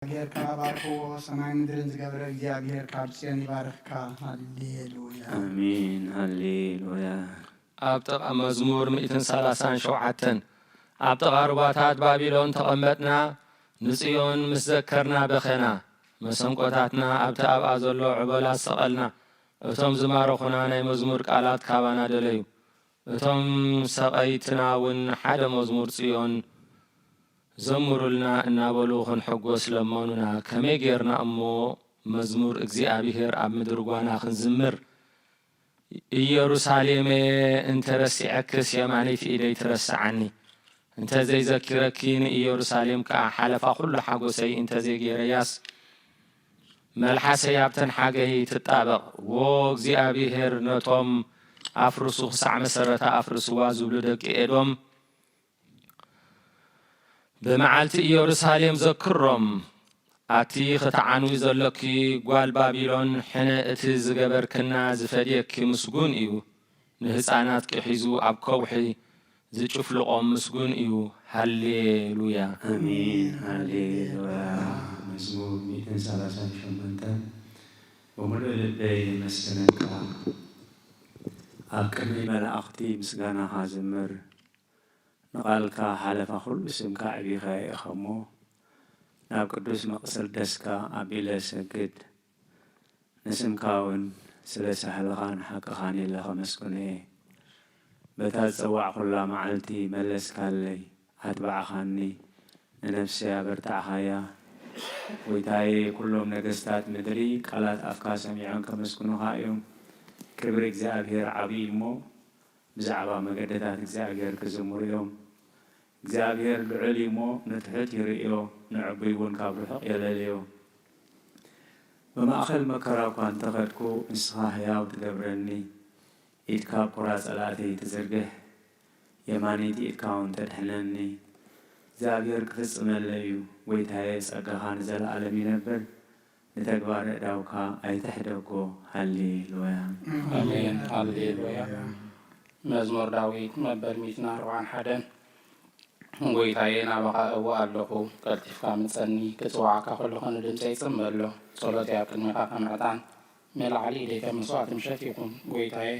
ጌርካ ባርኽዎ። ሰማይ ምድርን ዝገብረ እግዚኣብሔር ካብ ጽዮን ይባርኽካ። ሃሌሉያ። ኣሜን። ሃሌሉያ። ኣብ ጥቓ መዝሙር ሚእትን ሰላሳን ሸውዓተን ኣብ ጥቓ ሩባታት ባቢሎን ተቐመጥና፣ ንጽዮን ምስ ዘከርና በኸና። መሰንቆታትና ኣብቲ ኣብኣ ዘሎ ዕቦላ ሰቐልና። እቶም ዝማረኹና ናይ መዝሙር ቃላት ካባና ደለዩ። እቶም ሰቐይትና እውን ሓደ መዝሙር ጽዮን ዘምሩልና እናበሉ ክንሕጎስ ለመኑና። ከመይ ጌርና እሞ መዝሙር እግዚኣብሔር ኣብ ምድሪ ጓና ክንዝምር? ኢየሩሳሌመየ እንተ ረሲዐክስ የማነይቲ ኢደይ ትረስዓኒ። እንተ ዘይዘኪረኪ ንኢየሩሳሌም ከኣ ሓለፋ ኩሉ ሓጎሰይ እንተ ዘይጌረያስ መልሓሰይ ኣብተን ሓገይ ትጣበቕ። ዎ እግዚኣብሔር ነቶም ኣፍርሱ ክሳዕ መሰረታ ኣፍርስዋ ዝብሉ ደቂ ኤዶም ብመዓልቲ ኢየሩሳሌም ዘክሮም። ኣቲ ኽትዓንዊ ዘሎኪ ጓል ባቢሎን፣ ሕነ እቲ ዝገበርክና ዝፈድየኪ ምስጉን እዩ። ንህፃናትኪ ሒዙ ኣብ ከውሒ ዝጭፍልቖም ምስጉን እዩ። ሃሌሉያ። ኣሜን። ሃሌሉያ። መዝሙር ሚእትን ሰላሳን ሸሞንተን። ብምሉእ ልበይ የመስግነካ፣ ኣብ ቅድሚ መላእኽቲ ምስጋናኻ ዝምር። ንቓልካ ሓለፋ ኩሉ ስምካ ኣዕቢኻዮ ኢኻ እሞ፣ ናብ ቅዱስ መቕሰደስካ ኣቢለ እሰግድ። ንስምካ እውን ስለ ሳህልኻን ሓቅኻን ኢለ ከመስግኖ እየ። በታ ዝጸዋዕኩላ መዓልቲ መለስካለይ፣ ኣትባዕኻኒ፣ ንነፍሰይ ኣበርታዕኻያ። ጐይታየ፣ ኩሎም ነገስታት ምድሪ ቃላት ኣፍካ ሰሚዖም ከመስግኑኻ እዮም። ክብሪ እግዚኣብሔር ዓብዪ እሞ፣ ብዛዕባ መገድታት እግዚኣብሔር ክዝምሩ እዮም። እግዚኣብሔር ልዑል እዩ እሞ፣ ንትሑት ይርእዮ፣ ንዕቡይ እውን ካብ ርሑቕ የለልዮ። ብማእከል መከራ እኳ እንተ ኸድኩ፣ ንስኻ ህያው ትገብረኒ። ኢድካ ኣብ ቁራ ጸላእተይ ትዝርግሕ፣ የማነይቲ ኢድካ እውን ተድሕነኒ። እግዚኣብሔር ክፍጽመለይ እዩ፣ ጐይታየ፣ ጸጋኻ ንዘለኣለም ይነብር። ንተግባር ኣእዳውካ ኣይትሕደጎ። ሃሌሉያ። ኣሜን። ሃሌሉያ። መዝሙር ዳዊት መበል ሚእትን ኣርባዓን ሓደን። ጐይታየ፣ ናባኻ እወ ኣለኹ፣ ቀልጢፍካ ምጸኒ፣ ክጽውዓካ ከለኹ ንድምጸይ ጽም በሎ። ጸሎተይ ኣብ ቅድሜኻ ከም ዕጣን፣ ንላዕሊ ኢደይ ከም መስዋእቲ ምሸት ይኹን። ጐይታየ፣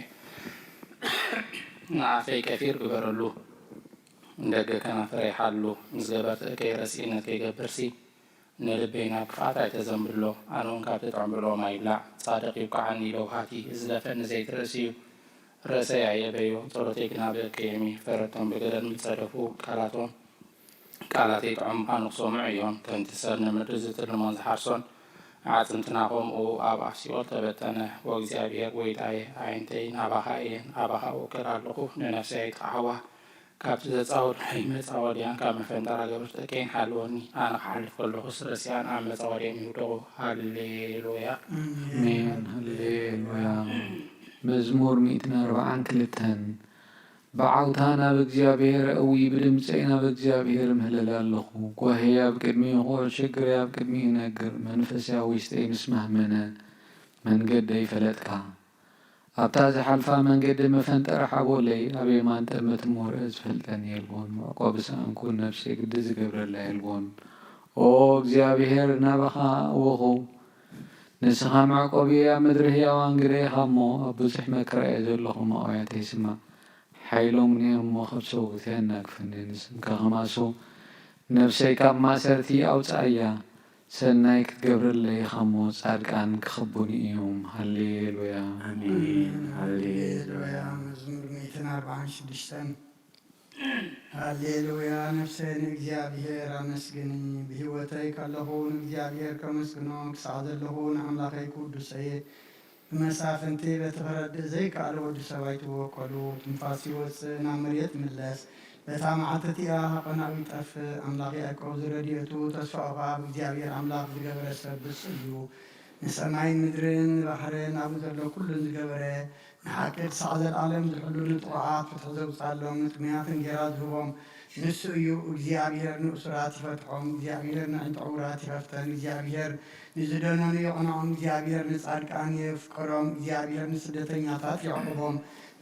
ንኣፈይ ቀፊር ግበረሉ፣ ንደገ ከናፍረይ ሓሉ። ምስ ገበርቲ እከይ ረሲእነት ከይገብርሲ፣ ንልበይ ናብ ክፍኣት ኣይተዘንብሎ። ኣነ እውን ካብቲ ጥዑም ብልኦም ኣይብላዕ። ጻድቕ ይብቅዓኒ ለውሃቲ፣ ዝለፈኒ ዘይትርእስ እዩ። ርእሰይ ኣየበዮ፣ ጸሎተይ ግና ብእከዮም እዩ። ፈረድቶም ብገደል ምጸደፉ፣ ቃላቶም ቃላተይ ጥዑም ምዃኑ ክሰምዑ እዮም። ከምቲ ሰብ ንምድሪ ዝትልሞን ዝሓርሶን፣ ኣዕጽምትና ኸምኡ ኣብ ኣፍ ሲኦል ተበተነ። ወእግዚኣብሔር ጐይታየ፣ ኣዒንተይ ናባኻ እየን፣ ኣባኻ እውክል ኣለኹ፣ ንነፍሰይ ኣይጥቕዓዋ። ካብቲ ዘጻወድናይ መጻወድያን ካብ መፈንጠራ ገበርቲ እከይን ሓልወኒ። ኣነ ክሓልፍ ከለኹስ ረሲኣን ኣብ መጻወድያን ይውደቑ። ሃሌሉያ። ኣሜን። ሃሌሉያ። መዝሙር ሚእትን ኣርባዓን ክልተን። ብዓውታ ናብ እግዚኣብሔር እዊ፣ ብድምፀይ ናብ እግዚኣብሔር እምህልል ኣለኹ። ጓህይ ኣብ ቅድሚኡ ይኹን፣ ሽግረይ ኣብ ቅድሚኡ ይነግር። መንፈሰይ ኣብ ውሽጠይ ምስ ማህመነ፣ መንገደይ ፈለጥካ። ኣብታ ዝሓልፋ መንገዲ መፈንጠሪ ሓቦለይ፣ ኣብ የማን ጠመት እሞ ርእ ዝፈልጠኒ የልቦን። መዕቆቢ ሰኣንኩ፣ ነፍሰይ ግዲ ዝገብረላ የልቦን። ኦ እግዚኣብሔር፣ ናባኻ ኣወኹ። ንስኻ መዕቆቢ ኣብ ምድሪ ህያዋን ግደ ኢኻ እሞ፣ ኣብ ብዙሕ መከራ እየ ዘለኹ፣ መኣውያተይ ስማዕ። ሓይሎም ንእሞ ካብ ሰብኡት የናግፈኒ፣ ንስምካ ከማሱ ነፍሰይ ካብ ማእሰርቲ ኣውጽኣያ። ሰናይ ክትገብረለይ ኢኻ እሞ፣ ጻድቃን ክኽቡኒ እዮም። ሃሌሉያ። ኣሜን። ሃሌሉያ። መዝሙር ሚእትን ኣርባዓን ሽዱሽተን። ሃሌሉያ፣ ነፍሰይ ንእግዚኣብሔር ኣመስግኒ። ብህይወተይ ከለኹ ንእግዚኣብሔር ከመስግኖ፣ ክሳዕ ዘለኹ ንኣምላኸይ ክውድሶ እየ። ብመሳፍንቲ በቲ ክረድእ ዘይከኣለ ወዲ ሰብ ኣይትወከሉ። ትንፋስ ይወጽእ፣ ናብ መሬት ይምለስ። በታ መዓልቲ እቲኣ ሃቐናኡ ይጠፍእ። ኣምላኽ ያዕቆብ ዝረድኤቱ ተስፋኡ ኸኣ ኣብ እግዚኣብሔር ኣምላኽ ዝገበረ ሰብ ብፁዕ እዩ። ንሰማይን ምድርን ንባሕርን ኣብኡ ዘሎ ኩሉን ዝገበረ፣ ንሓቂ ክሳዕ ዘለኣለም ዝሕሉ፣ ንጥቑዓት ፍትሒ ዘውጽኣሎም፣ ንጥሙያት እንጌራ ዝህቦም፣ ንሱ እዩ። እግዚኣብሔር ንእሱራት ይፈትሖም፣ እግዚኣብሔር ንዕንጠ ዕውራት ይኸፍተን፣ እግዚኣብሔር ንዝደነኑ የቕንዖም፣ እግዚኣብሔር ንጻድቃን የፍቅሮም፣ እግዚኣብሔር ንስደተኛታት የዕቁቦም፣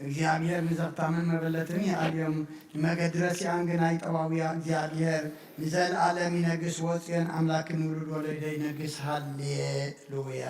እግዚኣብሔር ንዘኽታምን መበለትን ይኣልዮም፣ ንመገዲ ረሲኣን ግና ይጠዋውያ። እግዚኣብሔር ንዘለኣለም ይነግስ፣ ወጽዮን ኣምላክን ውሉድ ወለደ ይነግስ። ሃሌሉያ።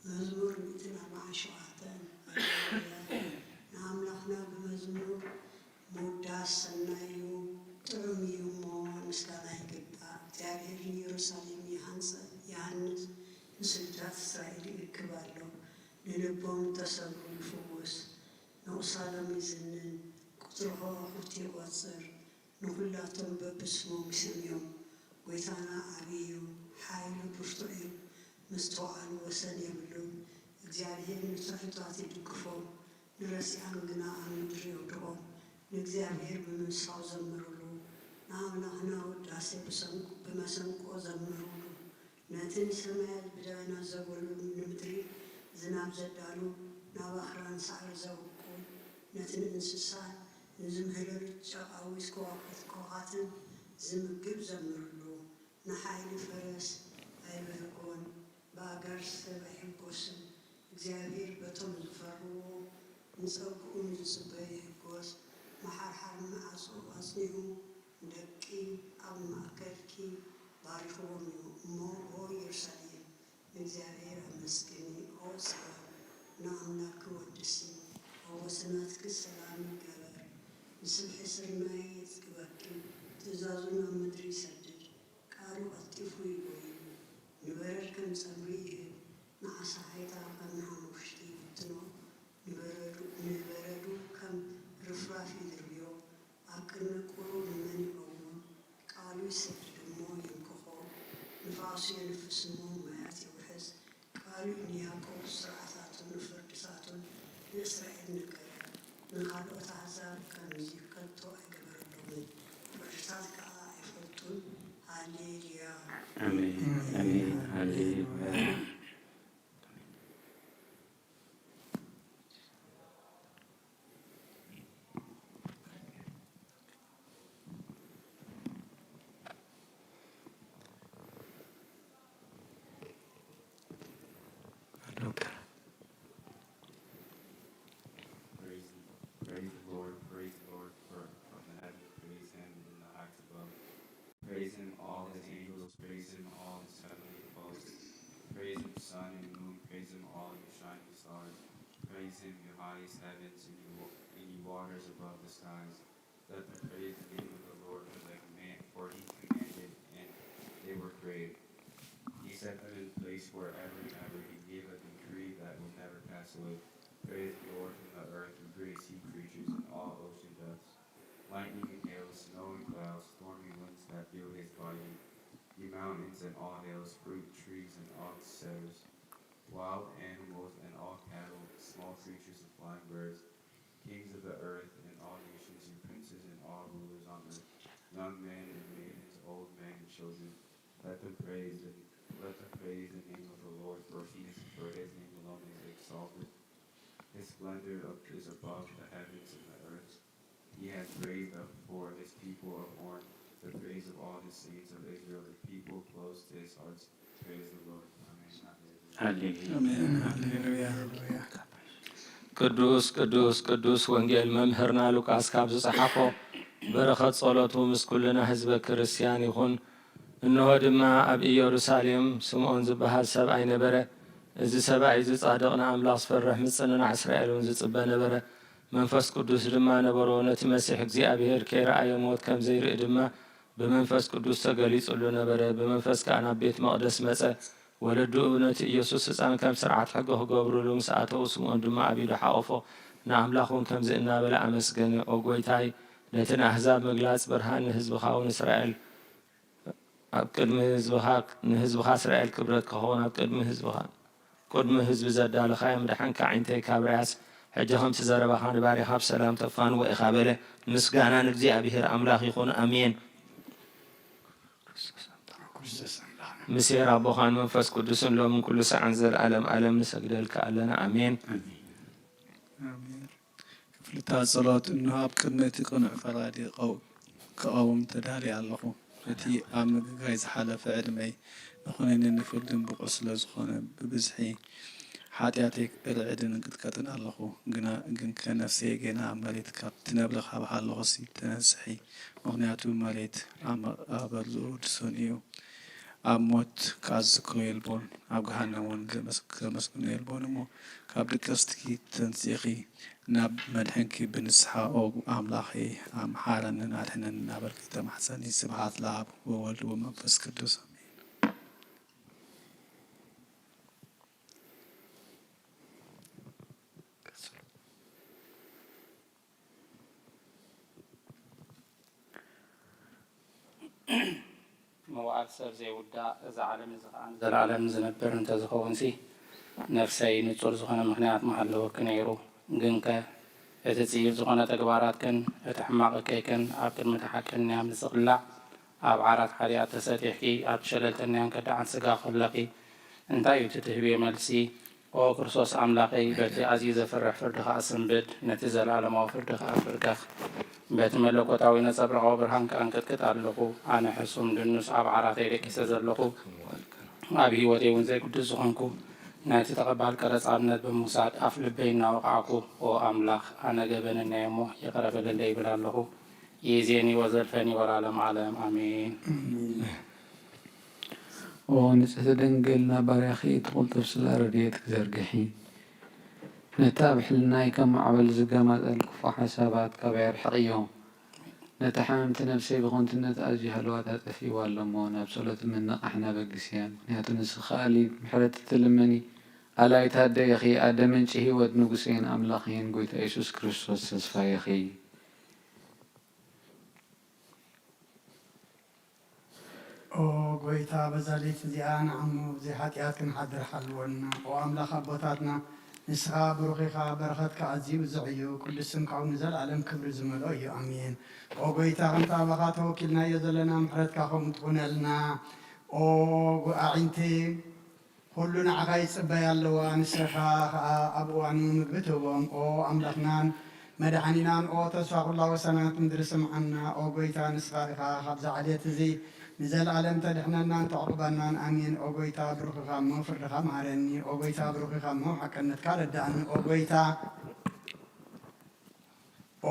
መዝሙር ሚእትን ኣርባዓን ሸውዓተን። ንኣምላኽና ብመዝሙር ምውዳስ ሰናይ እዩ፣ ጥዑም እዩ እሞ ምስጋና ይግባእ። እግዚኣብሔር ንኢየሩሳሌም ይሃንጽ፣ ይሃንጽ፣ ንስድታት እስራኤል ይእክብ ኣሎ። ንልቦም እተሰብሩ ይፍውስ፣ ነቑሳሎም ይዝንን፣ ቁጽሪ ከዋኽብቲ ይቖጽር። ንኹላቶም በብስሞም ይሰምዮም። ጐይታና ዓብዪ እዩ፣ ሓይሉ ብርቱዕ እዩ፣ ምስትውዓሉ ወሰን የብሉን። እግዚኣብሄር ንትሑታት ይድግፎም፣ ንረሲኣን ግና ኣብ ምድሪ የውድቖም። ንእግዚኣብሄር ብምምሳው ዘምሩሉ፣ ንኣምላኽና ውዳሴ ብመሰንቆ ዘምሩሉ። ነቲ ንሰማያት ብደበና ዘጎልብብ፣ ንምድሪ ዝናብ ዘዳሉ፣ ናብ ኣኽራን ሳዕሪ ዘብቁል፣ ነቲ ንእንስሳ ንዝምህለሉ ጨቓዊት ከዋኽብትን ከውሃትን ዝምግብ ዘምርሉ። ንሓይሊ ፈረስ ኣይብህጎን፣ ብኣጋር ሰብ ኣይሕጎስን። እግዚኣብሄር በቶም ዝፈርህዎ፣ ንጸግኡ ንዝጽበዮ ይሕጎስ። መሓርሓር መዓጹ ኣጽኒዑ፣ ንደቂ ኣብ ማእከልኪ ባሪኽዎም እዩ እሞ፣ ኦ ኢየሩሳሌም፣ ንእግዚኣብሔር ኣመስግኒ፣ ኦ ጽዮን፣ ንኣምላክኪ ወድሲ፣ ኣብ ወሰናትኪ ሰላም ይገበር። ንስብሒ ስርናይ የጽግበኪ፣ ትእዛዙ ናብ ምድሪ ይሰድድ፣ ቃሉ ቀልጢፉ ይጎዩ። ንበረድ ከም ጸምሪ ይህብ፣ ንዓሳሒታ ከም ንሓሙሽቲ ይብትኖ፣ ንበረዱ ከም ርፍራፍ ይድርብዮ፣ ኣብ ቅድሚ ቁሩ ንመን ይቐውም? ቃሉ ይሰድድ እሞ ይንቅኾ፣ ንፋሱ የንፍስ እሞ ማያት የውሕዝ። ቃሉ ንያዕቆብ ስርዓታቱ፣ ንፍርድታቱን ንእስራኤል ነገረ። ንኻልኦት ኣህዛብ ከምዚ ከቶ ኣይገበረሎምን፣ ፍርድታት ከኣ ኣይፈልጡን። ሃሌሉያ። ኣሜን ኣሜን ሃሌሉያ። Praise, praise the Lord, praise the Lord for, from the heavens, praise him in the heights above. Praise him, all his angels, praise him, all his heavenly hosts. Praise him, sun and moon, praise him, all you shining stars. Praise him, you highest heavens and you, and you waters above the skies. Let them praise the name of the Lord, for the command, for he commanded and they were created. He set them in place forever and ever. He gave a decree that will never pass away. Praise the Lord from the earth, you great sea creatures and all ocean depths. Lightning and hail, snow and clouds, stormy winds that feel his body, you mountains and all hills, fruit trees and all cedars, wild animals and all cattle, small creatures and flying birds, kings of the earth and all nations, you princes and all rulers on earth, young men and maidens, old men and children, let them praise the, let them praise the name of the Lord, for he is, for his name alone is exalted. His splendor is above the heavens and the earth. He has raised up for his people of old the praise of all his saints of Israel, the people close to his hearts. Praise the Lord. Amen. ሃሌሉያ። ኣሜን። ሃሌሉያ። ቅዱስ ቅዱስ ቅዱስ ወንጌል መምህርና ሉቃስ ካብ ዝጸሓፎ በረኸት ጸሎቱ ምስ ኩልና ህዝበ ክርስቲያን ይኹን። እንሆ ድማ ኣብ ኢየሩሳሌም ስምዖን ዝበሃል ሰብኣይ ነበረ። እዚ ሰብኣይ እዚ ጻድቕ ንኣምላኽ ዝፈርሕ ምጽንናዕ እስራኤል እውን ዝጽበ ነበረ። መንፈስ ቅዱስ ድማ ነበሮ። ነቲ መሲሕ እግዚኣብሔር ከይረኣየ ሞት ከም ዘይርኢ ድማ ብመንፈስ ቅዱስ ተገሊጹሉ ነበረ። ብመንፈስ ከኣ ናብ ቤት መቕደስ መጸ። ወለድኡ ነቲ ኢየሱስ ህጻን ከም ስርዓት ሕጊ ክገብሩሉ ምስ ኣተዉ፣ ስምዖን ድማ ኣብ ኢዱ ሓቖፎ፣ ንኣምላኽ እውን ከምዚ እናበለ ኣመስገነ፣ ኦ ጐይታይ፣ ነቲ ንኣህዛብ ምግላጽ ብርሃን ንህዝብኻ እውን እስራኤል ኣብ ቅድሚ ህዝብኻ ንህዝብኻ እስራኤል ክብረት ክኸውን ኣብ ቅድሚ ህዝብኻ ቅድሚ ህዝቢ ዘዳለኻዮም ድሓንካ ዓይንተይ ካብ ርያስ ሕጂ ከምቲ ዘረባኻ ንባሪኻ ብሰላም ተፋንዎ ኢኻ በለ። ምስጋና ንእግዚኣብሔር ኣምላኽ ይኹን። ኣሜን። ምስሔር ኣቦኻን መንፈስ ቅዱስን ሎምን ኩሉ ሰዓን ዘለዓለም ዓለም ንሰግደልካ ኣለና። ኣሜን። ኣሜን። ክፍልታት ጸሎት። እንሆ ኣብ ቅድሚ እቲ ቅኑዕ ፈራዲ ቀው- ክቐውም ተዳልየ ኣለኹ። እቲ ኣብ ምግጋይ ዝሓለፈ ዕድመይ ንኹነኔን ንፍርድን ብቑዕ ስለ ዝኾነ፣ ብብዝሒ ሓጢኣተይ እርዕድን እንቅጥቀጥን ኣለኹ። ግና ግንከ ነፍሰይ ጌና ኣብ መሬት ካብ ትነብሪ ካብ ሃለኹሲ ተነስሒ፣ ምኽንያቱ መሬት ኣብ መቓብር ዝወድሶን እዩ። ኣብ ሞት ከኣ ዝዝክሮ የልቦን፣ ኣብ ገሃነም እውን ከመስግኖ የልቦን እሞ፣ ካብ ድቅስትኪ ተንሲእኺ ናብ መድሕንኪ ብንስሓ ኦ ኣምላኸይ፣ ኣምሓረንን ኣድሕነንን እናበልኪ ተማሕጸኒ። ስብሓት ለኣብ ወወልድ ወመንፈስ ቅዱስ ኣሜን። መዋእል ሰብ ዘይውዳእ፣ እዚ ዓለም እዚ ኸኣ ንዘለኣለም ዝነብር እንተዝኸውንሲ፣ ነፍሰይ ንጹር ዝኾነ ምኽንያት ምሃለወኪ ነይሩ። ግንከ፣ እቲ ጽዩፍ ዝኾነ ተግባራትክን እቲ ሕማቕ እከይክን ኣብ ቅድሚ እቲ ሓቀኛ ምስ ዝቕላዕ፣ ኣብ ዓራት ሓጢኣት ተሰጢሕኪ፣ ኣብ ሸለልተኛን ከዳዓት ስጋ ከለኺ፣ እንታይ እዩ እቲ ትህብዮ መልሲ? ኦ ክርስቶስ ኣምላኸይ፣ በቲ ኣዝዩ ዘፍርሕ ፍርድኻ እስንብድ፣ ነቲ ዘለኣለማዊ ፍርድኻ እፍርገኽ። በቲ መለኮታዊ ነጸብራቓዊ ብርሃንካ እንቅጥቅጥ ኣለኹ። ኣነ ሕሱም ድኑስ ኣብ ዓራተይ ደቂሰ ዘለኹ፣ ኣብ ህይወተይ እውን ዘይግዱስ ዝኾንኩ፣ ናይቲ ተቐባል ቀረጽ ኣብነት ብምውሳድ ኣፍ ልበይ እናወቓዕኩ፣ ኦ ኣምላኽ፣ ኣነ ገበነኛ'የ እሞ ይቕረ በለለይ ይብል ኣለኹ። ይእዜኒ ወዘልፈኒ ወለዓለመ ዓለም ኣሜን። ኦ ንጽሕቲ ድንግል፣ ናብ ባርያኺ እቲ ቅልጡፍ ስላ ረድኤትኪ ዘርግሒ። ነቲ ኣብ ሕልናይ ከም ማዕበል ዝገማጠል ክፉእ ሓሳባት ካባይ ኣርሕቕዮ። ነታ ሓመምቲ ነፍሰይ ብኸንቱነት ኣዝዩ ሃለዋታ ጠፊእዋ ኣሎ እሞ፣ ናብ ጸሎት ምንቓሕ ኣበግስያ። ምኽንያቱ ንስኺ ኣሊ ምሕረት እትልምኒ ኣላይት ኣደ ኢኺ፣ ኣደ ምንጪ ህይወት፣ ንጉሰይን ኣምላኸይን ጐይታ የሱስ ክርስቶስ ተስፋ ኢኺ። ኦ ጐይታ፣ በዛ ለይቲ እዚኣ ንዓሞ ብዘይ ሓጢኣት ክንሓድር ሓልወና። ኦ ኣምላኽ ኣቦታትና፣ ንስኻ ብሩኽ ኢኻ፣ በረኸትካ ኣዝዩ ብዙሕ እዩ፣ ቅዱስ ስምካ እውን ንዘለኣለም ክብሪ ዝመልኦ እዩ። ኣሜን። ኦ ጐይታ፣ ከምቲ ኣባኻ ተወኪልናዮ ዘለና ምሕረትካ ከምኡ ትኹነልና። ኦ ኣዒንቲ ኩሉ ንዓኻ ይጽበያ ኣለዋ፣ ንስኻ ኸኣ ኣብ እዋኑ ምግቢ ትህቦም። ኦ ኣምላኽናን መድሓኒናን፣ ኦ ተስፋ ኹላ ወሰናት ምድሪ ስምዓና። ኦ ጐይታ ንስኻ ኢኻ ካብዚ ዓሌት እዚ ንዘለኣለም ተድሕነናን ተዕቑበናን። ኣሜን። ኦ ጐይታ ብሩኽ ኢኻ እሞ ፍርድኻ ምሃረኒ። ኦ ጐይታ ብሩኽ ኢኻ እሞ ሓቅነትካ ረድኣኒ። ኦ ጐይታ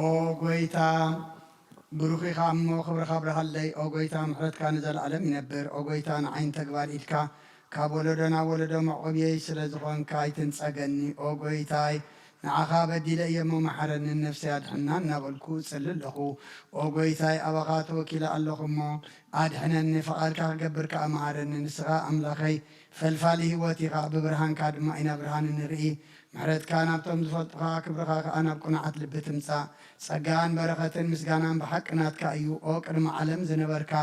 ኦ ጐይታ ብሩኽ ኢኻ እሞ ክብርኻ ኣብርሃለይ። ኦ ጐይታ ምሕረትካ ንዘለኣለም ይነብር። ኦ ጐይታ ንዓይን ተግባር ኢድካ ካብ ወለዶ ናብ ወለዶ መዕቆብየይ ስለ ዝኾንካ ኣይትንጸገኒ። ኦ ጐይታይ ንዓኻ በዲለ እየ እሞ መሓረኒ፣ ንነፍሰይ ኣድሕና እናበልኩ እጽሊ ኣለኹ። ኦ ጐይታይ ኣባኻ ተወኪለ ኣለኹ እሞ ኣድሕነኒ፣ ፍቓድካ ክገብር ከኣ መሃረኒ። ንስኻ ኣምላኸይ ፈልፋሊ ህይወት ኢኻ፣ ብብርሃንካ ድማ ኢና ብርሃን እንርኢ። ምሕረትካ ናብቶም ዝፈልጡኻ፣ ክብርኻ ከኣ ናብ ቅኑዓት ልቢ ትምጻእ። ጸጋን በረኸትን ምስጋናን ብሓቂ ናትካ እዩ፣ ኦ ቅድሚ ዓለም ዝነበርካ፣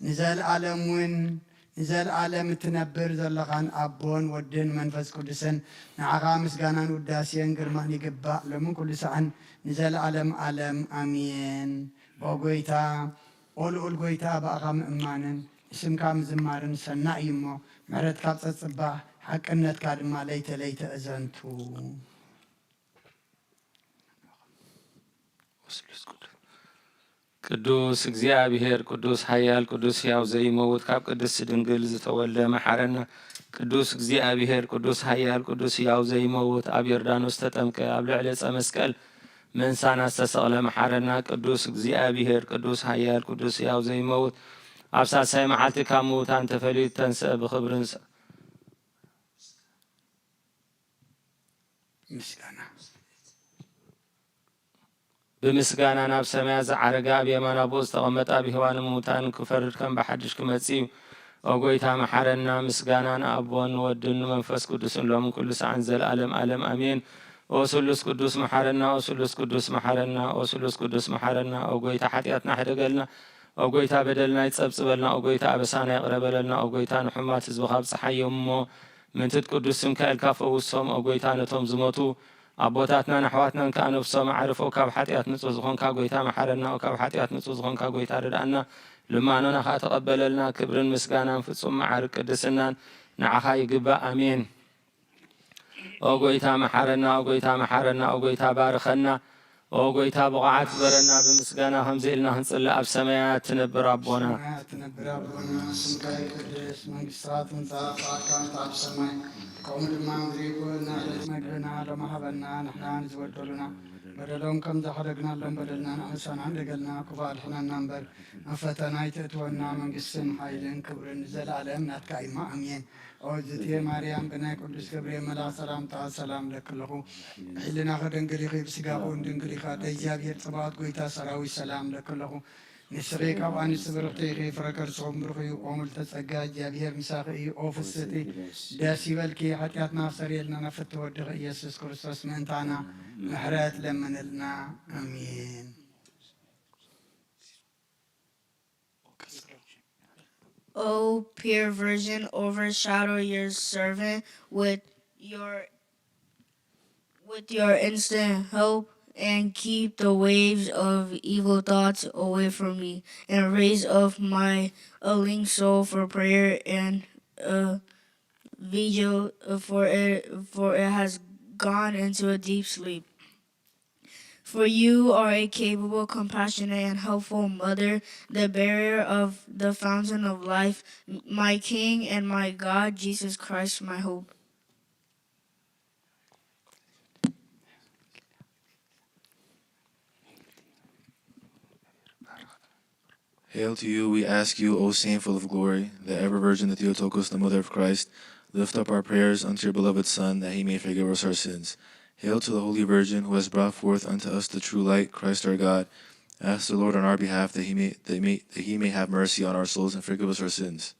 ንዘለኣለም እውን ንዘለኣለም እትነብር ዘለኻን ኣቦን ወድን መንፈስ ቅዱስን፣ ንዓኻ ምስጋናን ውዳሴን ግርማን ይግባእ፣ ሎምን ኩሉ ሰዓን ንዘለኣለም ኣለም። ኣሜን። ኦ ጐይታ፣ ኦ ልኡል ጐይታ፣ ብኣኻ ምእማንን ንስምካ ምዝማርን ሰናይ እዩ እሞ፣ ምሕረትካ ኣብ ጸጽባሕ፣ ሓቅነትካ ድማ ለይተ ለይተ እዘንቱ። ቅዱስ እግዚኣብሔር፣ ቅዱስ ሓያል፣ ቅዱስ ሕያው ዘይመውት፣ ካብ ቅድስቲ ድንግል ዝተወልደ መሓረና። ቅዱስ እግዚኣብሔር፣ ቅዱስ ሓያል፣ ቅዱስ ሕያው ዘይመውት፣ ኣብ ዮርዳኖስ ተጠምቀ፣ ኣብ ልዕሊ ዕፀ መስቀል ምእንታና ዝተሰቕለ መሓረና። ቅዱስ እግዚኣብሔር፣ ቅዱስ ሓያል፣ ቅዱስ ሕያው ዘይመውት፣ ኣብ ሳልሳይ መዓልቲ ካብ ምዉታን ተፈልዩ ተንስአ፣ ብኽብርን ምስጋና ብምስጋና ናብ ሰማያት ዝዓረገ፣ ኣብ የማን ኣቦኡ ዝተቐመጠ፣ ኣብ ህያዋንን ምዉታንን ክፈርድ ከም ብሓድሽ ክመጽእ እዩ። ኦ ጐይታ መሓረና። ምስጋና ንኣቦን ንወድን ንመንፈስ ቅዱስን ሎምን ኩሉ ሰዓን ዘለዓለም ዓለም ኣሜን። ኦ ስሉስ ቅዱስ መሓረና፣ ኦ ስሉስ ቅዱስ መሓረና፣ ኦ ስሉስ ቅዱስ መሓረና። ኦ ጎይታ ሓጢኣትና ሕደገልና፣ ኦ ጎይታ በደልና ይጸብጽበልና፣ ኦ ጎይታ ኣበሳና ይቕረ በለልና፣ ኦ ጎይታ ንሕሙማት ህዝብኻ ኣብጽሓዮም እሞ ምንትት ቅዱስ ስምካ ኢልካ ፈውሶም። ኦ ጎይታ ነቶም ዝሞቱ ኣቦታትናን ኣሕዋትናን ከኣ ነፍሶም ኣዕርፎ። ካብ ሓጢኣት ንጹህ ዝኾንካ ጎይታ መሓረና፣ ኦ ካብ ሓጢኣት ንጹህ ዝኾንካ ጎይታ ርድኣና፣ ልማኖና ከኣ ተቐበለልና። ክብርን ምስጋናን ፍጹም መዓርግ ቅድስናን ንዓኻ ይግባእ። ኣሜን። ኦ ጎይታ መሓረና፣ ኦ ጎይታ መሓረና፣ ኦ ጎይታ ባርኸና። ኦ ጎይታ ብቑዓት ግበረና፣ ብምስጋና ከምዚ ኢልና ክንጽሊ። ኣብ ሰማያት ትነብር ኣቦና። ሰማያት ትነብር ኣቦና፣ ስምካ ይቀደስ፣ መንግስትኻ ትምጻእ፣ ፍቓድካ ትበሃል ኣብ ሰማይ ከምኡ ድማ ኣብ ምድሪ ይኹን። ንዕለት መግብና ሎሚ ሃበና፣ ንሕና ንዝበደሉና በደሎም ከም ዝሓደግናሎም በደልና ንኣመሳና እንደገልና፣ ክፉእ ኣድሕነና እምበር፣ ናብ ፈተና ኣይተእትወና፣ መንግስትን ሓይልን ክብርን ንዘለኣለም ናትካ እዩ። ኣሜን። ኦ እግዝእትየ ማርያም፣ ብናይ ቅዱስ ገብርኤል መልኣኽ ሰላምታ ሰላም እለኪ ኣለኹ። ብሕልናኺ ድንግል ኢኺ፣ ብስጋኺ እውን ድንግል ኢኻ። ኣደ እግዚኣብሔር ጸባኦት፣ ጎይታ ሰራዊት፣ ሰላም እለኪ ኣለኹ። ንስኺ ካብ ኣንስቲ ብርኽቲ ኢኺ፣ ፍረ ከርስኺ እውን ብሩኽ እዩ። ኦ ምልዕተ ጸጋ፣ እግዚኣብሔር ምሳኺ እዩ። ኦ ፍስሕቲ፣ ደስ ይበልኪ፣ ሓጢኣትና ኣስተሰርየልና፣ ናብ ፍትሒ ወድኺ ኢየሱስ ክርስቶስ ምእንታና ምሕረት ለምንልና። ኣሜን። O pure virgin, overshadow your servant with your with your instant help and keep the waves of evil thoughts away from me, and raise up my ailing soul for prayer and uh, vigil, for it for it has gone into a deep sleep. For you are a capable, compassionate, and helpful mother, the bearer of the fountain of life, my King and my God, Jesus Christ, my hope. Hail to you, we ask you, O Saint full of glory, the ever Virgin, the Theotokos, the Mother of Christ, lift up our prayers unto your beloved Son, that he may forgive us our sins. Hail to the Holy Virgin, who has brought forth unto us the true light, Christ our God. Ask the Lord on our behalf that he may, that may, that he may have mercy on our souls and forgive us our sins.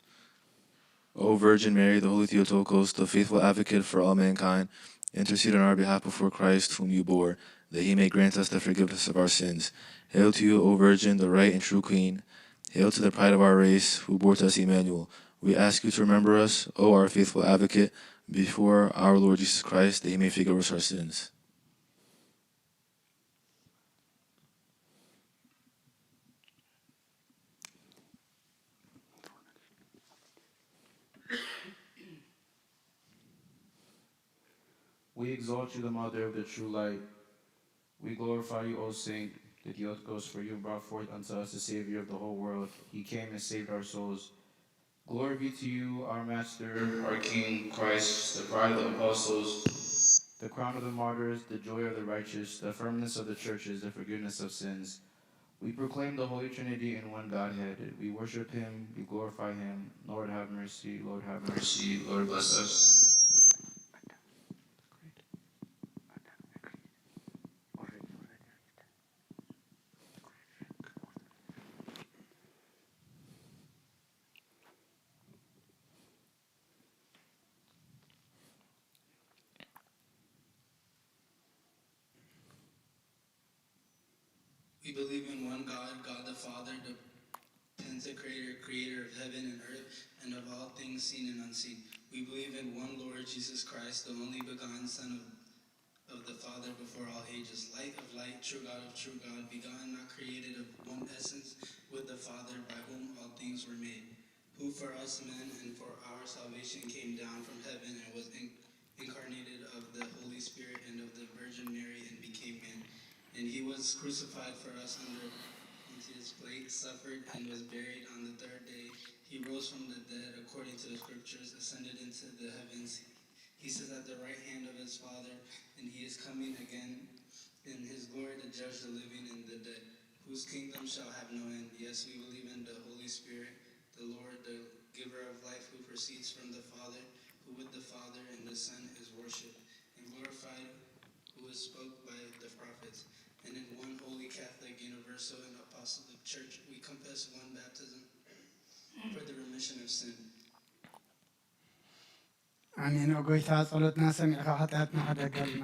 O Virgin Mary, the Holy Theotokos, the faithful advocate for all mankind, intercede on our behalf before Christ, whom you bore, that he may grant us the forgiveness of our sins. Hail to you, O Virgin, the right and true Queen. Hail to the pride of our race, who bore to us Emmanuel. We ask you to remember us, O our faithful advocate, before our Lord Jesus Christ, that he may forgive us our sins. We exalt you, the mother of the true light. We glorify you, O Saint Theotokos, for you brought forth unto us the Savior of the whole world. He came and saved our souls. Glory be to you, our Master, our King, Christ, the pride of the apostles, the crown of the martyrs, the joy of the righteous, the firmness of the churches, the forgiveness of sins. We proclaim the Holy Trinity in one Godhead. We worship Him, we glorify Him. Lord, have mercy. Lord, have mercy. Lord, bless us. We believe in one God, God the Father, the Pantocrator, creator of heaven and earth, and of all things seen and unseen. We believe in one Lord Jesus Christ, the only begotten Son of, of the Father before all ages, light of light, true God of true God, begotten, not created, of one essence with the Father, by whom all things were made, who for us men and for our salvation came down from heaven and was in, incarnated of the Holy Spirit and of the Virgin Mary and became man. And he was crucified for us under Pontius Pilate, suffered and was buried. On the third day he rose from the dead according to the scriptures, ascended into the heavens. He sits at the right hand of his Father, and he is coming again in his glory to judge the living and the dead, whose kingdom shall have no end. Yes, we believe in the Holy Spirit, the Lord, the giver of life, who proceeds from the Father, who with the Father and the Son is worshipped and glorified, who is spoke by the prophets, and in one holy Catholic, universal, and apostolic church. We confess one baptism for the remission of sin. ኣሜን። ኦ ጎይታ፣ ጸሎትና ሰሚዕካ ሓጢኣትና ሕደገልና።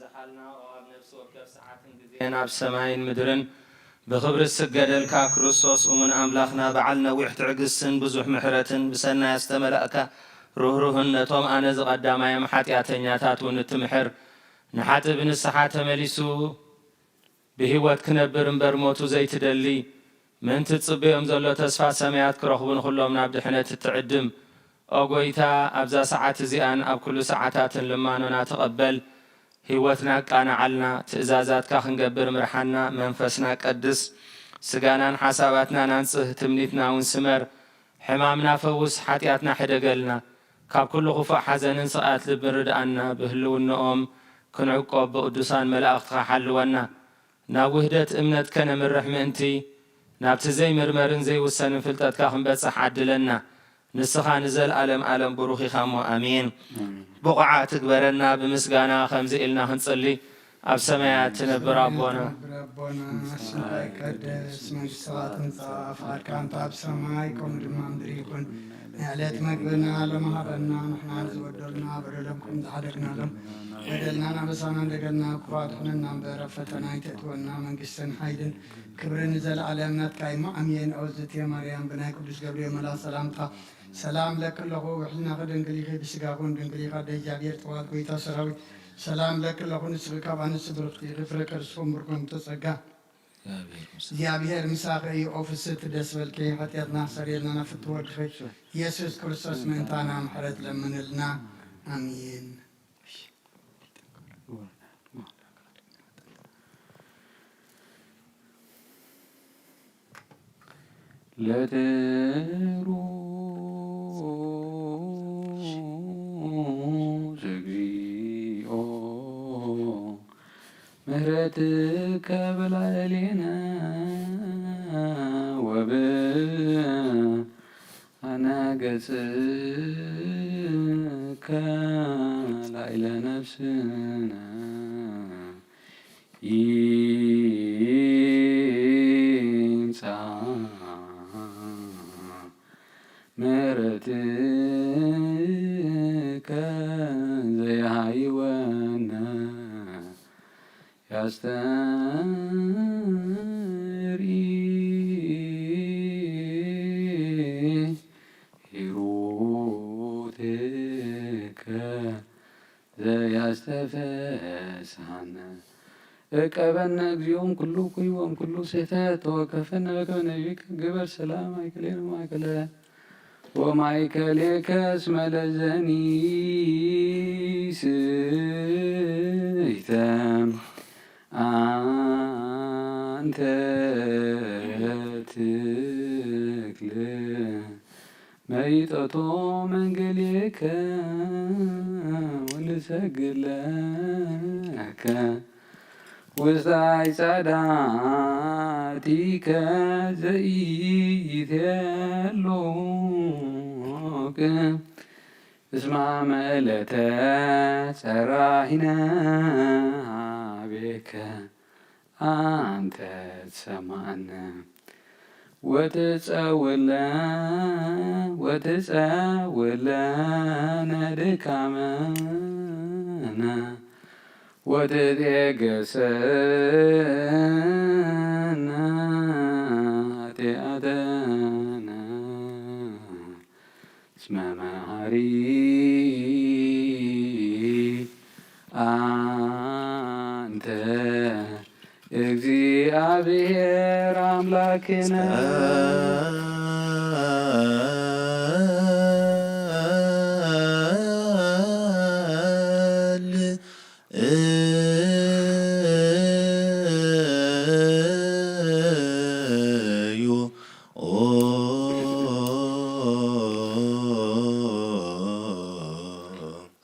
ዝሓልና፣ ኦ ኣብ ነፍሲ ወከፍ ሰዓትን ግዜን ኣብ ሰማይን ምድርን ብኽብሪ ዝስገደልካ ክርስቶስ እሙን ኣምላኽና፣ በዓል ነዊሕ ትዕግስትን ብዙሕ ምሕረትን፣ ብሰናይ ዝተመላእካ ርህሩህን፣ ነቶም ኣነ ዝቐዳማዮም ሓጢኣተኛታት እውን እትምሕር፣ ንሓጥእ ብንስሓ ተመሊሱ ብህይወት ክነብር እምበር ሞቱ ዘይትደሊ፣ ምእንቲ ትጽበዮም ዘሎ ተስፋ ሰማያት ክረኽቡ ንኹሎም ናብ ድሕነት እትዕድም። ኦ ጐይታ፣ ኣብዛ ሰዓት እዚኣን ኣብ ኩሉ ሰዓታትን ልማኖና ተቐበል። ህይወትና ኣቃንዓልና፣ ትእዛዛትካ ክንገብር ምርሓና፣ መንፈስና ቀድስ፣ ስጋናን ሓሳባትናን ኣንጽህ፣ ትምኒትና እውን ስመር። ሕማምና ፈውስ፣ ሓጢኣትና ሕደገልና። ካብ ኩሉ ክፉእ ሓዘንን ስቕያት ልብን ርድኣና፣ ብህልውንኦም ክንዕቆብ ብቅዱሳን መላእኽትኻ ሓልወና። ናብ ውህደት እምነት ከነምርሕ ምእንቲ፣ ናብቲ ዘይምርመርን ዘይውሰንን ፍልጠትካ ክንበጽሕ ዓድለና። ንስኻ ንዘለኣለም ኣለም ብሩኽ ኢኻ እሞ፣ ኣሜን። ኣሜን። ብቑዓት ትግበረና፣ ብምስጋና ከምዚ ኢልና ክንጽሊ። ኣብ ሰማያት ትነብር ኣቦና። ትነብር ኣቦና፣ ስምካ ይቀደስ፣ መንግስትኻ ትምጻእ፣ ፍቓድካ እንተ ኣብ ሰማይ ከምኡ ድማ ምድሪ ይኹን። ናይ ዕለት መግብና ሎም ሃበና፣ ንሕና ንዝበደሉና በደሎም ከም ዝሓደግናሎም፣ በደልናን ኣበሳናን ደገልና እኳ ኣድሕነና እምበር፣ ኣብ ፈተና ኣይተእትወና፣ መንግስትን ሓይልን ክብርን ንዘለኣለም ናትካ እዩ እሞ፣ ኣሜን። ኦ ዝትየ ማርያም፣ ብናይ ቅዱስ ገብርኤል መልኣኽ ሰላምታ ሰላም እለኪ ኣለኹ፣ ውሕልናኺ ድንግል ኢኺ፣ ብስጋኺ እውን ድንግል ኢኻ፣ ኣደ እግዚኣብሔር፣ ጥዋት ጎይታ ሰራዊት፣ ሰላም እለኪ ኣለኹ፣ ንስኺ ካብ ኣንስቲ ብርኽቲ ኢኺ፣ ፍረ ከርስኺ እውን ብሩኽ እዩ፣ ምልእተ ጸጋ፣ እግዚኣብሔር ምሳኺ እዩ። ኦ ፍስሕቲ ደስ በልኪ፣ ሓጢኣትና ኣስተሰርየልና፣ ናብ ፍትው ወድኺ ኢየሱስ ክርስቶስ ምእንታና ምሕረት ለምንልና። ኣሜን። ለትሩስ እግዚኦ ምህረትከ በላዕሌነ ወብርሃነ ገጽከ ላዕለ ነፍስነ ይምጻእ ምሕረትከ ዘይሃይወነ ያስተርኢ ሂሩትከ ዘያስተፈስሐነ። እቀበነ እግዚኦ እምኩሉ ኩይ ወእምኩሉ ስሕተት፣ ተወከፈነ በከመ ነቢይከ፣ ግበር ሰላም ማእከሌነ ወማእከለ ወማእከሌከ፣ እስመ ለዘኒ ስሕተ አንተ ትክል መይጠቶ መንገሌከ ወንሰግድ ለከ ውስተ አዕጻዳቲከ ዘኢትሄሉ ቅም እስማ መለተ ጸራሂነ አቤከ አንተ ትሰማዕነ ወትጸውለ ወትጸውለነ ድካመነ ወትቤገሰነ ኃጢአተነ እስመ መሐሪ አንተ እግዚአብሔር አምላክነ። ዩ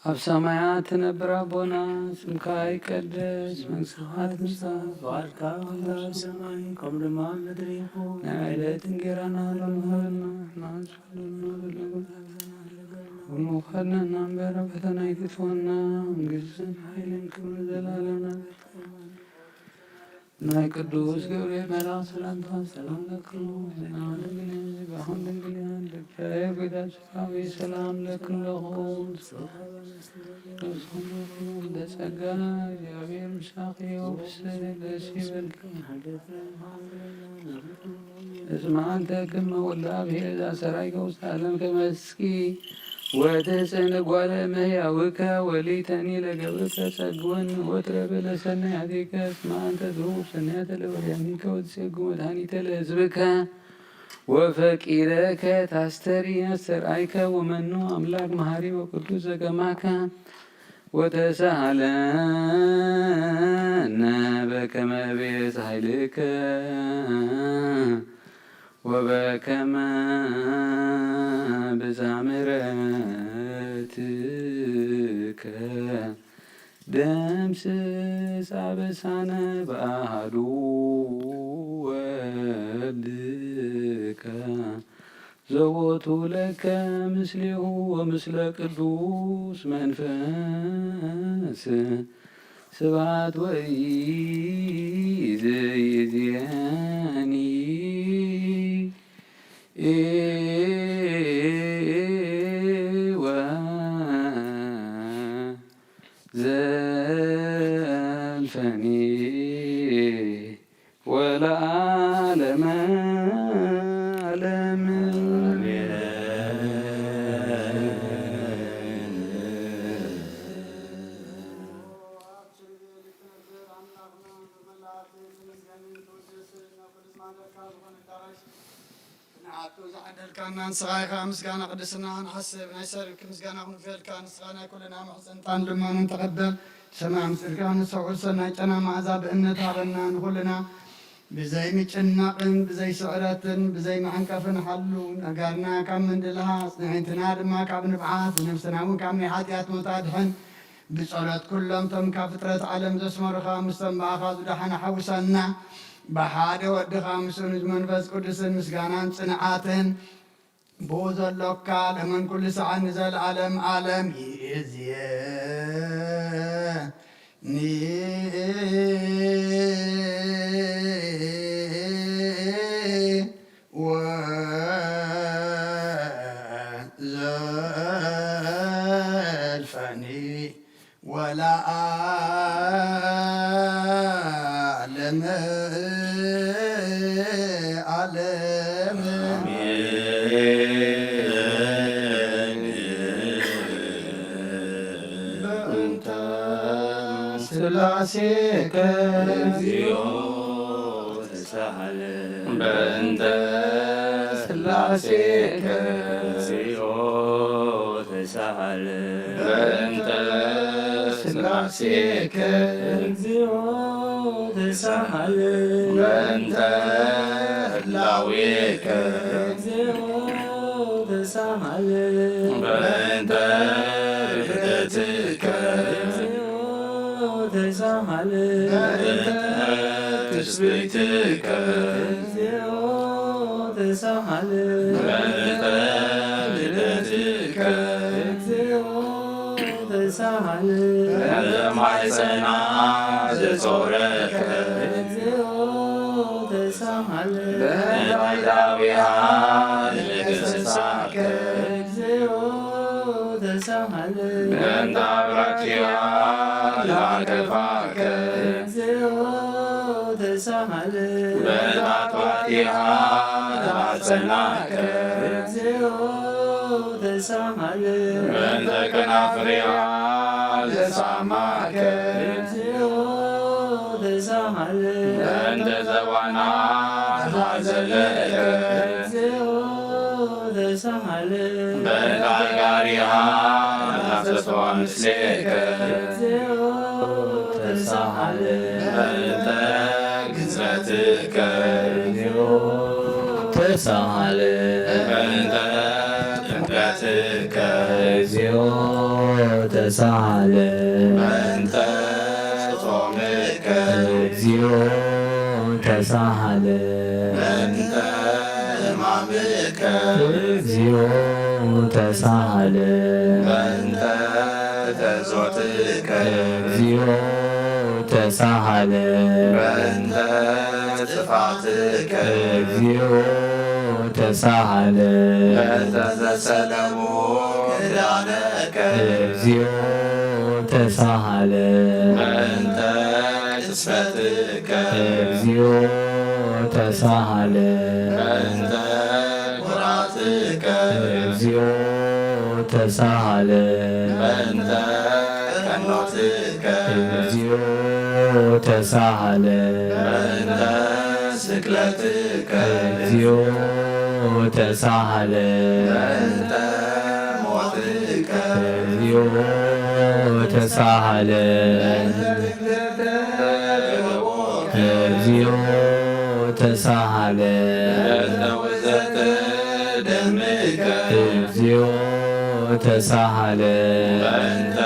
ኣብ ሰማያት ትነብር ኣቦና፣ ስምካ ይቀደስ፣ መንግስትኻ ትምጻእ፣ ፍቓድካ ከምቲ ኣብ ሰማይ ከምኡ ድማ ኣብ ምድሪ ይኹን። ናይ ዕለት እንጌራና ሎሚ ሃበና፣ ንሕና ንስሕለና ዘለና በደልና፣ ኩሉ ከድነና እምበር፣ ኣብ ፈተና ኣይትእትወና፣ መንግስትን ሓይልን ክብርን ዘለኣለም ናትካ እዩ። ናይ ቅዱስ ገብርኤል መልኣክ ሰላምታ ሰላም ለክሙ። ዜና ድንግል ዜጋኹም ድንግል ያን ደብዳቤ ጌታ ስጋዊ ሰላም ለክም ለኹም። በጸጋ እግዚአብሔር ምሳኺ ወፍስህ ደስ ይበልኪ። እስመ አንተ ክመ ወልደ አብሔር ዘአስተርአይከ ውስተ ዓለም ከመ እስኪ ወትጽእን ጓለ እመሕያውከ ወሊተኒ ለገብርከ ጸግወኒ ወትረ በለሰናይ አቲከ እስመ አንተ ትሁብ ሰናያተ ለወርያኒከ ወትጼጉ መድኃኒተ ለሕዝብከ ወፈቂረከ ታስተሪ አስተርአይከ ወመኑ አምላክ መሐሪ ወቅዱስ ዘከማከ ወተሳሃለነ በከመ ቤት ኃይልከ ወበከመ ብዝኃ ምሕረትከ ደምስስ አበሳነ በአሐዱ ወልድከ ዘቦቱ ለከ ምስሌሁ ወምስለ ቅዱስ መንፈስ ስብሐት ወይእዜኒ ወዘልፈኒ ወለዓለመ ዓለም። ንዓቱ ዝዓደልካና ንስኻ ኢኻ ምስጋና ቅድስና ንሓስብ። ናይ ሰብኪ ምስጋና ክንውፍየልካ፣ ንስኻ ናይ ኩልና ምሕጽንታን ልመኑን ተቐበል። ሰማይ ኣምጽእልካ ንሰውዕል ሰናይ ጨና መዓዛ ብእምነት ሃበና ንኹልና። ብዘይ ምጭናቕን ብዘይ ስዕረትን ብዘይ መዐንቀፍን ሓሉ። ነጋርና ካብ ምንድልሃ፣ ኣጽንዒትና ድማ ካብ ንብዓት፣ ነብስና እውን ካብ ናይ ሓጢኣት ሞት ኣድሕን። ብጸሎት ኩሎም እቶም ካብ ፍጥረት ዓለም ዘስመሩኻ፣ ምስቶም ብኣኻ ዝደሓኑ ሓውሰና። ብሓደ ወድኻ ምስኡን መንፈስ ቅዱስን ምስጋናን ጽንዓትን ብኡ ዘሎካ ለመን ኩሉ ሰዓት ንዘለዓለም ዓለም ይእዝየኒ ወዘልፈኒ ወለዓለመ ዓለም። በእንተ ስላሴከ እግዚኦ ተሳሃለ። በእንተ ስላሴከ እግዚኦ ተሳሃለ። በእንተ ስላሴከ እግዚኦ ተሳሃለ። በእንተ ህላዌከ እግዚኦ ተሳሃለ። በእንተ ርደትከ እግዚኦ ተሳሃለ። በእንተ ትስብእትከ እግዚኦ ተሳሃለ። በእንተ ልደትከ እግዚኦ ተሳሃለ። በእንተ ማሕፀና ዘጾረከ እግዚኦ ተሳሃለ። በእንተ ባዕዳዊሃ ለገሰሳከ እግዚኦ ተሳሃለ። በእንተ አብራኪሃ ለአከፋከ እግዚኦ ተሳሃለ። በእንተ አጥባቲሃ ለአጸናከ እግዚኦ ተሳሃለ። በእንተ ከናፍሪሃ ለሳማከ እግዚኦ ተሳሃለ። በእንተ ዘባና ለአዘለከ እግዚኦ ተሳሃለ። በእንተ አጋሪሃ ለአሰስዋ ምስሌከ እግዚኦ ተሳሃለ። በእንተ ግዝረትከ እግዚኦ ተሳሃለ። በእንተ ጥምቀትከ እግዚኦ ተሳሃለ። በእንተ ጾምከ እግዚኦ ተሳሃለ። በእንተ ሕማምከ እግዚኦ ተሳሃለ። በእንተ ተጾትከ እግዚኦ ተሳሃለ። በእንተ ጥፋትከ። እግዚኦ ተሳሃለ። በእንተ ዘሰለሙ ክዳነከ። እግዚኦ ተሳሃለ። በእንተ ቅስፈትከ። እግዚኦ ተሳሃለ። በእንተ ኩራትከ። እግዚኦ ተሳሃለ። በእንተ ቀኖትከ። እግዚኦ ተሳሃለ። በእንተ ስቅለትከ። እግዚኦ ተሳሃለ። በእንተ ሞትከ። እግዚኦ ተሳሃለ። በእንተ እግዚኦ ተሳሃለ። በእንተ ውዘተ ደምከ። እግዚኦ ተሳሃለ። በእንተ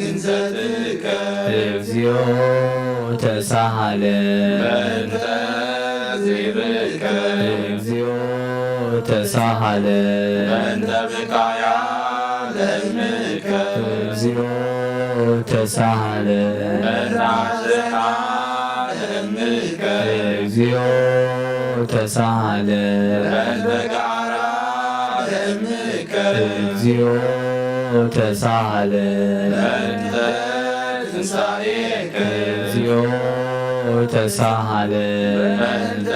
ግንዘትከ። እግዚኦ ተሳሃለ። በእንተ ዚብከ። እግዚኦ ተሳሃለ። በእንተ ብካያ ለምከ። እግዚኦ ተሳሃለ። በእንተ አዝርሓ ለምከ። እግዚኦ ተሳሃለ። በእንተ ጋራ ለምከ። እግዚኦ ተሳሃለ። በእንተ ትንሳኤከ። እግዚኦ ተሳሃለ። በእንተ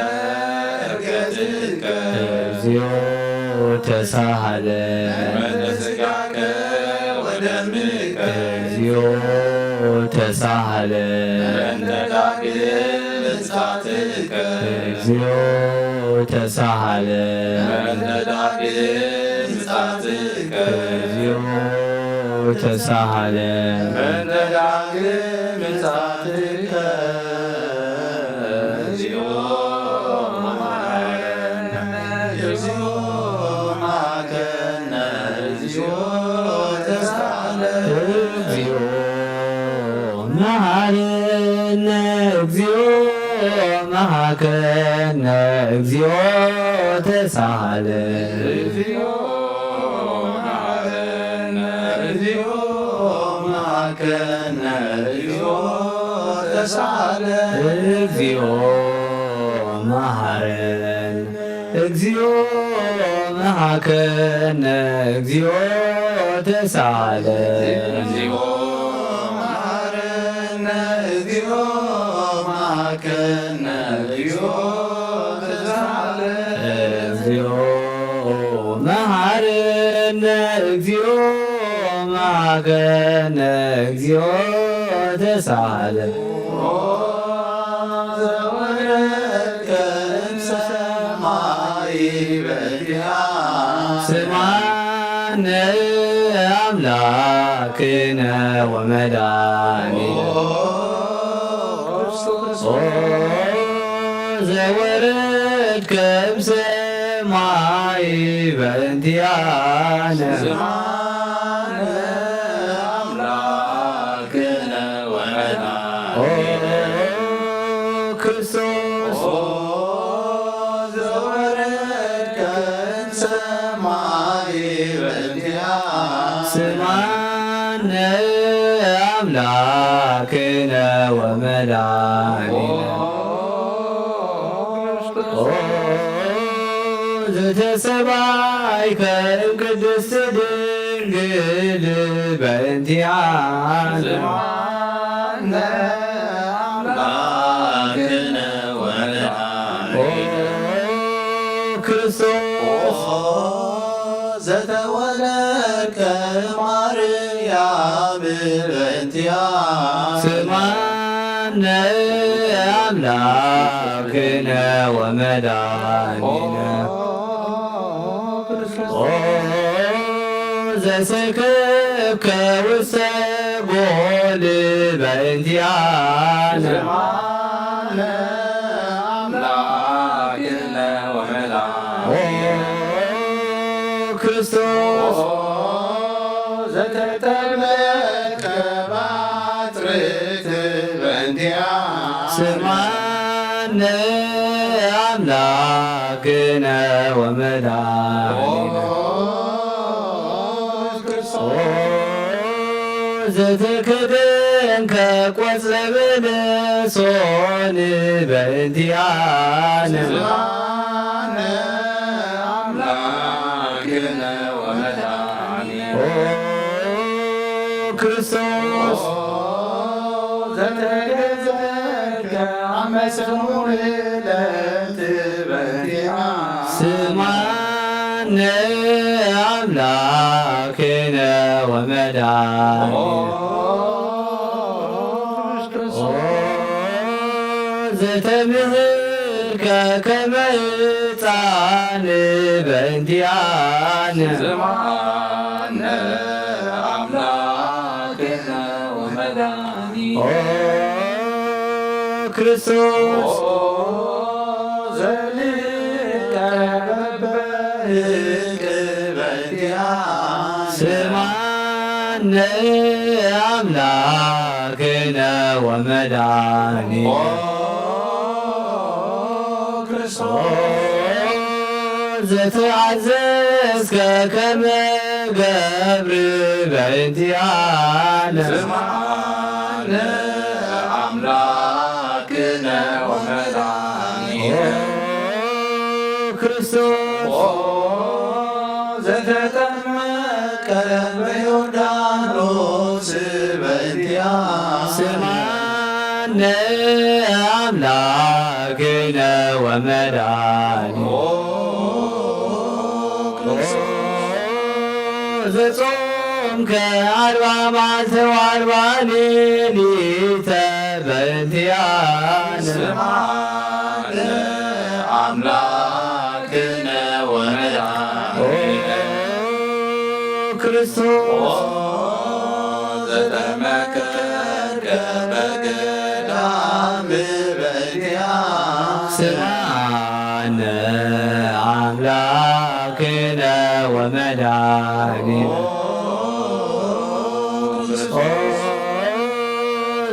እርገትከ። እግዚኦ ተሳሃለ። በእንተ ስጋከ ወደምከ። እግዚኦ ተሳሃለ። በእንተ ዳግም ምጽአትከ። እግዚኦ ተሳሃለ። በእንተ ዳግም ምጽአትከ። እግዚኦ ተሳሃለ። በእንተ ዳግም ምጽአትከ። እግዚኦ መሐረነ። እግዚኦ መሐረነ። እግዚኦ ተሳሃለ። እግዚኦ መሐረነ። እግዚኦ መሐረነ። እግዚኦ ተሳሃለ። እግዚኦ መሐረነ። እግዚኦ መሐረነ። እግዚኦ ተሳሃለ። እግዚኦ መሐረነ። እግዚኦ መሐረነ። እግዚኦ ተሳሃለ። እግዚኦ መሐረነ። እግዚኦ መሐረነ። እግዚኦ ተሳሃለ። እግዚኦ መሐረነ። እግዚኦ መሐረነ። እግዚኦ ተሳሃለ። ኦ ዘወረድከ እምሰማይ በእንቲአነ። ስምዓነ አምላክነ ወመድኃኒነ። ኦ ክርስቶስ። ኦ ዘወረድከ እምሰማይ በእንቲአነ። ስምዓነ አምላክነ ወመድኃኒነ። ኦ ክርስቶስ። ኦ ዘወረድከ እምሰማይ በእንቲአነ። ስምዓነ አምላክነ ወመድኃኒነ። ኦ ዘተሰባይከ እምቅድስት ድንግል በእንቲአነ። ስምዓነ አምላክነ ወመድኃኒነ። ኦ ክርስቶስ። ኦ ዘተወለድከ ማርያም በእንቲአነ። ስምዓነ አምላክነ ወመድኃኒነ። ኦ ዘሰከብከ ውስተ ጎል በእንቲአነ። ስምዓነ አምላክነ ወመድኃኒነ። ኦ ክርስቶስ። ኦ ዘተጠመቀ ባጽርት በእንቲአነ። ስምዓነ አምላክነ ወመድኃኒነ። ኦ ክርስቶስ። ኦ ዘተከደንከ ቆጽለ በለሶን በእንቲኣነ። ስምዓነ ኣምላክነ ወመድኃኒነ። ኦ ክርስቶስ። ኦ ዘተገዘከ ዓመተ ሙሉእ ዕለት በእንቲኣነ። ስምዓነ ኣምላክነ ወመድኃኒነ። ኦ ዘተምህርከ ከመ ሕፃን በእንቲኣነ። ስምዓነ ኣምላክነ ወመድኃኒነ። ኦ ክርስቶስ። ኦ ዘሊቀ በበህቅ በእንቲኣነ። ስምዓነ ኣምላክነ ወመድኃኒነ። ኦ ክርስቶስ። ዘተኣዘዝከ ከመ ገብር በእንቲኣነ። ስምዓነ ኣምላክነ ወመድኃኒነ። ኦ ክርስቶስ። ኦ ዘተጠመቀ በዮርዳኖስ በእንቲኣነ። ስምዓነ ኣምላክነ ወመድኃኒነ። ኦ ክርስቶስ። ዘጾምከ ኣርባ መዓልተ ወኣርባ ሌሊተ በእንቲኣነ። ስምዓነ ኣምላክነ ወመድኃኒነ። ኦ ክርስቶስ። ኦ ዘተመከርከ በገዳም በእንቲኣነ። ስምዓነ ኣምላክነ ወመድኃኒነ። ኦ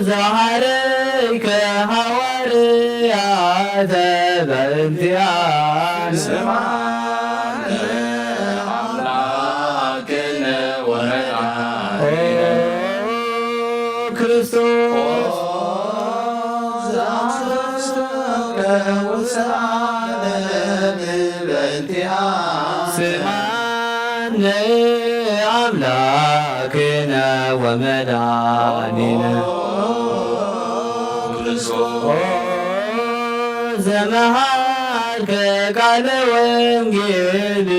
ዘሃረይከ ሃዋርያተ በእንቲኣነ። ስምዓነ ኣምላክነ ወመድኃኒነ። ኦ ክርስቶስ። ዘአስተስከ ውስተ ዓለም በእንቲኣነ። ስምዓነ ኣምላክነ ወመድኃኒነ። ኦ ክርስቶስ። ኦ ዘመሃርከ ቃለ ወንጌል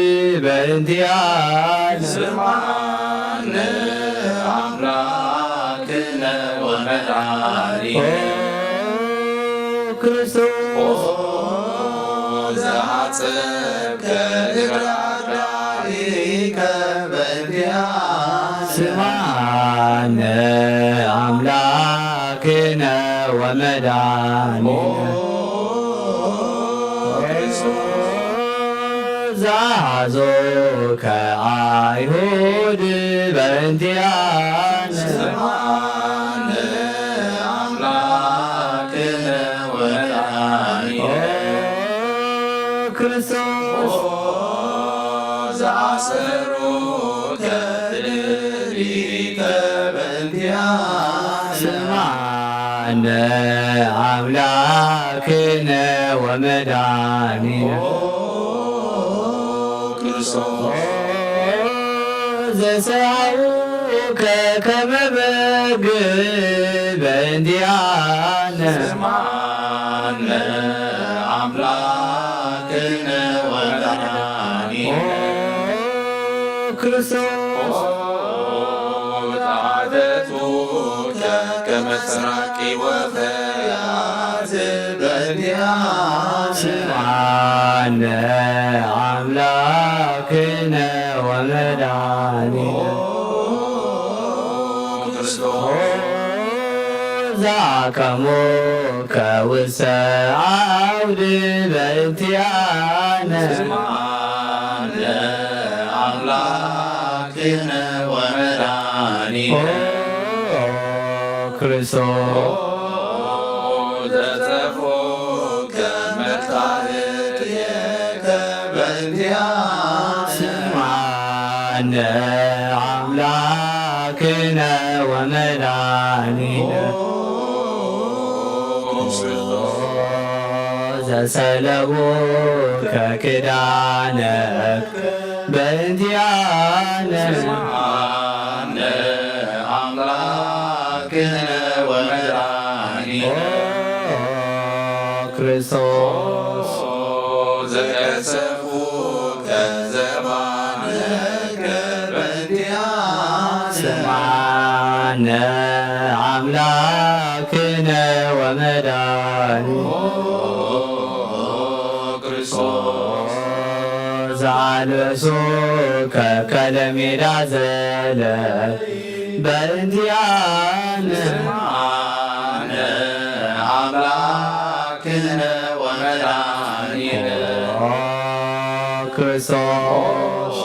በእንቲኣነ። ስምዓነ ኣምላክነ ወመድኃኒነ። ኦ ክርስቶስ። ኦ ዘሐጸብከ እግረ አዳኢከ በእንቲኣነ። ስምዓነ ኣምላክነ ወመድኃኒነ። ኦ ክርስቶስ። ዘአዞከ አይሁድ በእንቲኣነ። ስምዓነ አምላክነ ወመድኃኒነ። ኦ ክርስቶስ። ኦ ዘአሰሩከ ትዕቢተ በእንቲኣነ። ስምዓነ አምላክነ ወመድኃኒነ። ኦ ክርስቶስ። ዘሰሃውከ ከመ በግ በእንቲኣነ። ስምዓነ አምላክነ ወመድኃኒነ። ኦ ክርስቶስ። ኦ ተዓተቱከ ከመ ሰራቂ ወፈያት በእንቲኣነ። ስምዓነ አምላክነ ወመድኃኒነ። ኦ ክርስቶስ። ኦ ዘአቀሙከ ውስተ አውድ በእንቲኣነ። ስምዓነ አምላክነ ወመድኃኒነ። ኦ ክርስቶስ። ኦ ዘተፎከ መታህትየከ በእንቲኣነ። ስምዓነ አምላክ ክነ ወመድኃኒነ ዘሰለቡ ከኪዳነ በእንቲአነ ስምዓነ አምላክነ ወመድኃኒነ ክርስቶስ ዘቀሰፉ ከዘባነ ስምዓነ አምላክነ ወመድኃኒነ ክርስቶስ ዘአልበሱ ከከለሜዳ ዘለ በእንቲአነ ስምዓነ አምላክነ ወመድኃኒነ ክርስቶስ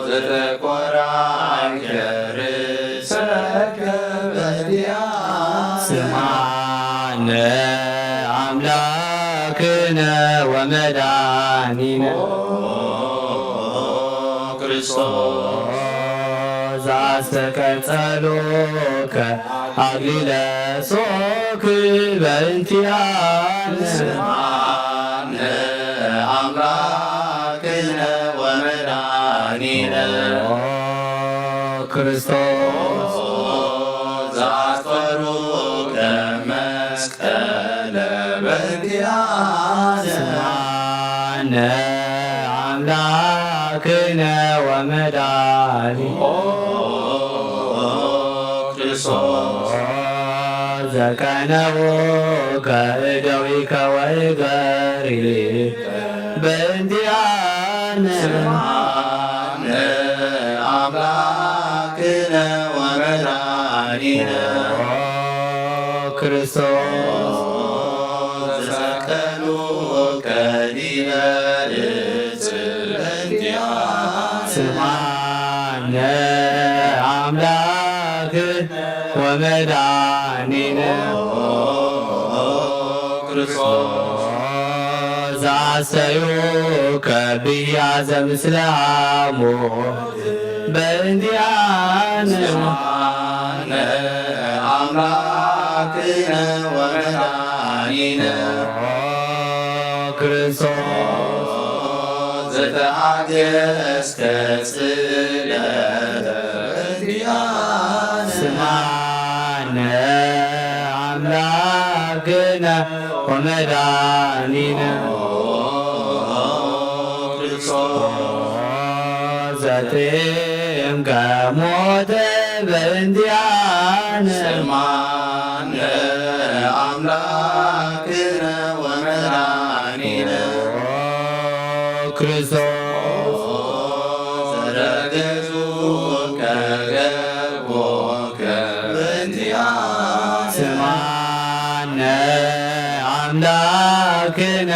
ዘተቆራይ ከርሰከ በእንቲአነ ስምዓነ አምላክነ ወመድኃኒነ ክርስቶስ ዘአስተቀጸሉከ አክሊለ ሶክ በእንቲአነ ስምዓነ አምላክነ ወመድኃኒነ ክርስቶስ ዘአስፈሩከ መስቀለ በእንቲአነ ስምዓነ አምላክነ ወመድኃኒነ ክርስቶስ ዘቀነውከ እደዊከ ወእገሪከ በእንቲአነ ስምዓነ አምላክነ ወመድኃኒነ ክርስቶስ ዘሰቀሉከ ዲበ እጽ በእንቲአነ ስምዓነ አምላክነ ወመድኃኒነ ክርስቶስ ዘአስተዩከ ብያ ዘምስለ ሐሞት በእንቲአነ ስምዓነ አምላክነ ወመድኃኒነ ክርስቶስ ዘተአገስከ ስእለተ በእንቲአነ ስምዓነ አምላክነ ወመድኃኒነ ክርስቶስ ዘጥዕምከ ሞተ በእንቲአነ ስምዓነ አምላክነ ወመድኃኒነ ክርስቶስ ዘረገጹከ ገቦከ በእንቲአነ ስምዓነ አምላክነ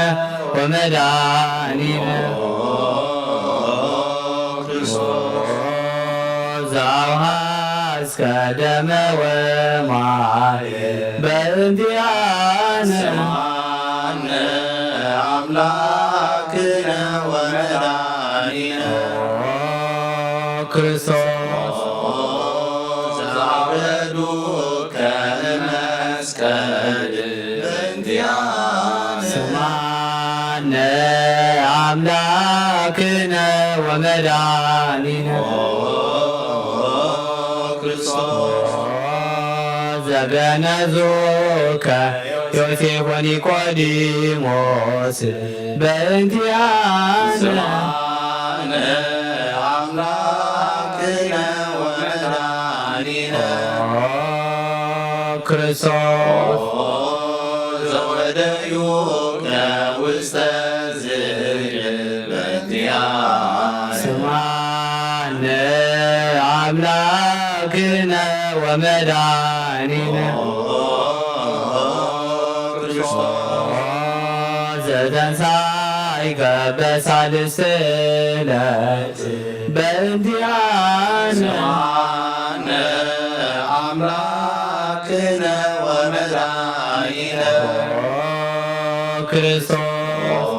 ወመድኃኒነ ክርስቶስ ዘአውሃስከ ደመ ወማየ በእንቲአነ ስምዓነ አምላክነ ወመድኃኒነ ክርስቶስ ዘአውረዱከ እምመስቀል በእንቲአነ ስምዓነ አምላክነ ወመድኃኒነ ክርስቶስ ዘገነዙከ ዮሴፍ ወኒቆዲሞስ በእንቲአነ ስምዓነ አምላክነ ወመድኃኒነ ክርስቶስ ዘወደዩከ ውስተ ዝግ በእንቲአነ ስምዓነ አምላክነ ወመድኃኒነ ክርስቶስ ዘተንሳይከ በሳልስት ዕለት በእንቲአነ ስምዓነ አምላክነ ወመድኃኒነ ክርስቶስ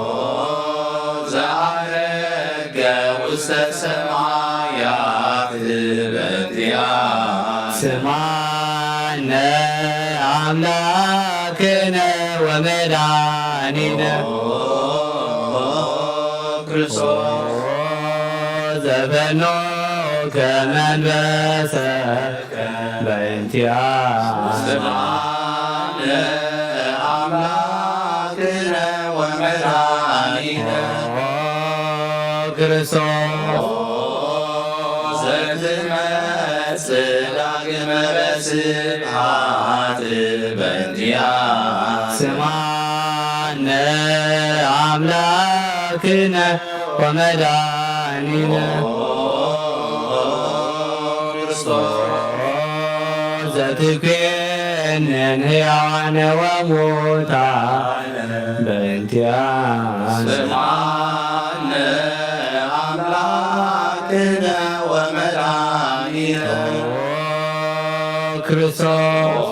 ዘዐረገ ውስተ ሰማያት በእንቲአነ ስማነ አምላክነ ወመድኃኒነ ክርስቶስ ዘፈኖከ መንፈሰከ በእንቲአነ። ስማነ አምላክነ ወመድኃኒነ ክርስቶስ ዘትመጽእ ዳግመ በስብሐት በእንቲአነ። ስማነ አምላክነ ወመድኃኒነ ክርስቶስ ዘትኮንን ሕያዋነ ወሙታነ በእንቲአነ። ስማነ አምላክነ ወመድኃኒነ ክርስቶስ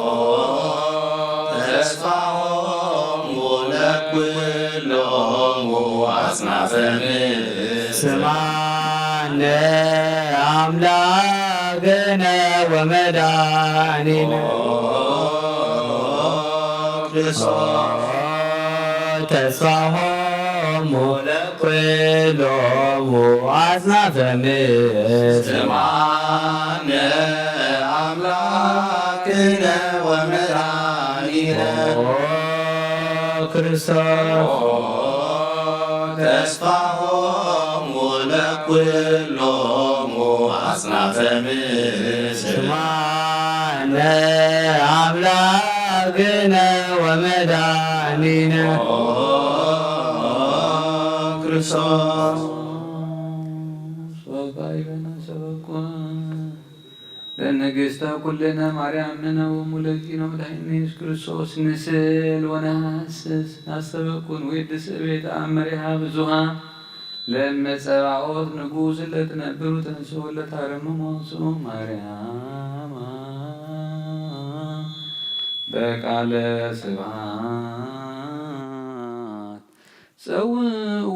ተስፋሆሙ ለኩሎሙ አጽናፈ ምድር። ስማነ አምላክነ ወመድኃኒነ ክርስቶስ ተስፋሆሙ ለኩሎሙ አጽናፈ ምድር። ስማነ አምላክነ ወመድኃኒነ ክርስቶስ ተስፋሆሙ ለኩሎሙ አጽናፈ ምድር። ስማነ አምላክነ ወመድኃኒነ ክርስቶስ። ወባይበነ ሰበኩን ለንግሥተ ኩልነ ማርያም ምነ ወሙለኪኖ መድኃኒነ ኢየሱስ ክርስቶስ ንስእል ወነሐስስ። አስተበኩን ወይድስ ቤት አመሪሃ ብዙሃ ለመጸባዖት ንጉሥ ለትነብሩ ተንሥኡ ለታረምሞ ስኡ ማርያም በቃለ ስብሐት ጸውኡ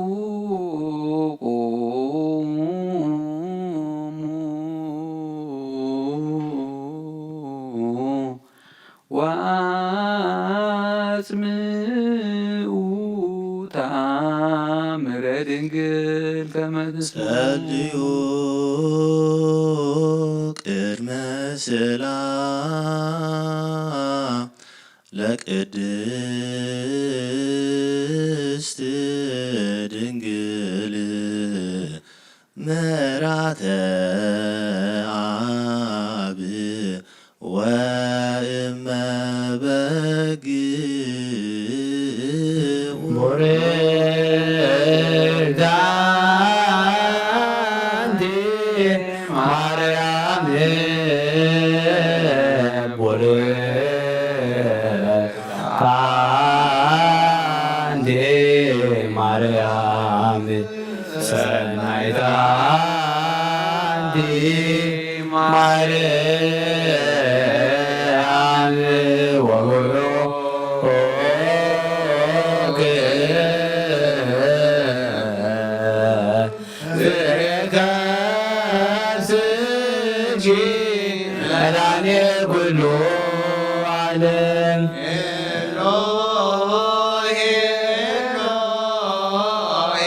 ቁሙ ወአጽምኡ ተአምረ ድንግል ከመ ትስማ። ጸልዩ ቅድመ ስእላ ለቅድስት ድንግል መራተ አብ ወእመ በግ ቡርክት አንቲ ማርያም ቡርክት አንቲ ማርያም ሰናይት አንቲ ማርያም ወቡሩክ ፍሬ ከርስኪ መድኃኔ ኩሉ ዓለም። ኤሎሄ ኤሎሄ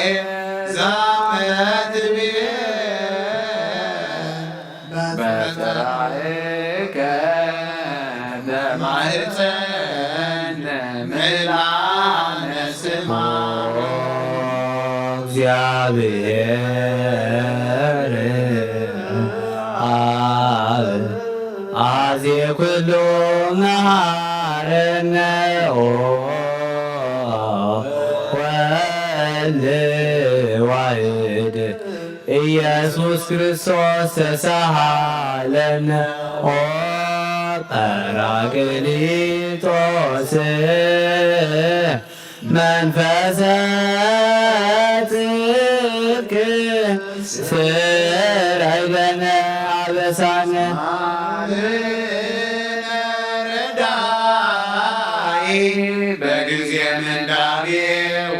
ዛመትብየ በተራእከነ ማህፀነ ምልአነ ስማ። እግዚአብሔር አብ አዜ ኩሉ መሐረነ ኦ ወልድ ዋሕድ ኢየሱስ ክርስቶስ ተሳሃለነ ኦ ጳራቅሊጦስ መንፈሰ ጽድቅ ስረይ ለነ አበሳነ። ረዳኢ በጊዜ ምንዳቤ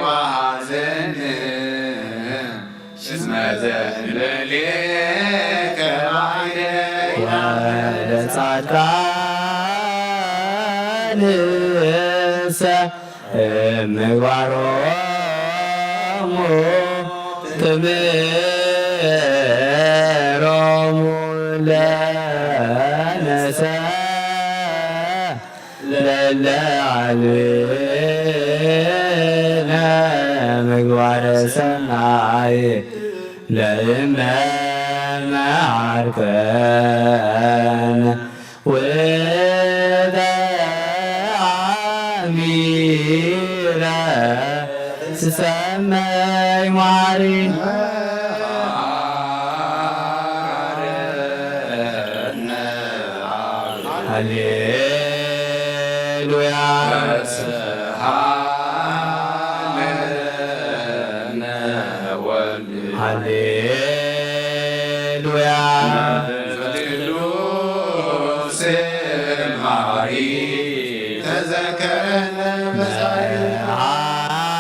ወሐዘን እስመ ዘእለሌከ ባዕደ ወደ ጻድቃንሰ እምግባሮሙ ትምህሮሙ ለነሰ ለለ አልብነ ምግባረ ሰናይ ለእመ መዓርከነ ወተአሚረ ትሰመይ መዓሪ ሃሌሉያ። ሃሌሉያ። ቅዱስ ማሪ ተዘከረነ በጻድቅ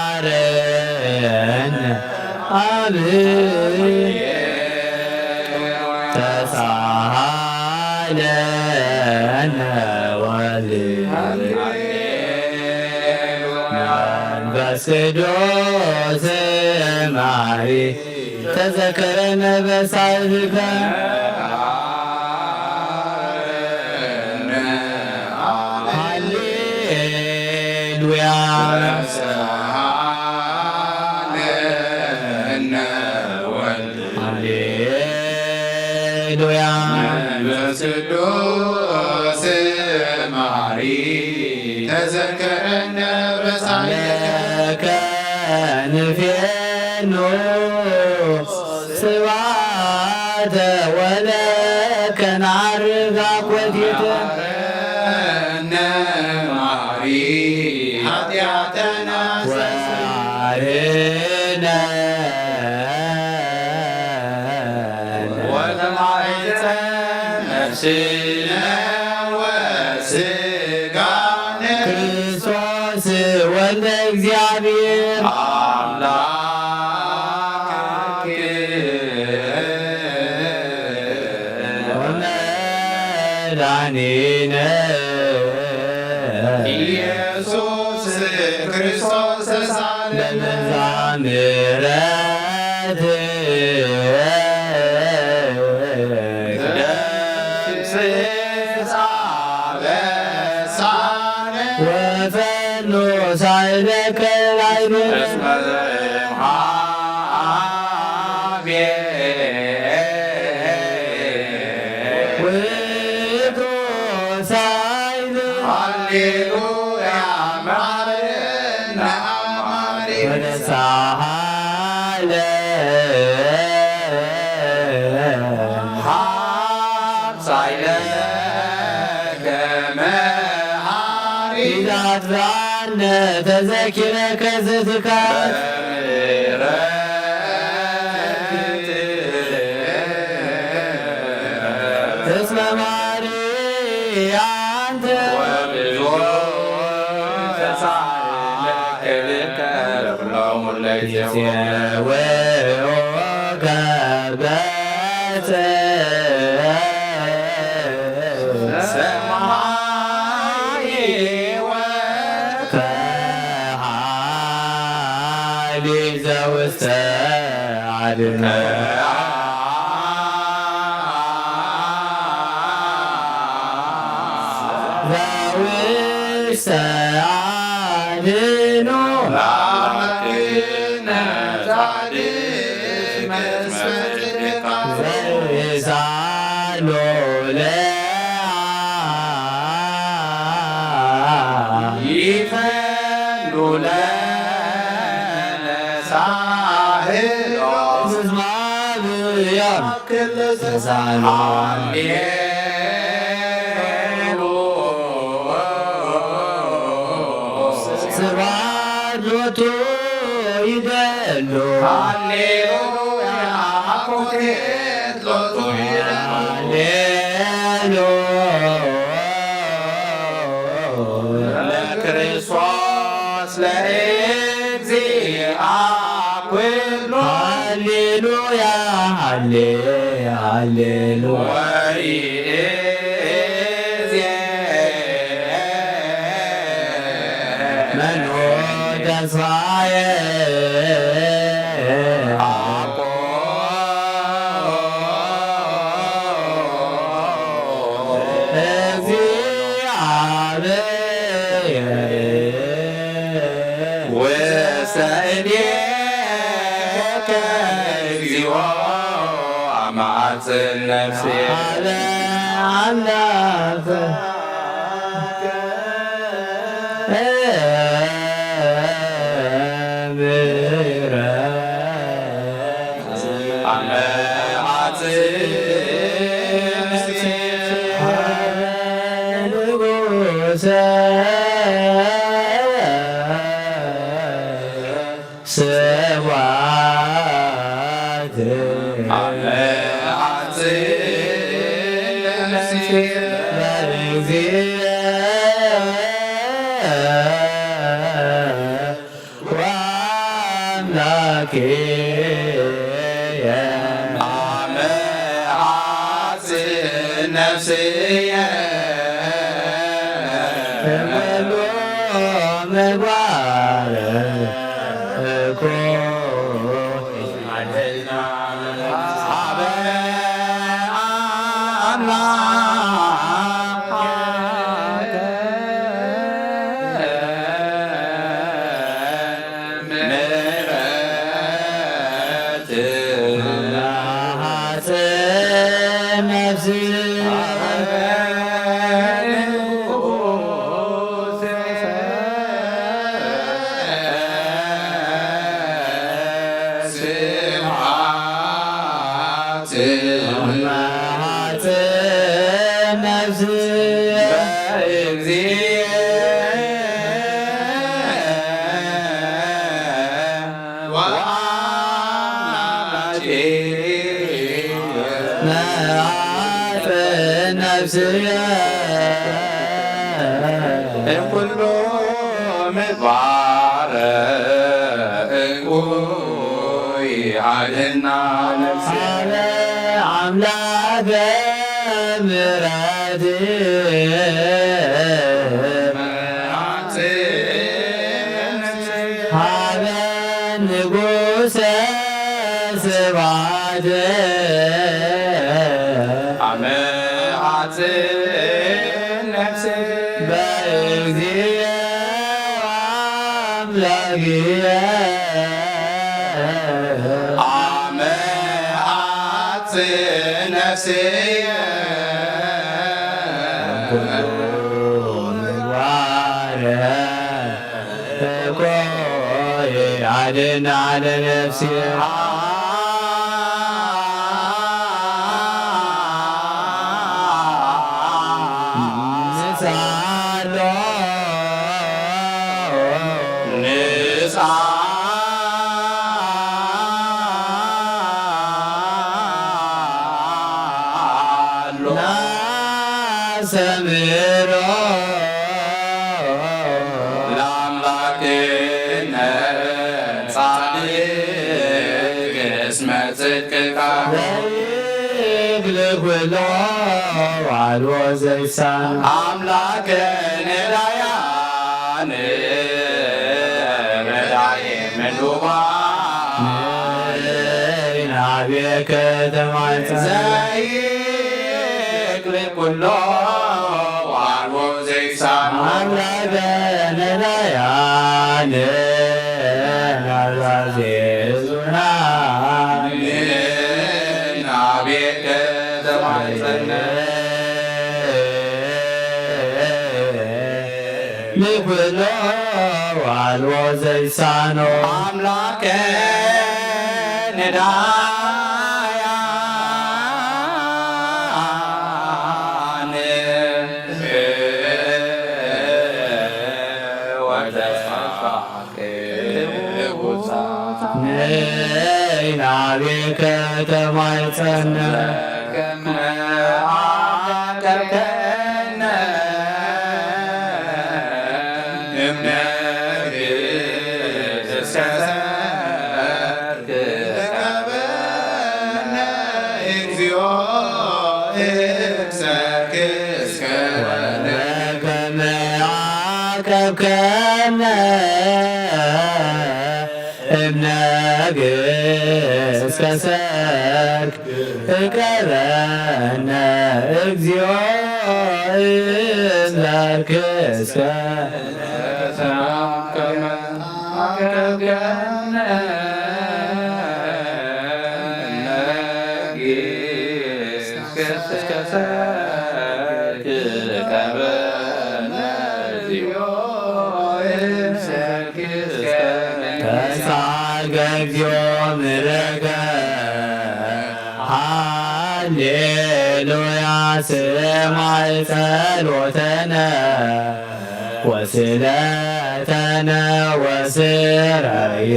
መሐረነ አብ ተሳሃለነ ወልድ መንፈስ ቅዱስ ማሪ ተዘከረነ በሳልከ ሃሌሉያ። ሃሌሉያ። መንፈስ ቅዱስ ማሪ ተዘከረነ በሳልከ ንፌኑ ስብሐተ ወለከ ነዐርግ አኮቴተ ማሪ ኃጢአተነ ወአርነ ወለማይተ ነፍስነ ወስጋነ ክርስቶስ ወልደ እግዚአብሔር አምላክ ወመድኃኒነ ኢየሱስ ክርስቶስ ተሳለነ። ለዛ ምሕረት ደምስስ አበሳነ ወፈኖ ሳይለከ ላይነ እስመ ዘእምሃቤ ውእቱ ሳይል ሃሌሉያ መሐረነ አማሪ ወነሳሃለ ሀብ ሳይለ ከመ ሐሪ ኢዛት ዛነ ተዘኪረ ከዝትካት እስመ ማሪ አንተ ወብዙ ተሳለከ ለኩሎሙ ለይዜወ ይጼወከ በጽ ሰማይ ወከሃሊ ዘውስተ አድኖ ዘውስተ አድኖ አምላክነ ጻድቅ ዘይሳሎ ለአ ይፈሉ ለነ ሳህሎ ምስማብያ ክል ተሳሎ ስብሐት ሎቱ ይደሉ ሃሌሉያ አኮቴት ሎቱ ይደሉ ሃሌሉያ ለክርስቶስ ለእግዚአ ኩሉ ሃሌሉያ ሃሌ ሃሌሉያ ወይኤ መኑ ተስፋየ ኣኮ እግዚአብሔር ውስተ እዴከ እግዚኦ አማጽን ነፍሴ። አለ አምላክ ምሕረት አመ አጽንዕቲ ንጉሰ ስብሐት አመ አጽንዕቲ ለእግዚእ ወአምላክየ አመ አጽንዕቲ ነፍስየ እምኩሉ ምግባር እኩይ አበ አምላከ ምሕረት አጽም ነፍሲ ስብሐት አጽም ነፍሲ እግዚእ ወአምላኬ መዓት ነፍስየ እምኩሉ ምግባር እኩይ አድና ነፍስየ። አምላከ ምሕረት ሀበ ንጉሰ ስብሐት አመ አጽንዕቲ ነፍስየ በእግዚእ አምላክየ አመ አጽንዕቲ ነፍስየ እምኩሉ ምግባር እኩይ አድና ለነፍስየ። ንስሓ ኣሎ ንስሓ ኣሎ ናስተምህሮ ለአምላክነ ጻድቅ እስመ ጽድቅካ ዘይክል ኩሎ ዋልዎ ዘይሳን አምላከ ነዳያን ረዳኢ ምሉባን ናቤከ ተማጸን ዘይክል ኩሎ ዋልዎ ዘይሳን አምላከ ነዳያን ናዛዜ ዙናን ናቤከ ተማጸን ንኩሎ ዋልዎ ዘይሳኖ አምላከ ነዳያን ወተስፋ ነይ ናቤከ ተማይጸነ ከመ አቀብከነ እምነግር እስከ ሰርክ ተቀበልነ እግዚኦ ሰርክ እስከ ወከመ ዓቀብከነ እምነግስ እስከ ሰርክ እቀበነ እግዚኦ እምበርክ እስከ ተሳገ እግዚኦ ምሕረከ ሃሌሉያ ስማዕ ጸሎተነ ወስለተነ ወስረይ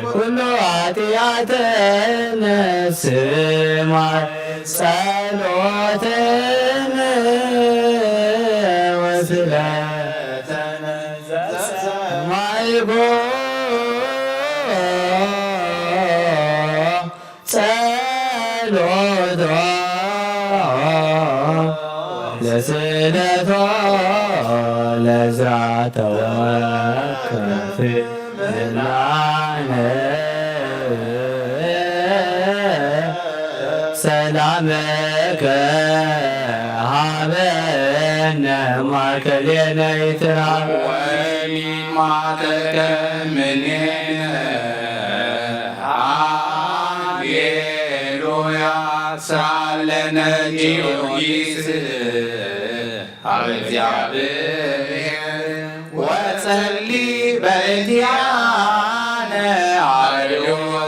ኩሉ ኃጢአተነ ስማዕ ጸሎተነ ወስለተነ ሰማይኮ ጸሎቶ ለስለቶ ለዝራ ተወከፍ ምላነ ሰላመከ ሀበነ ማእከሌነ ይትራ ወሚማተከ ምኔነ ሃሌሉያ ሳለነ ጊዮርጊስ ሀበ እግዚአብሔር ወጸሊ በእንቲአነ አርዮ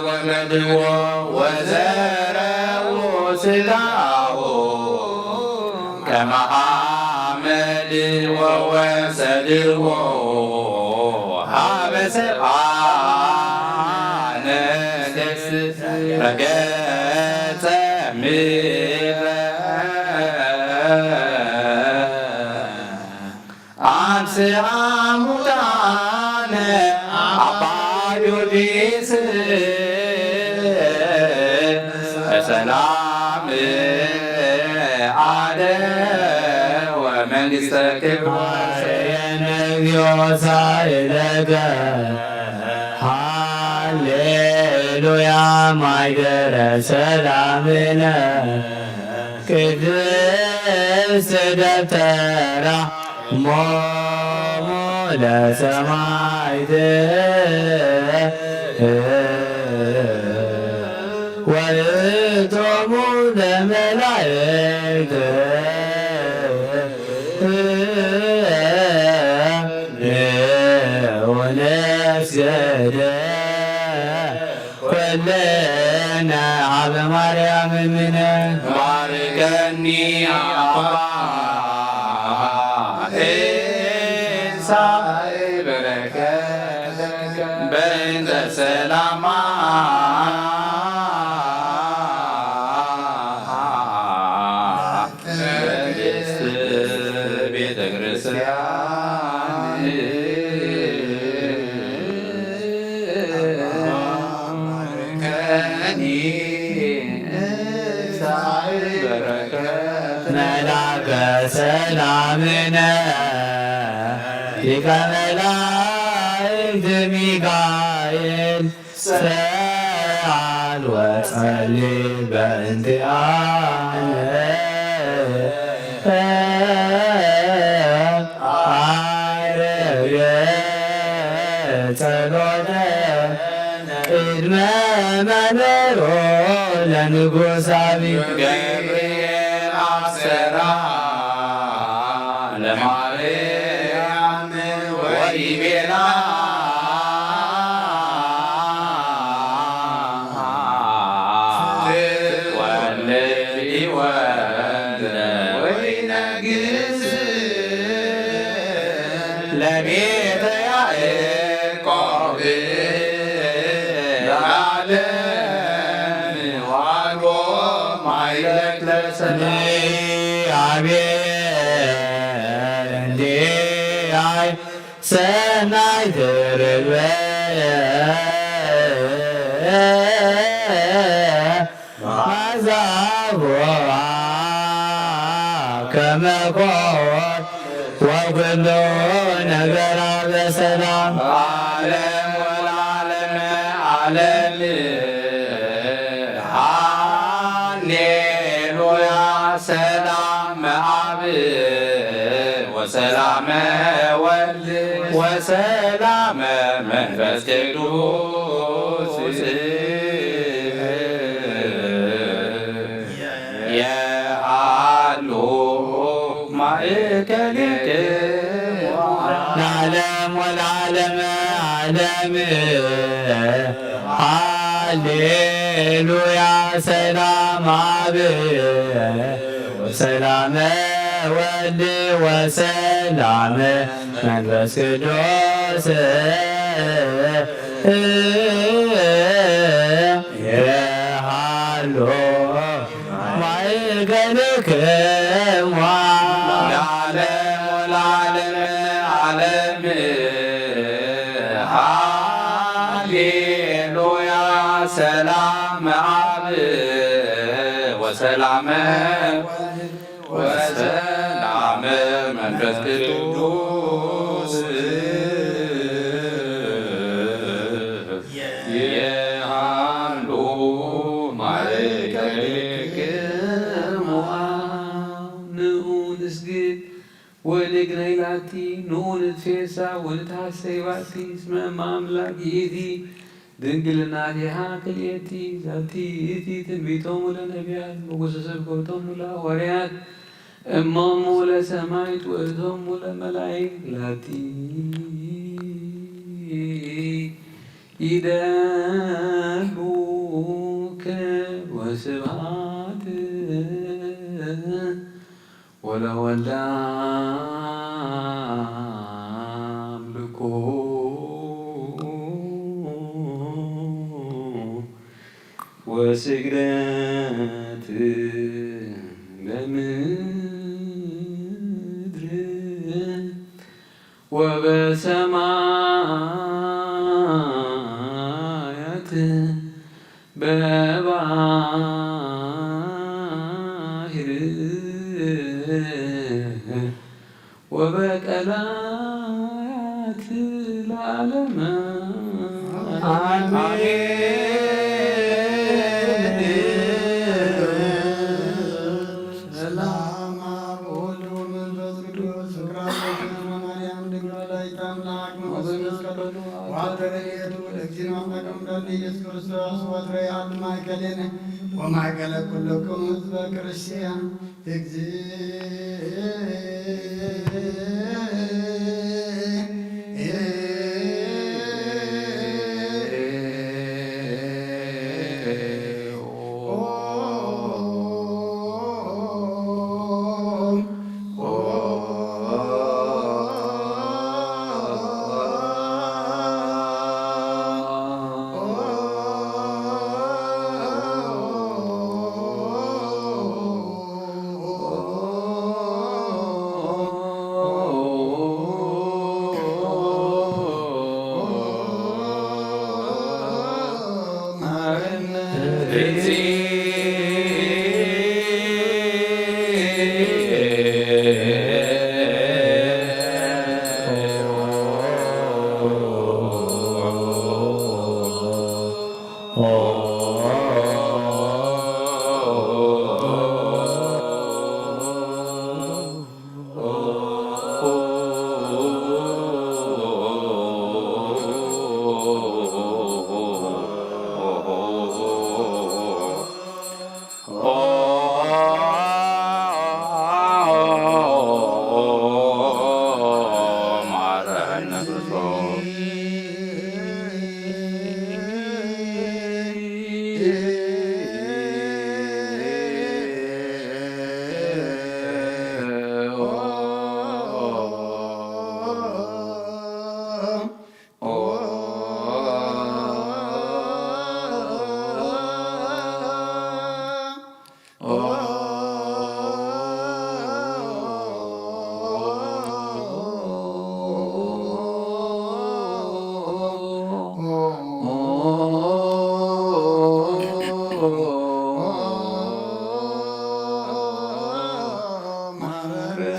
ወገድዎ ወዘረዎ ስጋዎ ከመ አመድ ወወሰድዎ ሀበ ሰብአነ ገጽ ረገጸ ምድረ አንስአ ሙታነ አባ ጊዮርጊስ በሰላም አደ ወመንግስተ ክብር ወሰየነ እግዚኦ ሳይለከ ሃሌሉያ ማይደረ ሰላምነ ቅድስት ደብተራ ሞሙ ለሰማይት ወእቶሙ ለመላእክት ወነስገደ ኩልነ ሀበ ማርያም እምነ ባርከኒ አባ ኤልሳዕ በረከተከ በእንተ ሰላማ ቅድስት ቤተ ክርስቲያን ባርከኒ መላከ ሰላምነ ሊቀ መላእክት ሚካኤል ሰአል ወጸሊ በእንቲአነ አርግ ጸሎተ ቅድመ መንበሮ ለንጉሳዊ ገብርኤል አብሰራ ለማርያም ወይቤላ ወልድ ወይነግስ ለቤተ ያዕቆብ ለዓለም ዋልቦ ማይለክ ለሰማይ አቤት እንዲያይ ሰናይ ትርበ ማዛቦ ከመ ኮን ወኩሉ ነገራ በሰላም። ዓለም ወለዓለመ ዓለም። ሃሌሉያ። ሰላም አብ ወሰላም ወልድ ወሰላም መንፈስ ቅዱስ። የሃሉ ማእከልክሙ ለዓለም ወለዓለመ ዓለም። ሃሌሉያ። ሰላም አብ ወሰላመ ወልድ ወሰላመ መንፈስ ቅዱስ። የሃሎ ማእከልክሙ ለዓለም ወለዓለም ዓለም። ሃሌሉያ። ሰላም አብ ወሰላም ወሰላም መንፈስ ቅዱስ። የሃሉ ማእከልክሙ። ንዑ ንስግድ ወንግነይ ላቲ፣ ንዑ ንትፌሳ ወንትሐሰይ ባቲ፣ እስመ እመ አምላክ ይእቲ፣ ድንግልና ዲሃ ክልኤቲ፣ ዛቲ ይእቲ ትንቢቶሙ ለነቢያት፣ ወጉሱ ስብከቶሙ ለሐዋርያት፣ እሞሙ ለሰማይት ወእቶሙ ለመላይክ ላቲ ይደሉ ክብር ወስብሐት ወለወልደ አምልኮ ወስግደት ለምድር ወበሰማያት በባህር ወበቀላያት ለዓለመ አሜን። ሰላም አብ ወወልድ ወመንፈስ ቅዱስ። ስብሐት ለማርያም ድንግል ወላዲተ አምላክ ወበመስቀሉ ወአንተ ረድኤቱ ለእግዚእነ አምላክ አምላክ ኢየሱስ ክርስቶስ ወትረ ያሉ ማእከሌነ ወማእከለ ኩልክሙ ህዝበ ክርስቲያን።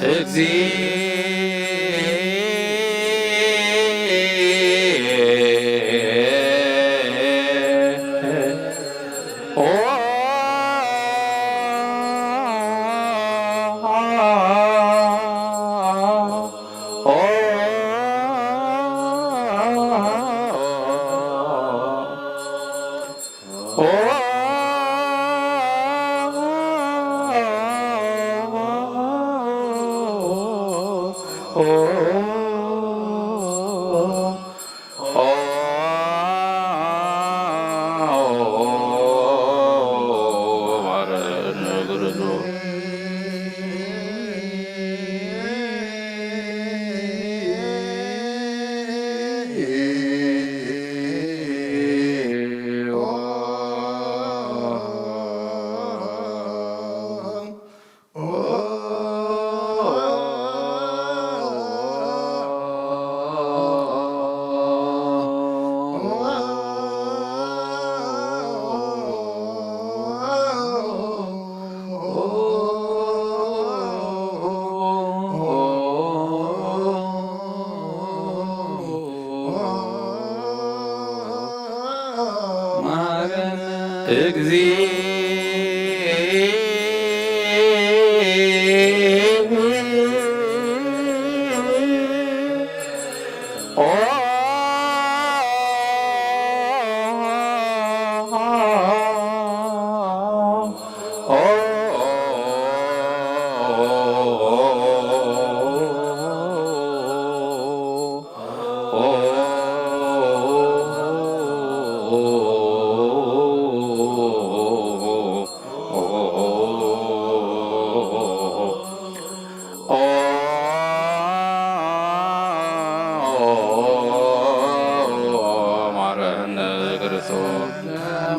እግዚኦ።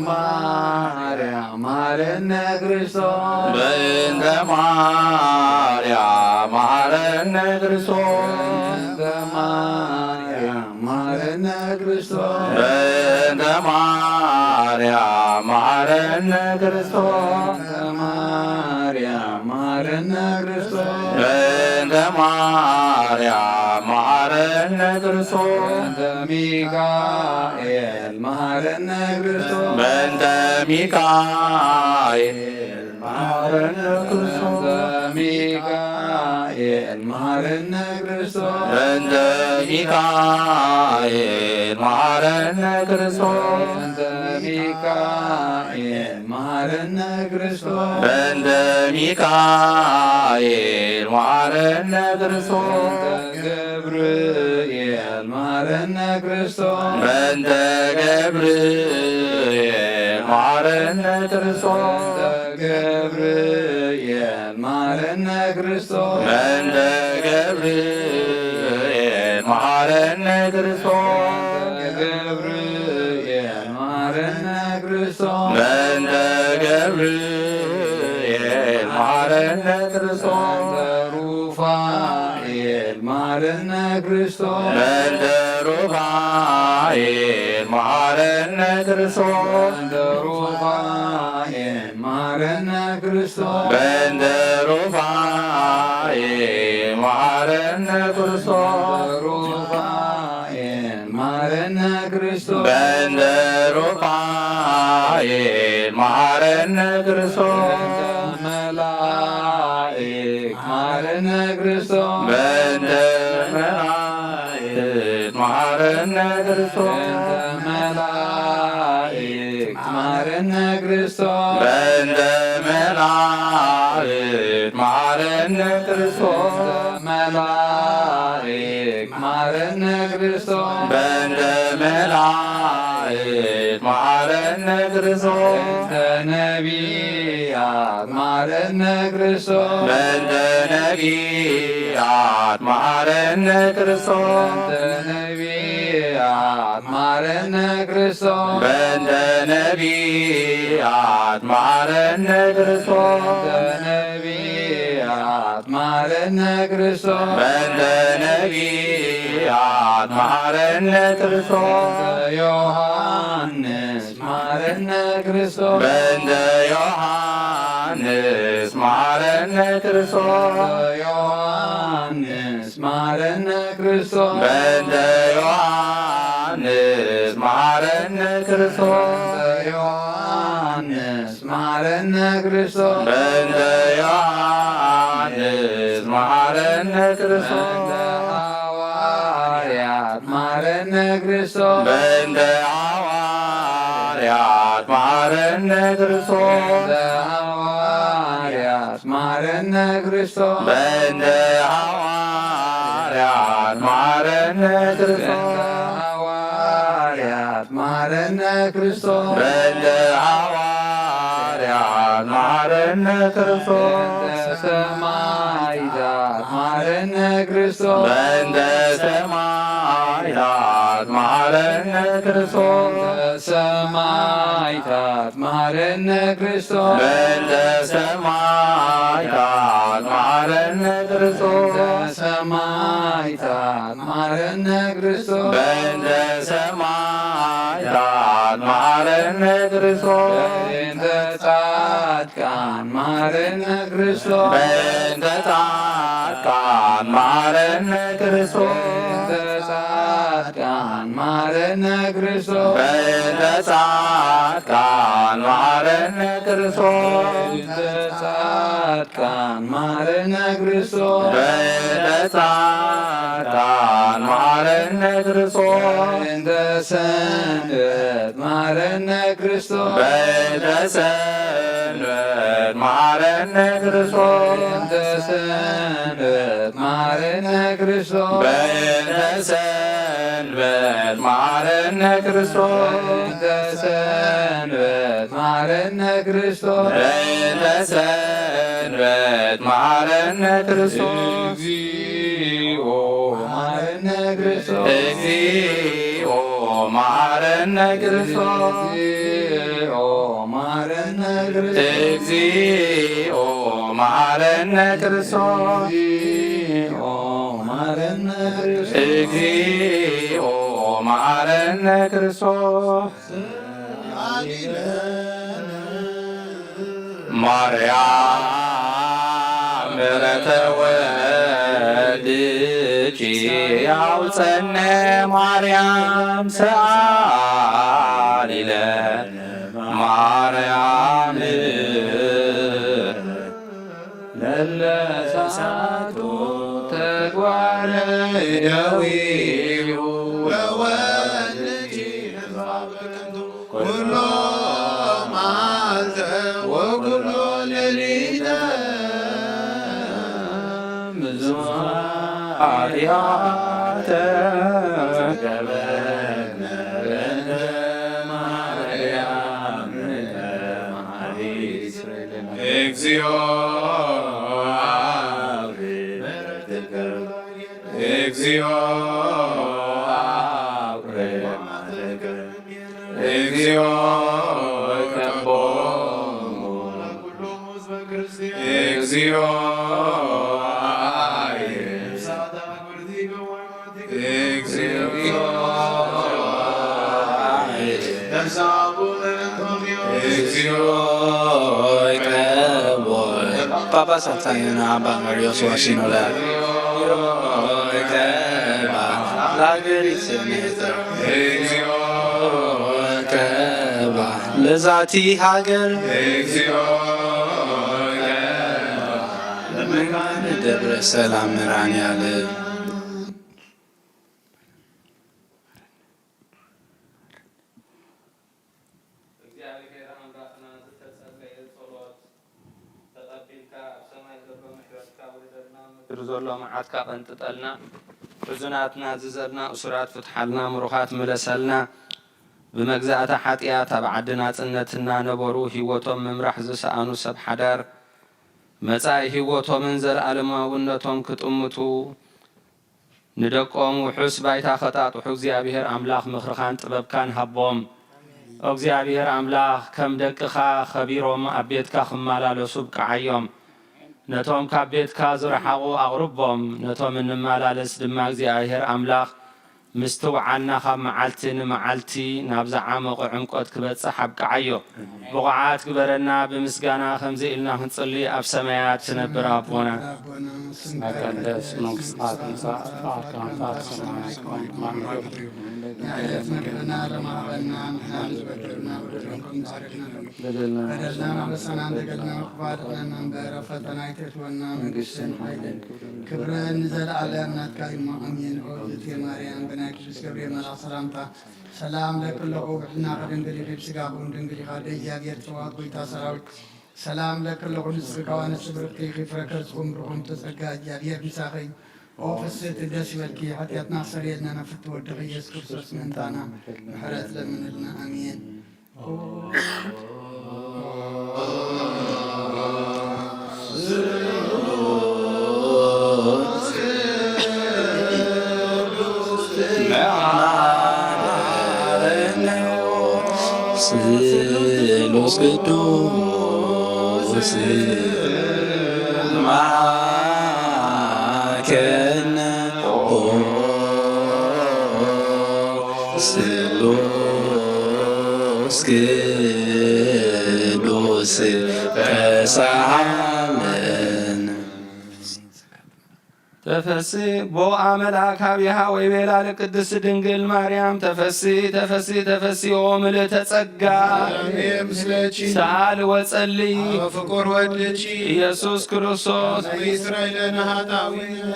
ማርያም ማረነ ክርስቶስ። በእንተ ማርያም ማረነ ክርስቶስ። በእንተ ማርያም ማረነ ክርስቶስ። በእንተ ማርያም ማረነ ክርስቶስ። በእንተ ማርያም ማረነ ክርስቶስ። በእንተ ማርያም ማረነ ክርስቶስ። በእንተ ሚካኤል ማረነ ክርስቶስ። በእንተ ሚካኤል ማረነ ክርስቶስ። በእንተ ሚካኤል ማረነ ክርስቶስ። በእንተ ሚካኤል ማረነ ክርስቶስ። በእንተ ሚካኤል ማረነ ክርስቶስ። በእንተ ሚካኤል ማረነ ክርስቶስ። በእንተ ገብርኤል ማረነ ክርስቶስ። በእንተ ገብርኤል ማረነ ክርስቶስ። በእንተ ገብርኤል ማረነ ክርስቶስ። በእንተ ገብርኤል ማረነ ክርስቶስ። በእንተ ገብርኤል ማረነ ክርስቶስ። በእንተ ገብርኤል ማረነ ክርስቶስ። በእንተ ሩፋኤል ማረነ ክርስቶስ። በእንተ ሩፋኤል ማረነ ክርስቶስ። በእንተ ሩፋኤል ማረነ ክርስቶስ። በእንተ ሩፋኤል ማረነ ክርስቶስ። በእንተ ሩፋኤል ማረነ ክርስቶስ። በእንተ ሩፋኤል ማረነ ክርስቶስ። በእንተ መላእክት ማረነ ክርስቶስ። በእንተ መላእክት ማረነ ክርስቶስ። በእንተ መላእክት ማረነ ክርስቶስ። በእንተ መላእክት ማረነ ክርስቶስ። በእንተ መላእክት ማረነ ክርስቶስ። በእንተ መላእክት ማረነ ክርስቶስ። በእንተ ነቢያት ማረነ ክርስቶስ። በእንተ ነቢያት ማረነ ክርስቶስ። በእንተ ነቢያት ማረነ ክርስቶስ። በእንተ ነቢያት ማረነ ክርስቶስ። በእንተ ነቢያት ማረነ ክርስቶስ። በእንተ ነቢያት ማረነ ክርስቶስ። በእንተ ዮሐንስ ማረነ ክርስቶስ። በእንተ ዮሐንስ ዮሐንስ መሐረነ ክርስቶስ። ዮሐንስ መሐረነ ክርስቶስ። በእንተ ዮሐንስ መሐረነ ክርስቶስ። ዮሐንስ መሐረነ ክርስቶስ። በእንተ ዮሐንስ መሐረነ ክርስቶስ። በእንተ ሐዋርያት መሐረነ ክርስቶስ። በእንተ ሐዋርያት መሐረነ ክርስቶስ። በእንተ ሐዋርያት መሐረነ ክርስቶስ። በእንተ ሐዋርያት መሐረነ ክርስቶስ። በእንተ ሐዋርያት መሐረነ ክርስቶስ። በእንተ ሐዋርያት መሐረነ ክርስቶስ። በእንተ ሰማዕታት መሐረነ ክርስቶስ። በእንተ ሰማዕታት መሐረነ ክርስቶስ። በእንተ ሰማዕታት መሐረነ ክርስቶስ። በእንተ ሰማዕታት መሐረነ ክርስቶስ። በእንተ ሰማዕታት መሐረነ ክርስቶስ። በእንተ ሰማዕታት መሐረነ ክርስቶስ። በእንተ ጻድቃን መሐረነ ክርስቶስ። በእንተ ጻድቃን መሐረነ ክርስቶስ። በእንተ ጻድቃን መሐረነ ክርስቶስ። በእንተ ጻድቃን መሐረነ ክርስቶስ። በእንተ ጻድቃን መሐረነ ክርስቶስ። በእንተ ጻድቃን መሐረነ ክርስቶስ። በእንተ ሰንበት መሐረነ ክርስቶስ። በእንተ ሰንበት መሐረነ ክርስቶስ። በእንተ ሰንበት መሐረነ ክርስቶስ። በእንተ ሰንበት መሐረነ ክርስቶስ። በእንተ ሰንበት መሐረነ ክርስቶስ። በእንተ ሰንበት መሐረነ ክርስቶስ። እግዚኦ መሐረነ ክርስቶስ። እግዚኦ መሐረነ ክርስቶስ። እግዚኦ መሐረነ ክርስቶስ። እግዚኦ መሐረነ ክርስቶስ። እግዚኦ መሐረነ ክርስቶስ። እግዚኦ መሐረነ ክርስቶስ። ማርያም ምሕረተ ወልድኪ ያውፀነ ማርያም ሰአሊ ለነ ማርያም ለለሳቱ ተግባረ እደዊሁ ለወልድኪ ኩሎ መዓልተ ወኩሎ ሌሊተ ብዙኃ ኃጢአተ ገበነ በእንተ ማርያም መሐሪት እግዚኦ አውሬ እግዚኦ አውሬ እግዚኦ ቀቦሙ እግዚኦ አየ እግዚኦ እግዚኦ ቀቦ ጳጳስ አብሳይና አባ መሪዮስ ዋሲኖላ ቀባ ለሀገሪቱ ሜትር እግዚኦ ቀባ ለዛቲ ሀገር እግዚኦ ቀባ ለመካነ ደብረ ሰላም መድኃኔዓለም። እግዚኣብሔር ኣምላኽና፣ ዝተጸለየ ጸሎት ተቐቢልካ፣ ኣብ ሰማይ ዘሎ ምሕረትካ ውረደልና፣ ምድሪ ዘሎ መዓትካ ቀንጥጠልና። ሕዙናትና ዝዘልና፣ እሱራት ፍትሓልና፣ ምሩኻት ምለሰልና። ብመግዛእቲ ሓጢኣት ኣብ ዓዲ ናጽነት እናነበሩ ህይወቶም ምምራሕ ዝሰኣኑ ሰብ ሓዳር፣ መጻኢ ህይወቶምን ዘለኣለማውነቶም ክጥምቱ፣ ንደቆም ውሑስ ባይታ ከጣጥሑ እግዚኣብሔር ኣምላኽ ምኽርኻን ጥበብካን ሃቦም። እግዚኣብሔር ኣምላኽ፣ ከም ደቅኻ ኸቢሮም ኣብ ቤትካ ክመላለሱ ብቅዓዮም። ነቶም ካብ ቤትካ ዝረሓቑ ኣቕርቦም፣ ነቶም እንመላለስ ድማ እግዚኣብሔር ኣምላኽ ምስትውዓልና ካብ መዓልቲ ንመዓልቲ ናብ ዝዓመቑ ዕምቆት ክበጽሕ ኣብቅዓዮ። ብቑዓት ግበረና፣ ብምስጋና ከምዚ ኢልና ክንጽሊ፣ ኣብ ሰማያት ትነብር ኣቦና። ኣቦና፣ ስምካ ይትቀደስ፣ መንግስትካ ትምጻእ፣ ፍቃድካ ከም ኣብ ሰማይ ከምኡ እውን ኣብ ምድሪ ትኹን። ናይ ዕለት መግብና ሎሚ ሃበና፣ ንሕና ንዝበደሉና በደሎም ከም ንዓርግ ኢና። በደልና በደልና ኣበሳና እንደገልና፣ ክፉ ኣድሕነና እምበር፣ ኣብ ፈተና ኣይተእትወና፣ መንግስትን ሓይልን ክብርን ንዘለኣለም ናትካ እዩ፣ ኣሜን። ኦ እግዝእትየ ማርያም፣ ብናይ ቅዱስ ገብርኤል መልኣኽ ሰላምታ ሰላም እለኪ ኣለኹ፣ ብሕልናኺ ድንግል ኢኺ፣ ብስጋኺ እውን ድንግል ኢኻ፣ ኣደ እግዚኣብሔር ጸባኦት፣ ጎይታ ሰራዊት፣ ሰላም እለኪ ኣለኹ፣ ንስኺ ካብ ኣንስቲ ብርኽቲ ኢኺ፣ ፍረ ከርስኺ እውን ብሩኽ እዩ፣ ጸጋ እግዚኣብሔር ምሳኺ እዩ። ኦ ፍስሕቲ ደስ ይበልኪ፣ ሓጢኣትና ክሰርየልና ናብ ፍትው ወድኺ ኢየሱስ ክርስቶስ ምእንታና ምሕረት ለምንልና፣ ኣሜን። ስሉስ ቅዱስ ማከነ ኦ ስሉስ ቅዱስ ተሳሃለን። ተፈሲ ቦአ መልአክ ሀቢሃ ወይቤላ ለቅድስት ድንግል ማርያም ተፈሲ ተፈሲ ተፈሲ ኦ ምልእተ ጸጋ እግዚአብሔር ምስለኪ ሰአሊ ወጸሊ አብ ፍቁር ወድኪ ኢየሱስ ክርስቶስ ይስረይ ለነ ኃጣውኢነ።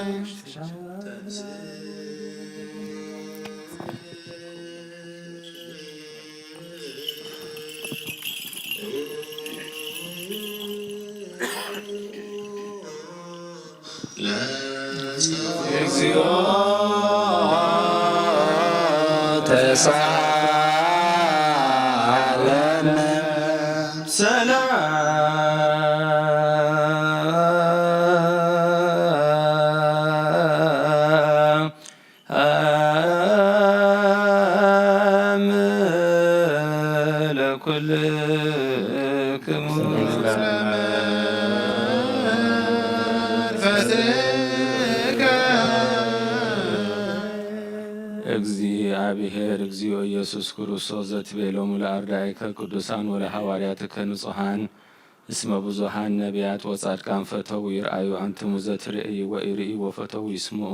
እግዚኦ ተሳለን ሰላም ለኩልክሙ። እግዚአብሔር እግዚኦ ኢየሱስ ክርስቶስ ዘትቤሎሙ ለአርዳኢከ ቅዱሳን ወለሐዋርያትከ ንጹሐን እስመ ብዙኃን ነቢያት ወጻድቃን ፈተው ይርአዩ አንትሙ ዘትርእዩ ወኢርእዩ ወፈተው ይስምዑ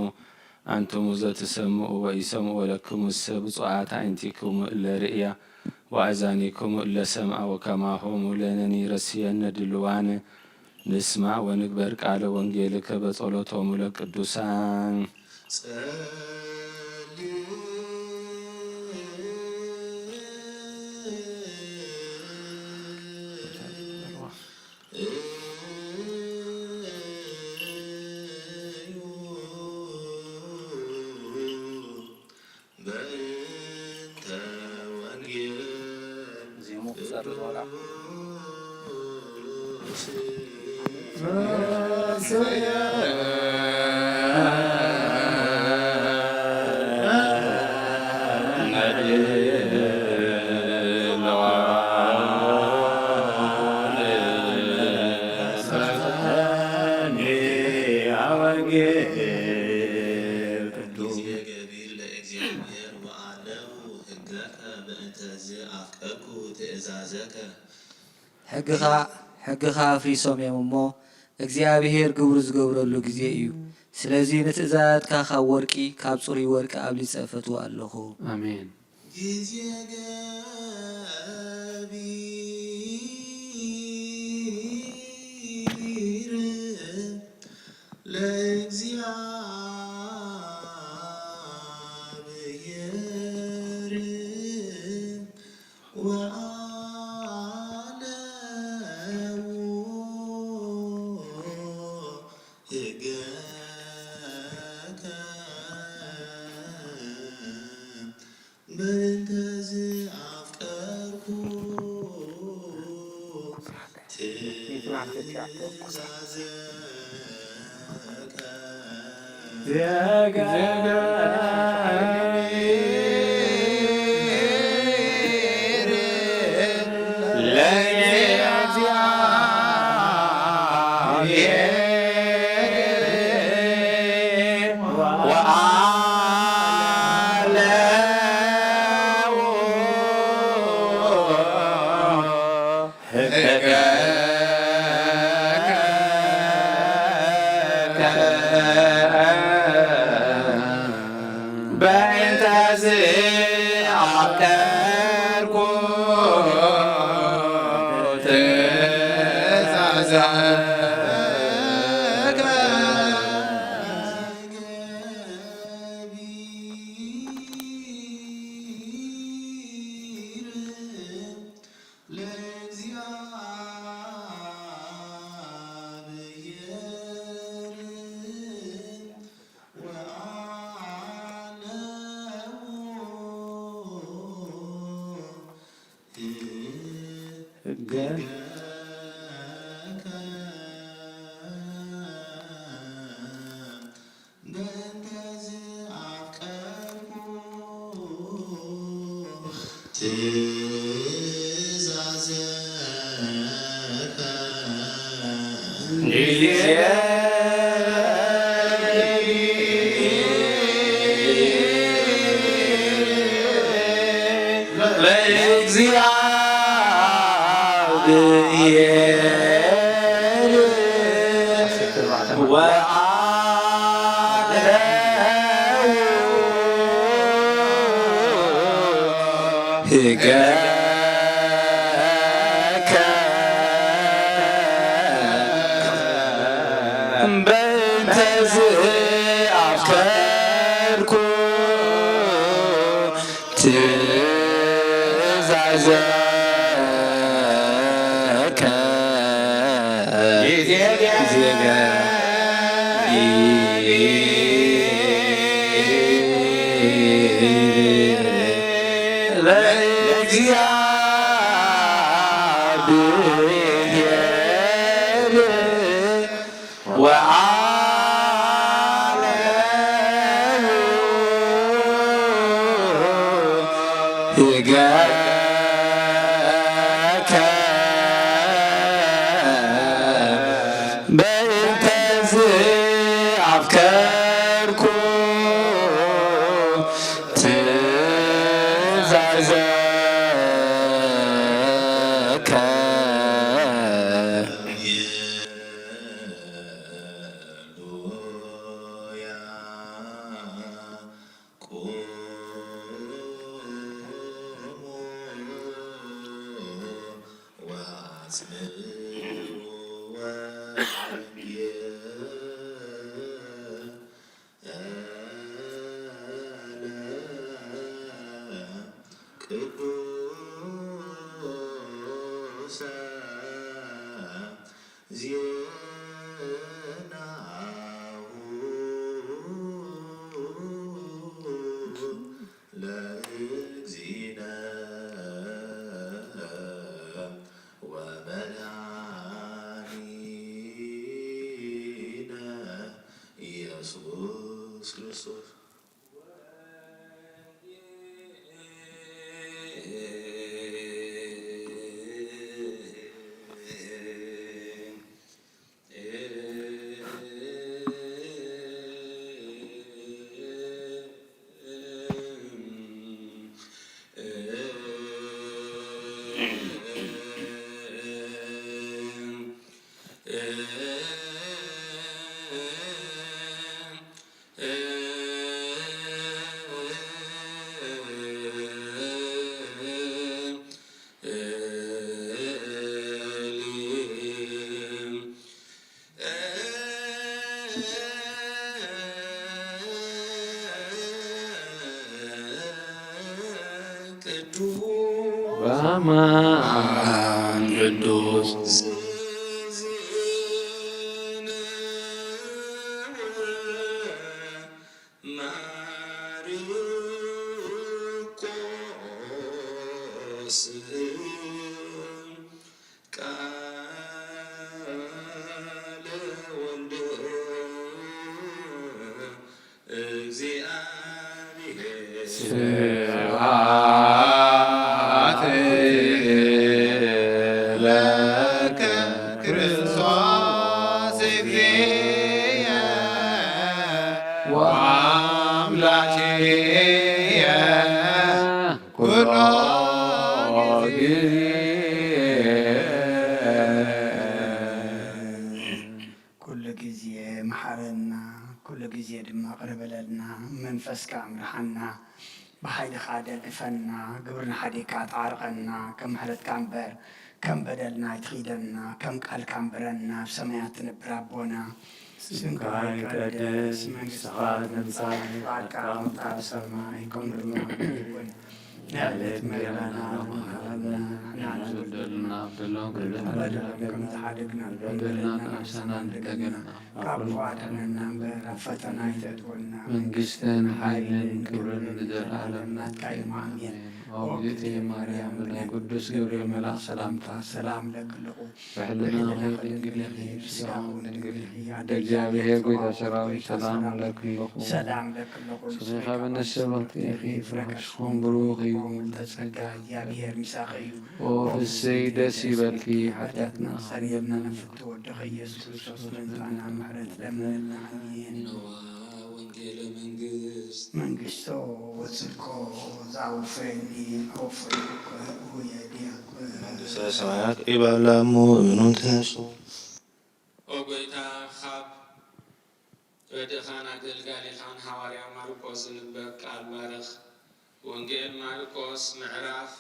አንትሙ ዘትሰምዑ ወኢሰምዑ ወለክሙሰ ብፁዓት አዕይንቲክሙ እለ ርእያ ወአዛኒክሙ እለ ሰምዓ ወከማሆሙ ለነኒ ረስየነ ድልዋነ ንስማዕ ወንግበር ቃለ ወንጌልከ በጸሎቶሙ ለቅዱሳን። በእንተ ወንጌል ዜሙ ክሰርዝ ወላ ወንጌል ቅዱስ። ጊዜ ገቢር ለእግዚአብሔር ወአለሁ ህገከ በእንተዝ አፍቀርኩ ትእዛዘከ። ሕግኻ ሕግኻ ኣፍሪሶም እዮም እሞ፣ እግዚኣብሔር ግብሩ ዝገብረሉ ግዜ እዩ። ስለዚ ንትእዛዛትካ ካብ ወርቂ፣ ካብ ጽሩይ ወርቂ ኣብሊጸ እፈትዎ ኣለኹ። ኣሜን። ጊዜ ገቢር ለእግዚኣብሔር ወአለዉ ህገከ በእንተዝ አፍቀርኩ ትእዛዘከ። በእንተዝ ኣፍቀርኩ ትእዛዘከ። ለእግዚኣብሔር ወአነው ህገ በእንተዝ ኣፍቀርኩ ትእዛዘከ። ለእግዚኣብሔር ወአነው ህገከ። በእንተዝ ኣፍቀርኩ ትእዛዘከ። ዜጋ ለእግዚኣብሔር ወአነው ህገከ። በእንተዝ ኣፍቀርኩ ትእዛዘከ። ሃሌሉያ። ቁሙ ወአጽምዑ ወንጌል ለቅዱሰ ዜናሁ ለእግዚእነ ወመድኃኒነ ኢየሱስ ክርስቶስ። ቅዱስ በአማን ቅዱስ ማርቆስ ቃለ ወልድ እግዚአብሔር። ስብሐት ለከ ክርስቶስ እግዚእየ ወአምላክየ ኩሎ ጊዜ። ኩሉ ጊዜ መሓረና። ኩሉ ግዜ ድማ ቅርብ በለልና፣ መንፈስካ ምርሓና፣ ብሓይልኻ ደግፈና፣ ግብርና ሓዲግካ ኣጣዕርቐና፣ ከም ምሕረትካ እምበር ከም በደልና ኣይትኺደና፣ ከም ቃልካ እምበረና፣ ኣብ ሰማያት ትነብር ኣቦና፣ ስምካ ይቀደስ፣ መንግስትኻ ትምጻእ፣ ፍቓድካ ከምታ ኣብ ሰማይ ከምኡ ድማ ኣብ ምድሪ ይኹን። ንዕለት መግብና ሎሚ ሃበና፣ ንሕና ንበደልና በደሎም ከም ንበድሎም ከም ንሓድግ ንሓድግ ንበደልና ንበደልና ንሓድግ ንሓድግ ንሓድግ ንሓድግ ካብ ክፉእ ኣድሕነና እምበር ኣብ ፈተና ኣይተእትወና። መንግስትን ሓይልን ክብርን ንዘለኣለም ናትካ እዩ። ኣሜን። ኦ ግዝእቲ ማርያም ብናይ ቅዱስ ገብርኤል መልኣኽ ሰላምታ ሰላም ለክልኹ። ብሕልናኺ ድንግል ኢኺ፣ ብስጋኺ እውን ድንግል ኢኺ። ኣደ እግዚኣብሔር ጎይታ ሰራዊት ሰላም ለክልኹ። ሰላም ለክልኹ። ንስኺ ካብ ኣንስቲ ብርክቲ ኢኺ፣ ፍረ ከርስኺ እውን ብሩኽ እዩ። ምልዕተ ጸጋ እግዚኣብሔር ምሳኺ እዩ። ኦ ፍስይ ደስ ይበልኪ፣ ሓጢኣትና ኣስተሰርየልና፣ ንፍትው ወድኺ ኢየሱስ ክርስቶስ ምሕረትና ምሕረት ለምንልና። ኣሜን። ንዋ ወንጌለ መንግስት መንግስቶ ወጽድቆ ዘአውፈኒ አውፈይኩ ወየዲያኩ። መንግስተ ሰማያት ኢባላሙ እምኑን ትነሱ። ኦ ጎይታ፣ ካብ ረድእኻን ኣገልጋሊኻን ሃዋርያ ማርቆስ ዝንበብ ቃል ባርኽ። ወንጌል ማርቆስ ምዕራፍ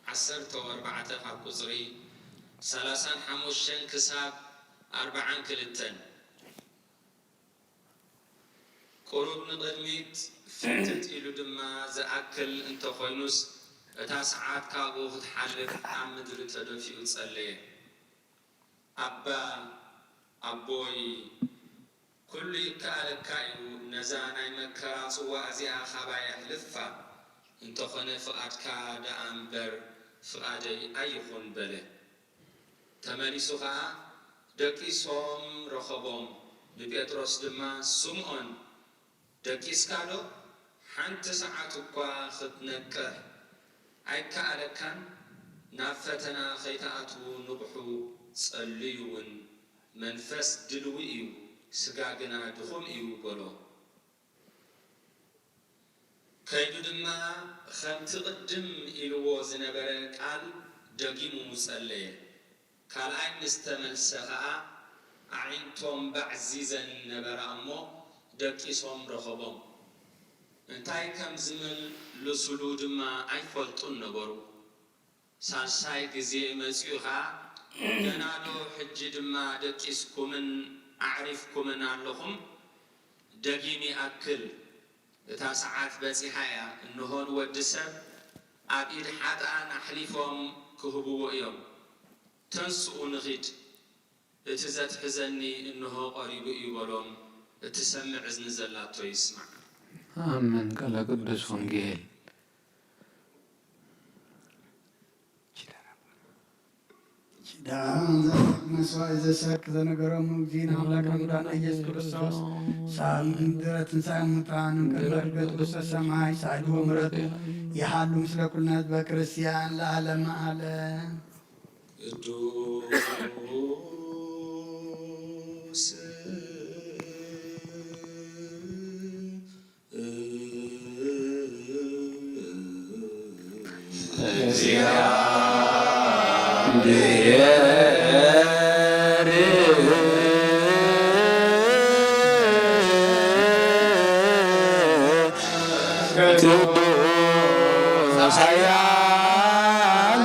ዓሰርተ ኣርባዕተ ካብ ቁጽሪ ሰላሳን ሓሙሽተን ክሳብ ኣርባዓን ክልተን። ቁሩብ ንቕድሚት ፍትት ኢሉ ድማ ዝኣክል እንተኾይኑስ፣ እታ ሰዓት ካብኡ ክትሓልፍ ኣብ ምድሪ ተደፊኡ ጸለየ። ኣባ፣ ኣቦይ፣ ኩሉ ይከኣለካ እዩ፣ ነዛ ናይ መከራ ጽዋ እዚኣ ኻባይ ኣሕልፋ፣ እንተኾነ ፍቓድካ ደኣ እምበር ፍቓደይ ኣይኹን በለ። ተመሊሱ ኸኣ ደቂሶም ረኸቦም። ንጴጥሮስ ድማ፣ ስምዖን፣ ደቂስካዶ? ሓንቲ ሰዓት እኳ ኽትነቅሕ ኣይከኣለካን? ናብ ፈተና ኸይትኣትዉ ንቕሑ፣ ጸልዩ እውን። መንፈስ ድልዊ እዩ፣ ስጋ ግና ድኹም እዩ በሎ። ከይዱ ድማ ኸምቲ ቅድም ኢልዎ ዝነበረ ቃል ደጊሙ ጸለየ። ካልኣይ ምስ ተመልሰ ኸኣ ኣዒንቶም ባዕዚዘን ነበራ እሞ ደቂሶም ረኸቦም። እንታይ ከም ዝምልሱሉ ድማ ኣይፈልጡን ነበሩ። ሳልሳይ ግዜ መጺኡ ኸኣ፣ ገናዶ ሕጂ ድማ ደቂስኩምን ኣዕሪፍኩምን ኣለኹም? ደጊም ይኣክል፣ እታ ሰዓት በጺሓ እያ፣ እንሆ ንወዲ ሰብ ኣብ ኢድ ሓጥኣን ኣሕሊፎም ክህብዎ እዮም። ተንስኡ ንኺድ፣ እቲ ዘትሕዘኒ እንሆ ቀሪቡ እዩ በሎም። እትሰምዕ እዝኒ ዘላቶ ይስማዕ። ኣሜን። ቃለ ቅዱስ ወንጌል። ኪዳን መስዋዕት ዘሰርክ ዘነገሮም እግዚእነ ኣምላክ መድኃኒነ ኢየሱስ ክርስቶስ ሳል ምድረ ትንሣኤ ሙታን እምቅድመ ዕርገቱ ውስተ ሰማይ ሳይል ወምሕረቱ ይሃሉ ምስለ ኩልነ ህዝበ ክርስቲያን ለዓለመ ዓለም። ቅዱስ እግዚአብሔር ቅዱስ ኃያል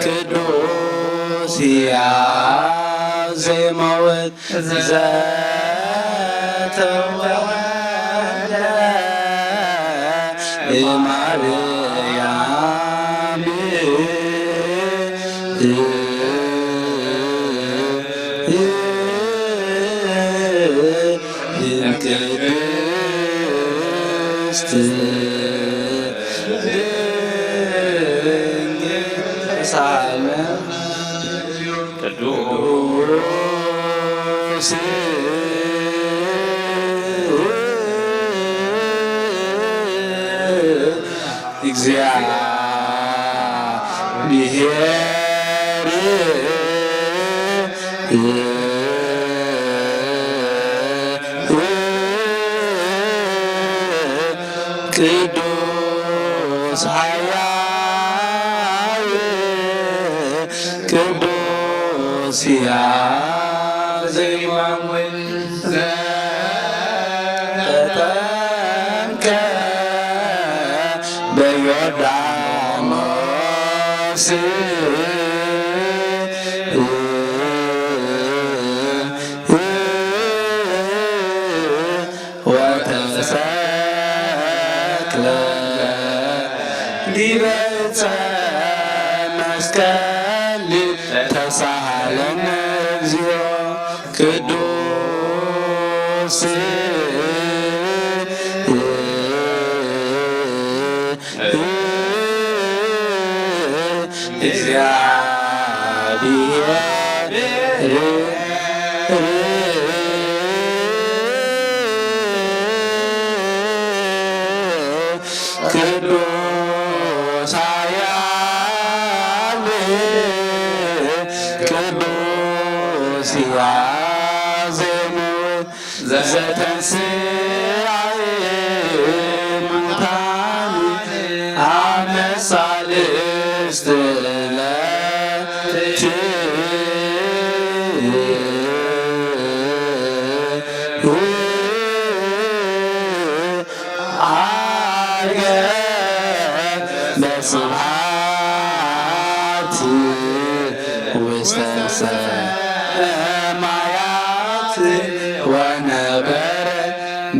ቅዱስ ሕያው ዜማወት ዘተወልደ እማርያም ቅድስት ድንግል ሳለ ቅዱስ እግዚአብሔር ቅዱስ ኃያል ቅዱስ ሕያው ዜማወት ዮርዳኖስ ወተሰቅለ ዲበ ዕፀ መስቀል ተሳሃለነ እግዚኦ ቅዱስ እግዚአብሔር ቅዱስ ኃያል ቅዱስ ያዜሙ ዘተንሥአ እሙታን አመ ሣልስት ዕለት ዐርገ በስብሐት ውስተ ሰማያት ወነበረ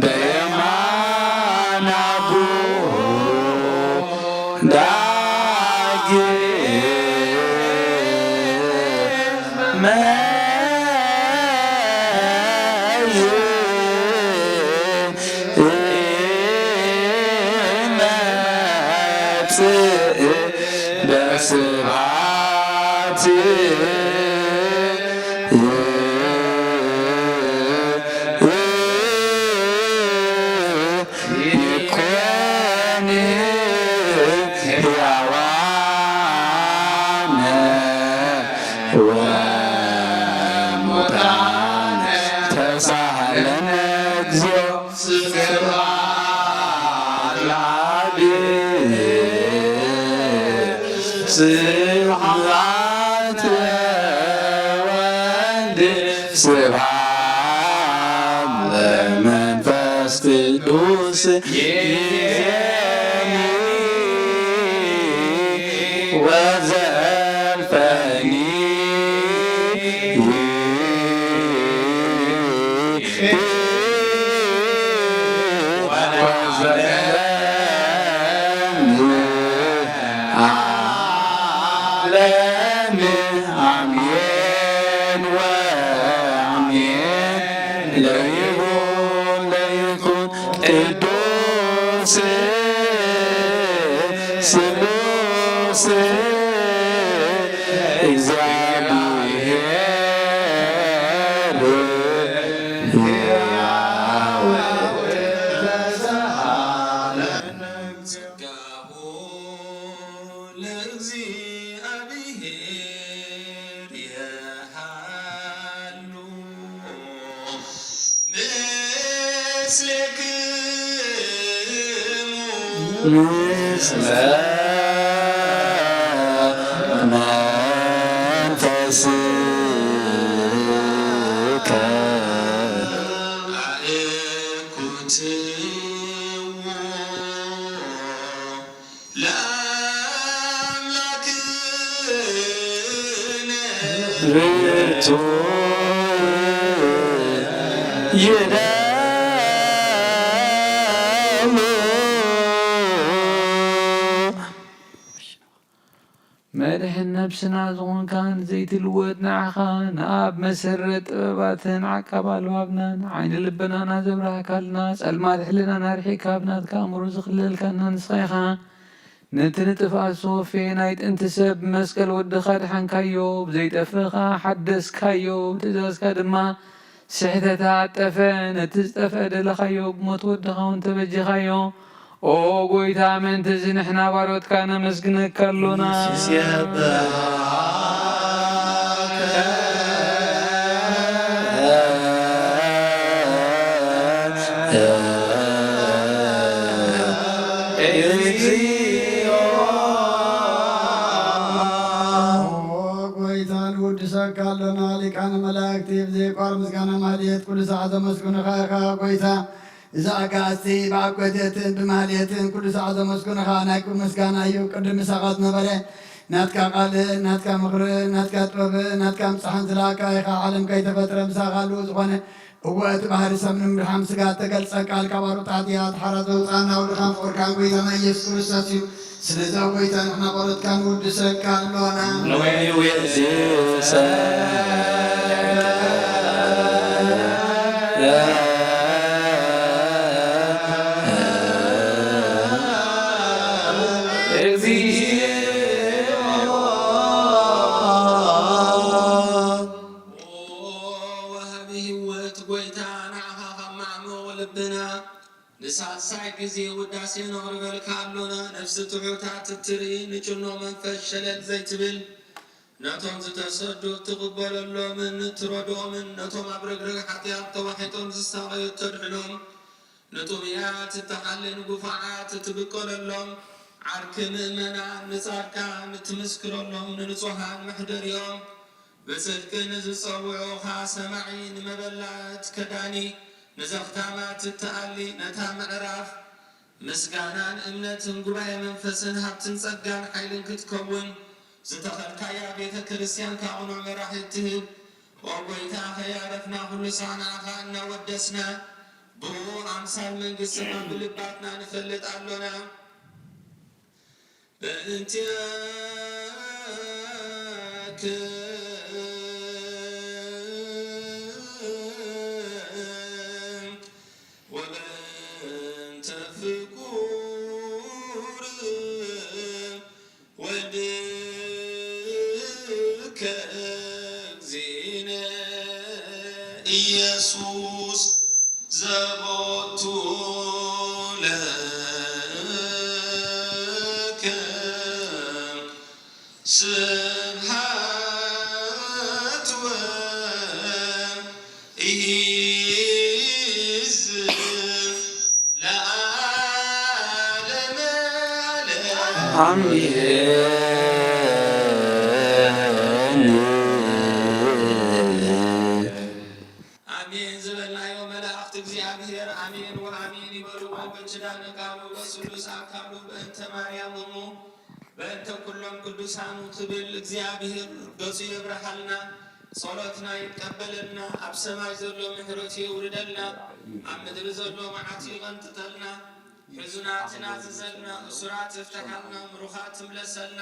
በየማነ አቡሁ ዳግመ ይመጽእ በስብሐት ይኮን ሕያዋነ ወሙታነ ተሳሃለነ እግዚኦ። ስብሐት ለአብ ስብሐት ለወልድ ስብሐት ለመንፈስ ቅዱስ ይዜኒ ወዘልፈኒ ወዘልፈኒ ዓለም አሜን ወአሜን። ለይኩን ለይኩን ቅዱስ ስሉስ እግዚአብሔር ሕያው ጸጋሁ ለእግዚአብሔር የሃሉ ምስሌክሙ ምስለ መንፈስከ አእኩትዎ ለአምላክነ ርቱ ይደሉ። መድሕን ነብስና ዝኾንካን ዘይትልወጥ ንዓኻ ንኣብ መሰረት ጥበባትን ዓቃብ ኣልባብናን ዓይኒ ልበናና ዘብራህካልና ጸልማት ሕልናና ኣርሒቕካ ብናትካ ኣእምሮ ዝኽለልካና ንስኻ ኢኻ። ነቲ ንጥፍኣት ዝወፈየ ናይ ጥንቲ ሰብ ብመስቀል ወድኻ ኣድሓንካዮ፣ ብዘይጠፍእ ኸኣ ሓደስካዮ፣ ብትእዛዝካ ድማ ስሕተት ኣጠፈ። ነቲ ዝጠፍአ ደለኻዮ፣ ብሞት ወድኻ እውን ተበጀኻዮ። ኦ ጐይታ፣ ምእንቲ እዚ ንሕና ባሮትካ ነመስግነካ ኣሎና። ንሴብሐካ እግዚኦ። ኦ ጐይታ፣ ንውድሰካ ኣሎና። ሊቃነ መላእክቲ ብዘይቋር ምስጋና ማህሌት ኩሉ ሰዓት ዘመስግኑኻ ኢኻ ጐይታ። እዚ ኣጋእዝቲ ብኣኮቴትን ብማህሌትን ኩሉ ሰዓት ዘመስግኑኻ ናይ ክብሪ ምስጋና እዩ። ቅድም ምሳኻ ዝነበረ ናትካ ቃልን ናትካ ምኽርን ናትካ ጥበብን ናትካ ምጻሕን ዝለኣካ ኢኻ። ዓለም ከይተፈጥረ ምሳኻ ኣለዎ ዝኾነ እወ እቲ ባህሪ ሰብ ንምድሓን ስጋ እተገልጸ ቃል ካብ ኣሩጣት እያ። ተሓራ ዘውጻና ወድኻን ፍቕርካን ጎይታና ኢየሱስ ክርስቶስ እዩ። ስለዚ ኣብ ጎይታ ንሕና ቆረትካ ንውድሰካ ኣሎና። ንወይን ይውየእ ዜሰ ወሃቢ ህይወት ጎይታ ንዓኻ ካብ ማዕሙቕ ልብና ንሳልሳይ ግዜ ውዳሴ ነቕርበልካ ኣሎና። ነፍሲ ትሑታት እትርኢ ንጭኖ መንፈስ ሸለል ዘይትብል ነቶም ዝተሰዱ እትቕበለሎምን እትረድኦምን ነቶም ኣብ ረግረግ ሓጢኣት ተዋሒጦም ዝሳቐዩ እተድሕኖም ንጥሙያት እትሓልን ጉፋዓት እትብቀለሎም ዓርኪ ምእመናን ንጻድቃን እትምስክረሎም ንንጹሃን መሕደሪኦም ብጽድቂ ንዝጸውዑኻ ሰማዒ ንመበላት ከዳኒ ንዘኽታማት እትኣሊ ነታ ምዕራፍ ምስጋናን እምነትን ጉባኤ መንፈስን ሃብትን ጸጋን ሓይልን ክትከውን ዝተኸልካያ ቤተ ክርስቲያን ካቕኑዕ መራሒ እትህብ ኦ ጎይታ ከያረፍና ኩሉ ሳዕ ንዓኻ እናወደስና ብኡ ኣምሳል መንግስትኻ ብልባትና ንፈልጥ ኣሎና። በእንቲኣክ ወበእንተ ፍቁር ወልድከ እግዚእነ ኢየሱስ ዘቦቱ ለከ ስብሐት ወኢይዝም ለዓለመ ዓለም። ኣሜን። ኣሜን ዝበልናዮ መላእኽቲ እግዚኣብሔር ኣሜን ወኣሜን ይበልዎ። በኪዳነ ቃሉ በስሉስ ኣካሉ በእንተ ማርያም እሙ በእንተ ኩሎም ቅዱሳኑ ክብል እግዚኣብሔር ገጹ የብርሃልና፣ ጸሎትና ይቀበለልና፣ ኣብ ሰማይ ዘሎ ምሕረቱ የውርደልና፣ ኣብ ምድሪ ዘሎ መዓቱ ይቐንጥጠልና፣ ሕዙናት ናዝዘልና፣ እሱራት ይፍትሓልና፣ ምሩኻት ትምለሰልና።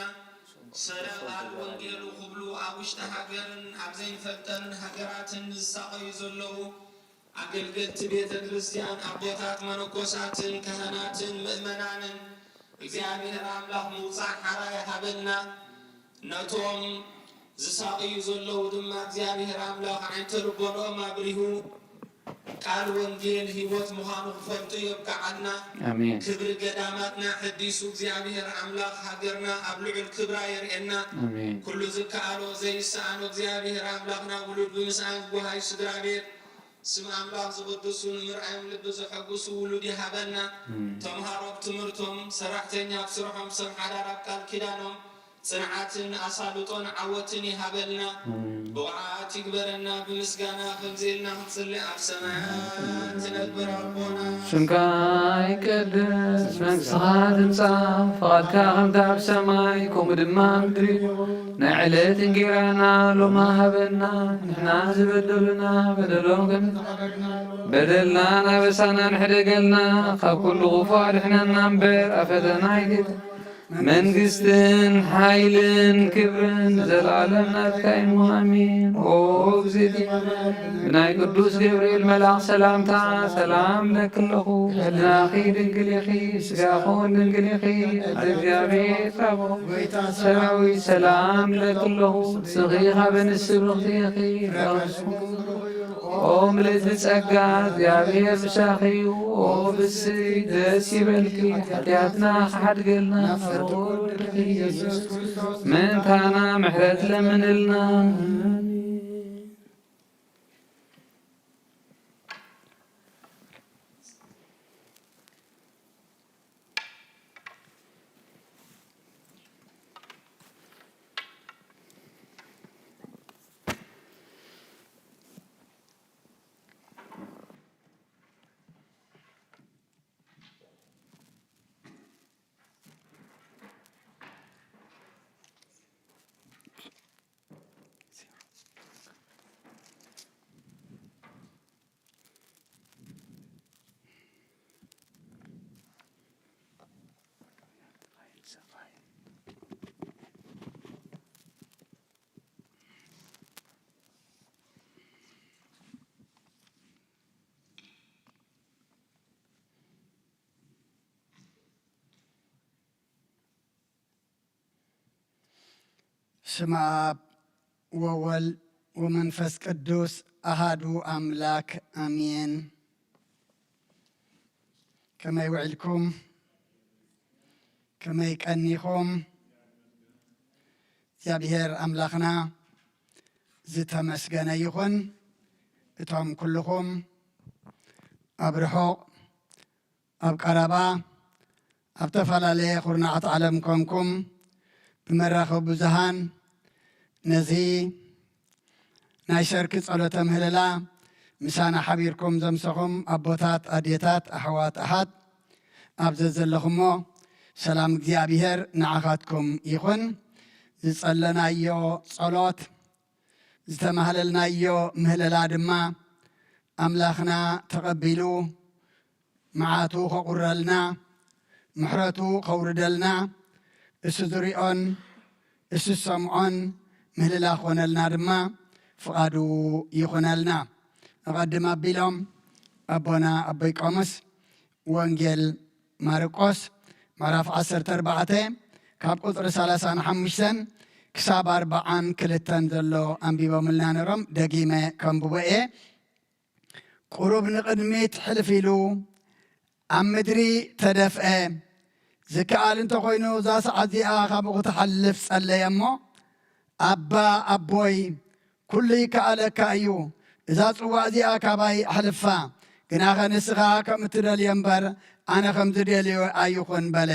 ሰለ ቃል ወንጌሉ ክብሉ ኣብ ውሽጢ ሃገርን ኣብ ዘይንፈልጠን ሃገራትን ዝሳቐዩ ዘለዉ ኣገልገልቲ ቤተ ክርስቲያን ኣቦታት መነኮሳትን ካህናትን ምእመናንን እግዚኣብሔር ኣምላኽ ምውጻእ ሓራ ይሃበልና። ነቶም ዝሳቐዩ ዘለዉ ድማ እግዚኣብሔር ኣምላኽ ዓይንተ ልቦንኦም ኣብሪሁ ቃል ወንጌል ህይወት ምዃኑ ክፈልጡ የብቅዓና። ኣሜን። ክብሪ ገዳማትና ሕዲሱ እግዚኣብሔር ኣምላኽ ሃገርና ኣብ ልዑል ክብራ የርእየና። ኣሜን። ኩሉ ዝከኣሎ ዘይሰኣኖ እግዚኣብሔር ኣምላኽና ውሉድ ብምስኣን ዝጎሃዩ ስድራ ቤት ስም ኣምላኽ ዝቕድሱ ንምርኣዮም ልቢ ዘሐጉሱ ውሉድ ይሃበና። ኣሜን። ተምሃሮ ኣብ ትምህርቶም፣ ሰራሕተኛ ኣብ ስርሖም፣ ሰብ ሓዳር ኣብ ቃል ኪዳኖም፣ ጽንዓትን ኣሳልጦን ዓወትን ይሃበልና። ኣሜን። ብቑዓት ይግበረና። ብምስጋና ከምዚ ኢልና ክንጽሊ ኣብ ሰማያት ትነብር ኣቦና። ስምካ ይቀደስ፣ መንግስትኻ ትምጻእ፣ ፍቓድካ ከምቲ ኣብ ሰማይ ከምኡ ድማ ኣብ ምድሪ። ናይ ዕለት እንጌራና ሎሚ ሃበና፣ ንሕና ዝበደሉና በደሎም ከም በደልናን ኣበሳናን ሕደገልና፣ ካብ ኩሉ ክፉእ ኣድሕነና እምበር፣ ኣብ ፈተና ኣይትእት-፣ መንግስትን ሓይልን ክብርን ንዘለኣለም ናትካ እዩ። ኣሜን። ኦ እግዝእቲ፣ ብናይ ቅዱስ ገብርኤል መልኣኽ ሰላምታ ሰላም እብለኪ ኣለኹ። ሕልናኺ ድንግል ኢኺ፣ ስጋኺ እውን ድንግል ኢኺ። እግዚኣብሔር ጸባኦት ሰራዊት ሰላም እብለኪ ኣለኹ። ንስኺ ካብ ኣንስቲ ብርኽቲ ኢኺ። ኦ ምልእቲ ጸጋ፣ እግዚኣብሔር ምሳኺ እዩ። ኦ ብስይ ደስ ይበልኪ፣ ሓጢኣትና ክሓድገልና ፍቑር ወድኺ ኢየሱስ ክርስቶስ ምእንታና ምሕረት ለምንልና። በስመ አብ ወወልድ ወመንፈስ ቅዱስ አሃዱ አምላክ አሜን። ከመይ ውዒልኩም? ከመይ ቀኒኹም? እግዚኣብሔር ኣምላኽና ዝተመስገነ ይኹን። እቶም ኩልኹም ኣብ ርሑቕ ኣብ ቀረባ ኣብ ዝተፈላለየ ኩርናዓት ዓለም ኮንኩም ብመራኸቢ ብዙሃን ነዚ ናይ ሰርኪ ጸሎተ ምህለላ ምሳና ሓቢርኩም ዘምሰኹም ኣቦታት፣ ኣዴታት፣ ኣሕዋት፣ ኣሓት ኣብ ዘዘለኹሞ ሰላም እግዚኣብሔር ንዓኻትኩም ይኹን። ዝጸለናዮ ጸሎት ዝተማህለልናዮ ምህለላ ድማ ኣምላኽና ተቐቢሉ መዓቱ ከቑረልና ምሕረቱ ከውርደልና እሱ ዝሪኦን እሱ ዝሰምዖን ምህልላ ክኾነልና ድማ ፍቓዱ ይኹነልና። ኣቐድም ኣቢሎም ኣቦና ኣቦይ ቆሞስ ወንጌል ማርቆስ ምዕራፍ ዓሰርተ ኣርባዕተ ካብ ቁፅሪ ሰላሳን ሓሙሽተን ክሳብ ኣርባዓን ክልተን ዘሎ ኣንቢቦምልና ነሮም። ደጊመ ከንብቦ እየ። ቁሩብ ንቕድሚት ሕልፍ ኢሉ ኣብ ምድሪ ተደፍአ። ዝከኣል እንተኾይኑ እዛ ሰዓት እዚኣ ካብኡ ክትሓልፍ ጸለየ እሞ፣ ኣባ ኣቦይ፣ ኩሉ ይከኣለካ እዩ፣ እዛ ጽዋእ እዚኣ ካባይ ኣሕልፋ፣ ግናኸ ንስኻ ከም እትደልዮ እምበር ኣነ ከም ዝደልዮ ኣይኹን በለ።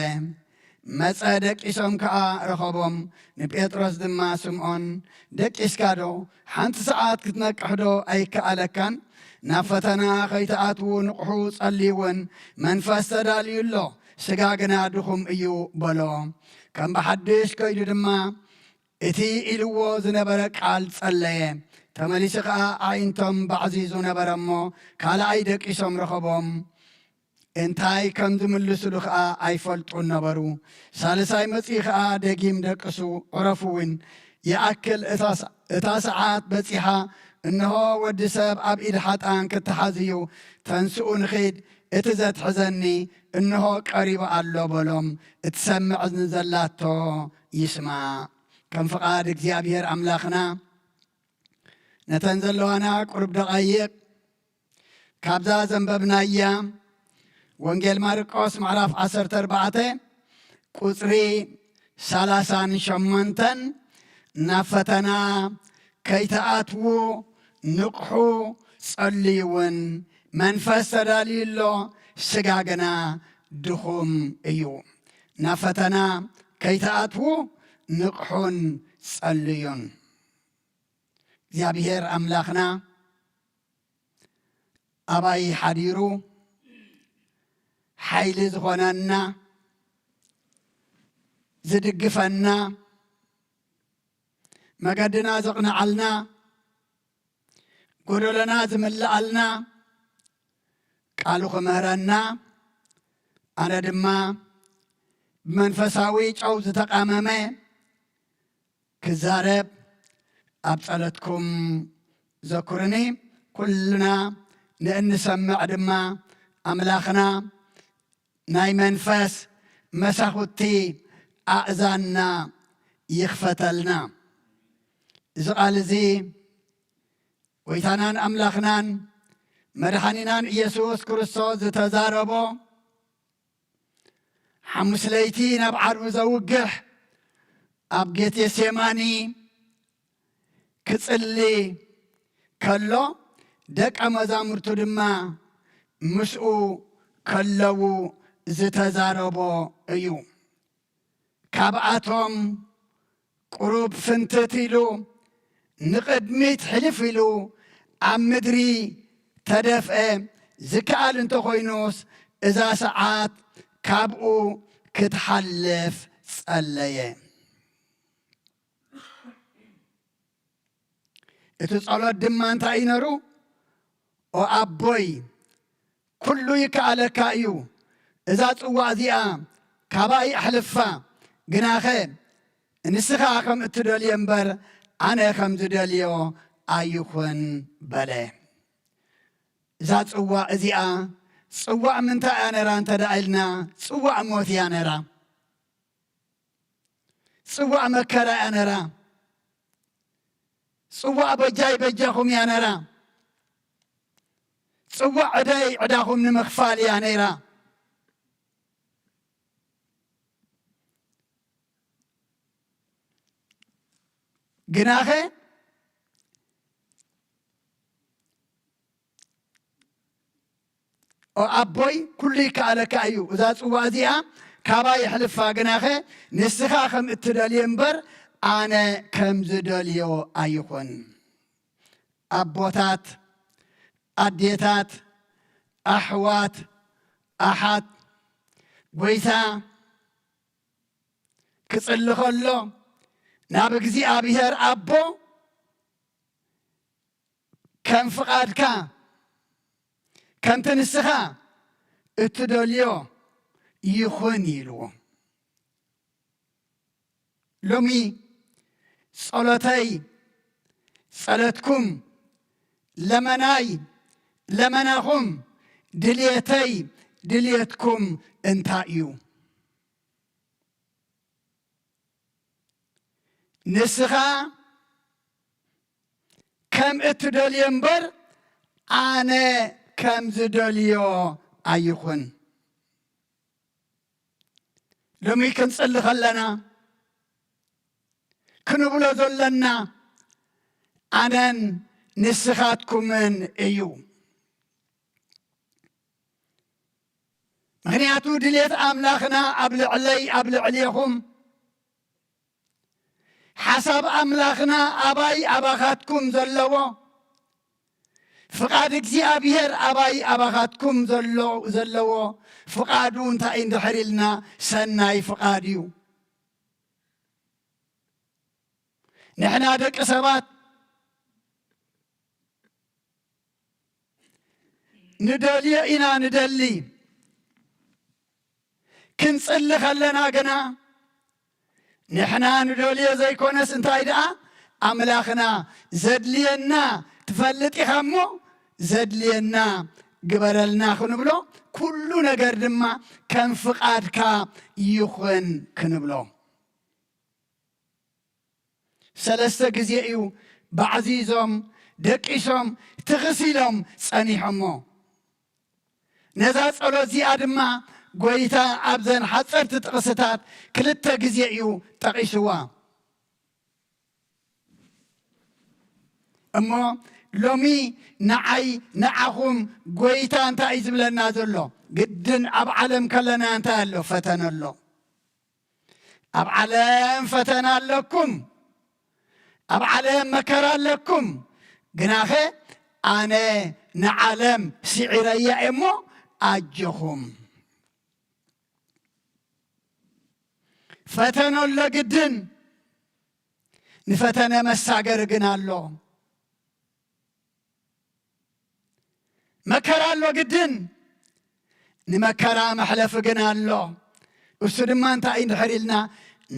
መጸ፣ ደቂሶም ከኣ ረኸቦም። ንጴጥሮስ ድማ፣ ስምዖን፣ ደቂስካ ዶ? ሓንቲ ሰዓት ክትነቅሕ ዶ ኣይከኣለካን? ናብ ፈተና ከይትኣትዉ ንቕሑ፣ ጸልዩ እውን፣ መንፈስ ተዳልዩ ኣሎ፣ ስጋ ግና ድኹም እዩ በሎ። ከም ብሓድሽ ከይዱ ድማ እቲ ኢልዎ ዝነበረ ቃል ጸለየ። ተመሊሱ ኸኣ ኣዒንቶም ባዕዚዙ ነበረ እሞ፣ ካልኣይ ደቂሶም ረኸቦም። እንታይ ከም ዝምልስሉ ኸኣ ኣይፈልጡን ነበሩ። ሳልሳይ መጺኡ ኸኣ ደጊም ደቅሱ፣ ዕረፉ እውን ይኣክል፣ እታ ሰ-፣ እታ ሰዓት በጺሓ፣ እንሆ ወዲ ሰብ ኣብ ኢድ ሓጥኣን ክተሓዝ እዩ። ተንስኡ ንኺድ፣ እቲ ዘትሕዘኒ እንሆ ቀሪቡ ኣሎ በሎም። እትሰምዕ እዝኒ ዘላቶ ይስማዕ። ከም ፍቓድ እግዚኣብሔር ኣምላኽና ነተን ዘለዋና ቁሩብ ደቓይቕ ካብዛ ዘንበብናያ ወንጌል ማርቆስ ምዕራፍ ዓሰርተ ኣርባዕተ ቁጽሪ ሰላሳን ሸሞንተን፣ ናብ ፈተና ከይትኣትዉ ንቕሑ፣ ጸልዩ እውን፣ መንፈስ ተዳልዩ ኣሎ፣ ስጋ ግና ድኹም እዩ። ናብ ፈተና ከይትኣትዉ ንቕሑን ጸልዩን። እግዚኣብሔር ኣምላኽና ኣባይ ሓዲሩ ሓይሊ ዝኾነና፣ ዝድግፈና፣ መገድና ዘቕንዓልና፣ ጎደሎና ዝምልኣልና፣ ቃሉ ክምህረና፣ ኣነ ድማ ብመንፈሳዊ ጨው ዝተቃመመ ክዛረብ ኣብ ጸሎትኩም ዘኩርኒ። ኩልና ንእንሰምዕ ድማ ኣምላኽና ናይ መንፈስ መሳኹቲ ኣእዛንና ይኽፈተልና። እዚ ቃል እዚ ጎይታናን ኣምላኽናን መድሓኒናን ኢየሱስ ክርስቶስ ዝተዛረቦ፣ ሓሙስ ለይቲ ናብ ዓርቢ ዘውግሕ ኣብ ጌቴሴማኒ ክጽሊ ከሎ፣ ደቀ መዛሙርቱ ድማ ምስኡ ከለዉ ዝተዛረቦ እዩ። ካብኣቶም ቁሩብ ፍንትት ኢሉ፣ ንቕድሚት ሕልፍ ኢሉ፣ ኣብ ምድሪ ተደፍአ። ዝከኣል እንተኾይኑስ፣ እዛ ሰዓት ካብኡ ክትሓልፍ ጸለየ። እቲ ጸሎት ድማ እንታይ እዩ ነሩ? "ኦ ኣቦይ፣ ኩሉ ይከኣለካ እዩ። እዛ ጽዋእ እዚኣ ካባይ ኣሕልፋ፣ ግናኸ ንስኻ ከም እትደልዮ እምበር፣ ኣነ ከም ዝደልዮ ኣይኹን" በለ። እዛ ጽዋእ እዚኣ፣ ጽዋእ ምንታይ እያ ነራ እንተ ደኣ ኢልና፣ ጽዋእ ሞት እያ ነራ። ጽዋእ መከራ እያ ነራ። ጽዋእ በጃይ በጃኹም እያ ነራ። ጽዋእ ዕዳይ ዕዳኹም ንምኽፋል እያ ነይራ። ግናኸ ኦ ኣቦይ፣ ኩሉ ይከኣለካ እዩ፣ እዛ ጽዋ እዚኣ ካባይ የሕልፋ፣ ግናኸ ንስኻ ከም እትደልዮ እምበር ኣነ ከም ዝደልዮ ኣይኹን። ኣቦታት፣ ኣዴታት፣ ኣሕዋት፣ ኣሓት፣ ጎይታ ክጽሊ ከሎ ናብ እግዚኣብሔር ኣቦ ከም ፍቓድካ፣ ከምቲ ንስኻ እትደልዮ ይኹን ኢልዎ። ሎሚ ጸሎተይ፣ ጸሎትኩም፣ ለመናይ፣ ለመናኹም፣ ድልየተይ፣ ድልየትኩም እንታይ እዩ? ንስኻ ከም እትደልዮ እምበር ኣነ ከም ዝደልዮ ኣይኹን። ሎሚ ክንጽሊ ከለና ክንብሎ ዘለና ኣነን ንስኻትኩምን እዩ። ምኽንያቱ ድሌት ኣምላኽና ኣብ ልዕለይ፣ ኣብ ልዕሌኹም፣ ሓሳብ ኣምላኽና ኣባይ ኣባኻትኩም ዘለዎ፣ ፍቓድ እግዚኣብሔር ኣባይ ኣባኻትኩም ዘሎ-፣ ዘለዎ፣ ፍቓዱ እንታይ እንድሕር ኢልና ሰናይ ፍቓድ እዩ። ንሕና ደቂ ሰባት ንደልዮ ኢና ንደሊ። ክንጽሊ ከለና ግና ንሕና ንደልዮ ዘይኮነስ እንታይ ደኣ ኣምላኽና ዘድልየና ትፈልጥ ኢኻ እሞ ዘድልየና ግበረልና ክንብሎ፣ ኩሉ ነገር ድማ ከም ፍቓድካ ይኹን ክንብሎ። ሰለስተ ግዜ እዩ ባዕዚዞም፣ ደቂሶም፣ ትኽስ ኢሎም ጸኒሖሞ። ነዛ ጸሎት እዚኣ ድማ ጐይታ ኣብዘን ሓጸርቲ ጥቕስታት ክልተ ግዜ እዩ ጠቒስዋ። እሞ ሎሚ ንዓይ ንዓኹም ጐይታ እንታይ እዩ ዝብለና ዘሎ? ግድን ኣብ ዓለም ከለና እንታይ ኣሎ? ፈተነ ኣሎ። ኣብ ዓለም ፈተና ኣለኩም፣ ኣብ ዓለም መከራ ኣለኩም፣ ግናኸ ኣነ ንዓለም ስዒረያ እየ እሞ ኣጆኹም። ፈተነ ኣሎ ግድን፣ ንፈተነ መሳገሪ ግን ኣሎ። መከራ ኣሎ ግድን፣ ንመከራ መሕለፊ ግን ኣሎ። እሱ ድማ እንታይ እዩ እንድሕር ኢልና፣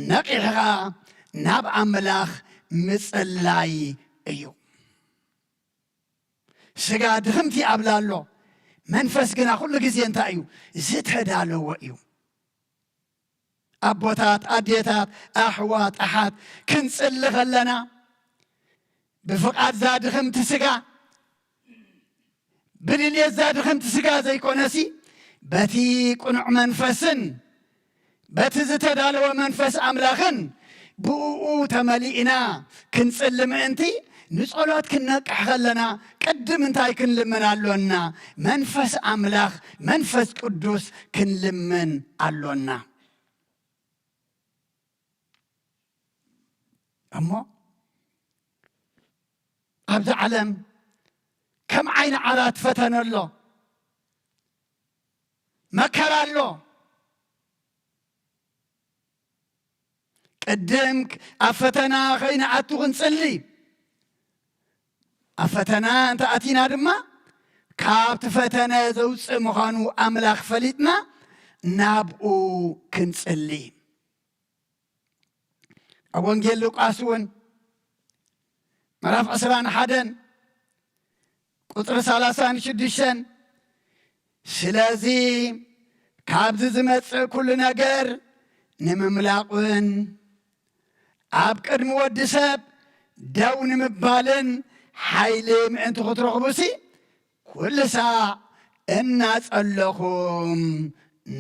ነቒሕኻ ናብ ኣምላኽ ምጽላይ እዩ። ስጋ ድኽምቲ ኣብላ ኣሎ፣ መንፈስ ግና ኩሉ ግዜ እንታይ እዩ? ዝተዳለወ እዩ። ኣቦታት፣ ኣዴታት፣ ኣሕዋት፣ ኣሓት፣ ክንጽሊ ከለና ብፍቓድ እዛ ድኽምቲ ስጋ፣ ብድልየት እዛ ድኽምቲ ስጋ ዘይኮነሲ፣ በቲ ቅኑዕ መንፈስን በቲ ዝተዳለወ መንፈስ ኣምላኽን ብእኡ ተመሊእና ክንጽሊ ምእንቲ፣ ንጸሎት ክንነቅሕ ከለና ቅድም እንታይ ክንልምን ኣሎና? መንፈስ ኣምላኽ፣ መንፈስ ቅዱስ ክንልምን ኣሎና። እሞ ኣብዚ ዓለም ከም ዓይኒ ዓራት ፈተነ ኣሎ፣ መከራ ኣሎ። ቅድም ኣብ ፈተና ከይንኣቱ ክንጽሊ፣ ኣብ ፈተና እንተ ኣቲና ድማ ካብቲ ፈተነ ዘውጽእ ምዃኑ ኣምላኽ ፈሊጥና ናብኡ ክንጽሊ። ኣብ ወንጌል ሉቃስ እውን ምዕራፍ ዕስራን ሓደን ቁጽሪ ሰላሳን ሽዱሽተን፣ ስለዚ ካብዚ ዝመጽእ ኩሉ ነገር ንምምላቑን ኣብ ቅድሚ ወዲ ሰብ ደው ንምባልን ሓይሊ ምእንቲ ክትረኽቡሲ፣ ኩሉ ሳዕ እናጸለኹም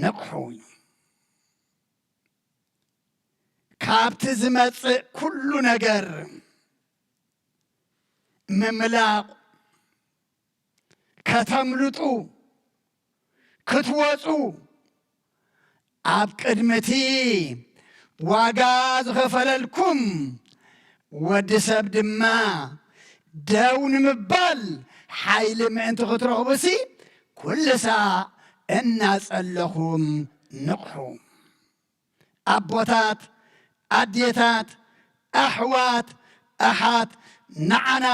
ንቕሑ። ካብቲ ዝመጽእ ኩሉ ነገር ምምላቕ፣ ከተምልጡ፣ ክትወጹ፣ ኣብ ቅድሚ እቲ ዋጋ ዝኸፈለልኩም ወዲ ሰብ ድማ ደው ንምባል ሓይሊ ምእንቲ ክትረኽቡሲ፣ ኩሉ ሳዕ እናጸለኹም ንቕሑ። ኣቦታት፣ ኣዴታት፣ ኣሕዋት፣ ኣሓት፣ ንዓና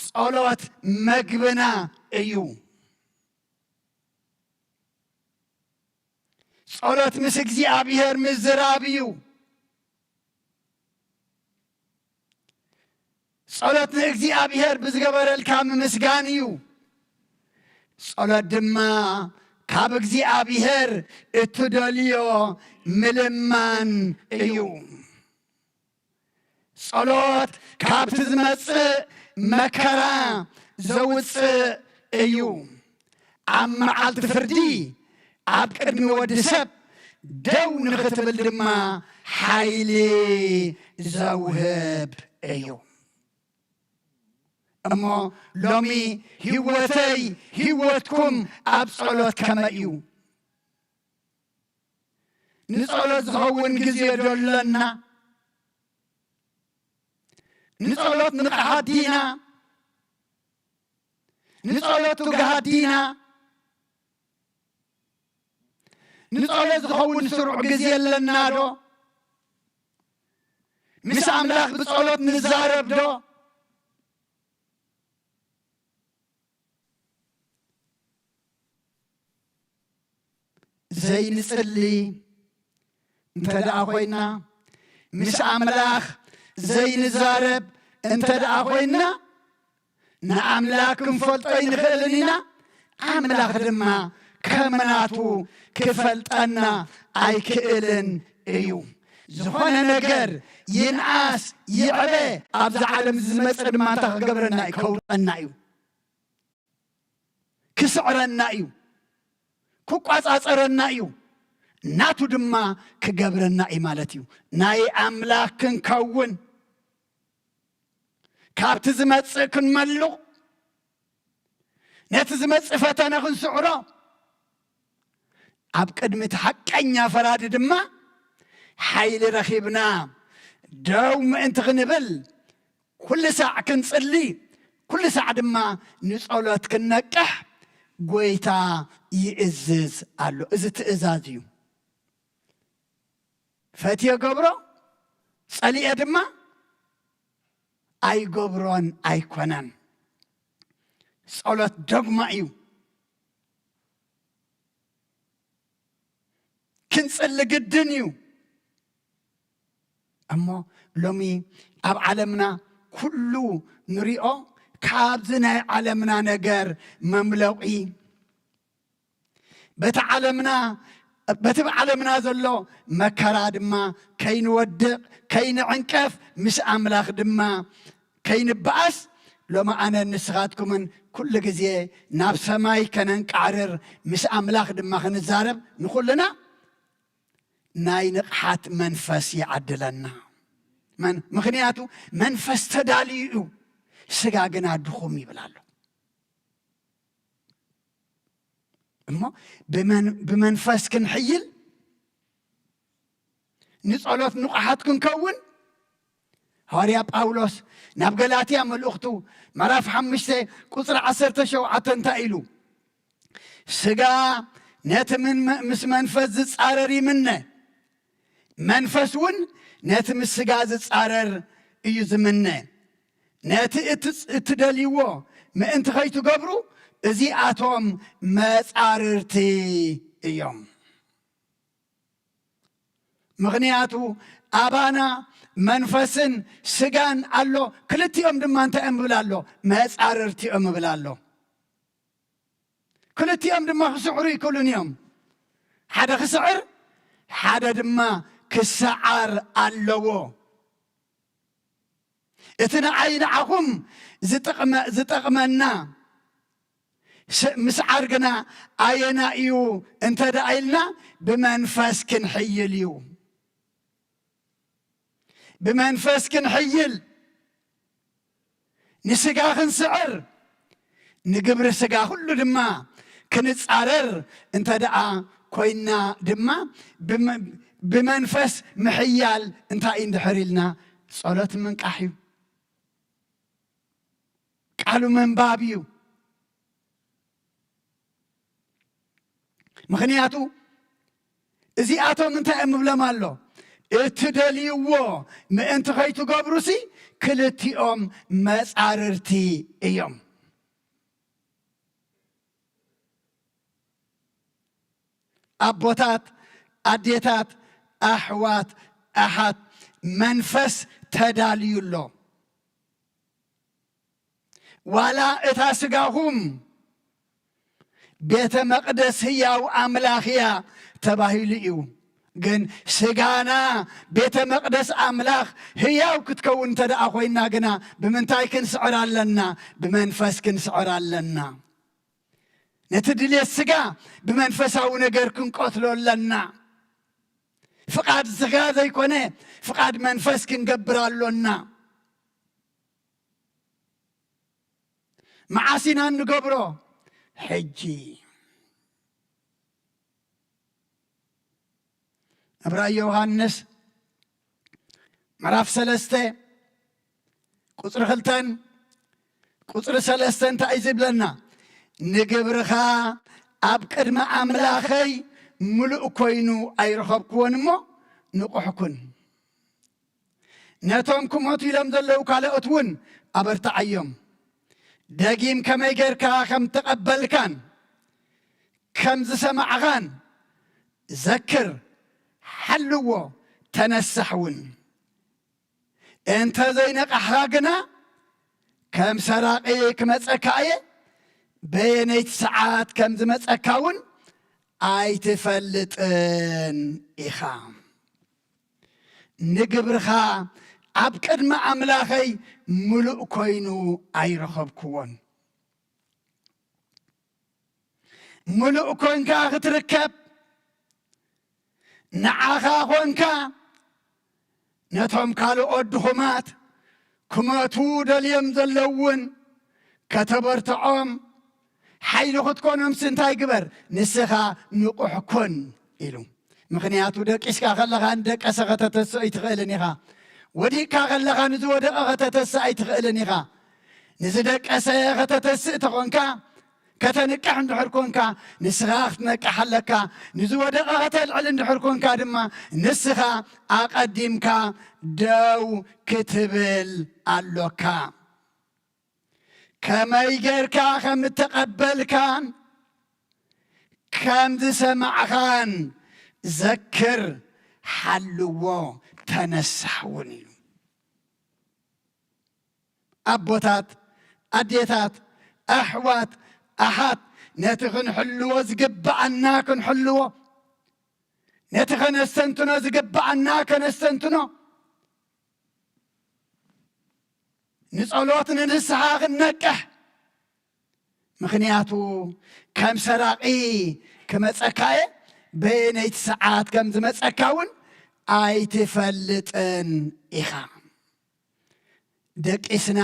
ጸሎት መግብና እዩ። ጸሎት ምስ እግዚኣብሔር ምዝራብ እዩ። ጸሎት ንእግዚኣብሔር ብዝገበረልካ ምምስጋን እዩ። ጸሎት ድማ ካብ እግዚኣብሔር እትደልዮ ምልማን እዩ። ጸሎት ካብቲ ዝመጽእ መከራ ዘውጽእ እዩ። ኣብ መዓልቲ ፍርዲ ኣብ ቅድሚ ወዲ ሰብ ደው ንኽትብል ድማ ሓይሊ ዘውህብ እዩ። እሞ ሎሚ ህይወተይ ህይወትኩም ኣብ ጸሎት ከመይ እዩ? ንጸሎት ዝኸውን ግዜ ዶ ኣለና? ንጸሎት ንቕሓት ዲና? ንጸሎት ትጉሃት ዲና? ንጸሎት ዝኸውን ስሩዕ ግዜ ኣለና ዶ? ምስ ኣምላኽ ብጸሎት ንዛረብ ዶ? ዘይንጽሊ እንተ ደኣ ኾይና፣ ምስ ኣምላኽ ዘይንዛረብ እንተ ደኣ ኾይና፣ ንኣምላኽ ክንፈልጦ ኣይንኽእልን ኢና፣ ኣምላኽ ድማ ከም ናቱ ክፈልጠና ኣይክእልን እዩ። ዝኾነ ነገር ይንኣስ ይዕበ፣ ኣብዛ ዓለም ዝመጽእ ድማ እንታይ ክገብረና እዩ? ከውድቐና እዩ። ክስዕረና እዩ፣ ክቋጻጸረና እዩ፣ ናቱ ድማ ክገብረና እዩ ማለት እዩ። ናይ ኣምላኽ ክንከውን፣ ካብቲ ዝመጽእ ክንመልቕ፣ ነቲ ዝመጽእ ፈተነ ክንስዕሮ፣ ኣብ ቅድሚ እቲ ሓቀኛ ፈራዲ ድማ ሓይሊ ረኺብና ደው ምእንቲ ክንብል፣ ኩሉ ሳዕ ክንጽሊ፣ ኩሉ ሳዕ ድማ ንጸሎት ክንነቅሕ ጐይታ ይእዝዝ ኣሎ። እዚ ትእዛዝ እዩ። ፈትየ ገብሮ፣ ጸሊኤ ድማ ኣይገብሮን ኣይኮነን። ጸሎት ዶግማ እዩ። ክንጽሊ ግድን እዩ። እሞ ሎሚ ኣብ ዓለምና ኩሉ ንሪኦ ካብዚ ናይ ዓለምና ነገር መምለቒ፣ በቲ ዓለምና፣ በቲ ብዓለምና ዘሎ መከራ ድማ ከይንወድቕ፣ ከይንዕንቀፍ፣ ምስ ኣምላኽ ድማ ከይንበኣስ፣ ሎሚ ኣነን ንስኻትኩምን ኩሉ ግዜ ናብ ሰማይ ከነንቃዕርር፣ ምስ ኣምላኽ ድማ ክንዛረብ ንኹልና ናይ ንቕሓት መንፈስ ይዓድለና። መን-፣ ምኽንያቱ መንፈስ ተዳልዩ እዩ፣ ስጋ ግና ድኹም ይብል ኣሎ። እሞ ብመን-፣ ብመንፈስ ክንሕይል፣ ንጸሎት ንቑሓት ክንከውን፣ ሃዋርያ ጳውሎስ ናብ ገላትያ መልእኽቱ ምዕራፍ ሓሙሽተ ቁጽሪ ዓሰርተ ሸውዓተ እንታይ ኢሉ? ስጋ ነቲ ምን-፣ ምስ መንፈስ ዝጻረር ይምነ፣ መንፈስ እውን ነቲ ምስ ስጋ ዝጻረር እዩ ዝምነ። ነቲ እትጽ-፣ እትደልይዎ ምእንቲ ኸይትገብሩ እዚኣቶም መጻርርቲ እዮም። ምኽንያቱ ኣባና መንፈስን ስጋን ኣሎ፣ ክልቲኦም ድማ እንታይ እዮም እብል ኣሎ? መጻርርቲ እዮም እብል ኣሎ። ክልቲኦም ድማ ክስዕሩ ይክእሉን እዮም። ሓደ ክስዕር፣ ሓደ ድማ ክሰዓር ኣለዎ። እቲ ንዓይ ንዓኹም ዝጠቕመ-፣ ዝጠቕመና ስ-፣ ምስዓር ግና ኣየና እዩ እንተ ደኣ ኢልና፣ ብመንፈስ ክንሕይል እዩ። ብመንፈስ ክንሕይል፣ ንስጋ ክንስዕር፣ ንግብሪ ስጋ ኩሉ ድማ ክንጻረር እንተ ደኣ ኮይና ድማ፣ ብመ-፣ ብመንፈስ ምሕያል እንታይ እዩ እንድሕር ኢልና፣ ጸሎት ምንቃሕ እዩ። ቃሉ ምንባብ እዩ። ምኽንያቱ እዚኣቶም እንታይ እዮም እብሎም ኣሎ? እትደልይዎ ምእንቲ ከይትገብሩሲ ክልቲኦም መጻርርቲ እዮም። ኣቦታት፣ ኣዴታት፣ ኣሕዋት፣ ኣሓት፣ መንፈስ ተዳልዩ ኣሎ። ዋላ እታ ስጋኹም ቤተ መቕደስ ህያው ኣምላኽ እያ ተባሂሉ እዩ። ግን ስጋና ቤተ መቕደስ ኣምላኽ ህያው ክትከውን እንተ ደኣ ኮይና ግና፣ ብምንታይ ክንስዕር ኣለና? ብመንፈስ ክንስዕር ኣለና። ነቲ ድሌት ስጋ ብመንፈሳዊ ነገር ክንቀትሎ ኣለና። ፍቓድ ስጋ ዘይኮነ፣ ፍቓድ መንፈስ ክንገብር ኣሎና። መዓስ ኢና እንገብሮ? ሕጂ። ኣብ ራእይ ዮሃንስ ምዕራፍ ሰለስተ ቁጽሪ ክልተን ቁጽሪ ሰለስተን እንታይ እዩ ዝብለና? "ንግብርኻ ኣብ ቅድሚ ኣምላኸይ ምሉእ ኮይኑ ኣይረኸብክዎን እሞ ንቑሕ ኩን። ነቶም ክሞቱ ኢሎም ዘለዉ ካልኦት እውን ኣበርትዓዮም። ደጊም ከመይ ጌርካ ከም ተቐበልካን ከም ዝሰማዕኻን ዘክር፣ ሓልዎ፣ ተነሳሕ እውን። እንተ ዘይነቓሕኻ ግና ከም ሰራቒ ክመጸካ እየ፣ በየነይቲ ሰዓት ከም ዝመጸካ እውን ኣይትፈልጥን ኢኻ። ንግብርኻ ኣብ ቅድሚ ኣምላኸይ ምሉእ ኮይኑ ኣይረኸብክዎን።" ምሉእ ኮንካ ክትርከብ፣ ንዓኻ ኾንካ ነቶም ካልኦት ድኹማት ክመቱ ደልዮም ዘለውን ከተበርትዖም፣ ሓይሊ ክትኮኖምሲ እንታይ ግበር? ንስኻ ንቑሕ ኩን ኢሉ። ምኽንያቱ ደቂስካ ከለኻ ንደቀሰ ከተተስእ ኣይትኽእልን ኢኻ። ወዲቕካ ከለኻ ንዝወደቐ ከተተስእ ኣይትኽእልን ኢኻ። ንዝደቀሰ ከተተስእ ተኾንካ፣ ከተንቅሕ እንድሕር ኮንካ፣ ንስኻ ክትነቅሕ ኣለካ። ንዝወደቐ ከተልዕል እንድሕር ኮንካ ድማ፣ ንስኻ ኣቐዲምካ ደው ክትብል ኣሎካ። ከመይ ጌርካ ከም እተቐበልካን ከም ዝሰማዕኻን ዘክር፣ ሓልዎ፣ ተነሳሕ እውን ኢሉ። ኣቦታት፣ ኣዴታት፣ ኣሕዋት፣ ኣሓት፣ ነቲ ክንሕልዎ ዝግብኣና ክንሕልዎ፣ ነቲ ከነስተንትኖ ዝግብኣና ከነስተንትኖ፣ ንጸሎት ንንስሓ ክንነቅሕ። ምኽንያቱ ከም ሰራቒ ክመጸካ እየ፣ በየነይቲ ሰዓት ከም ዝመጸካ እውን ኣይትፈልጥን ኢኻ። ደቂስና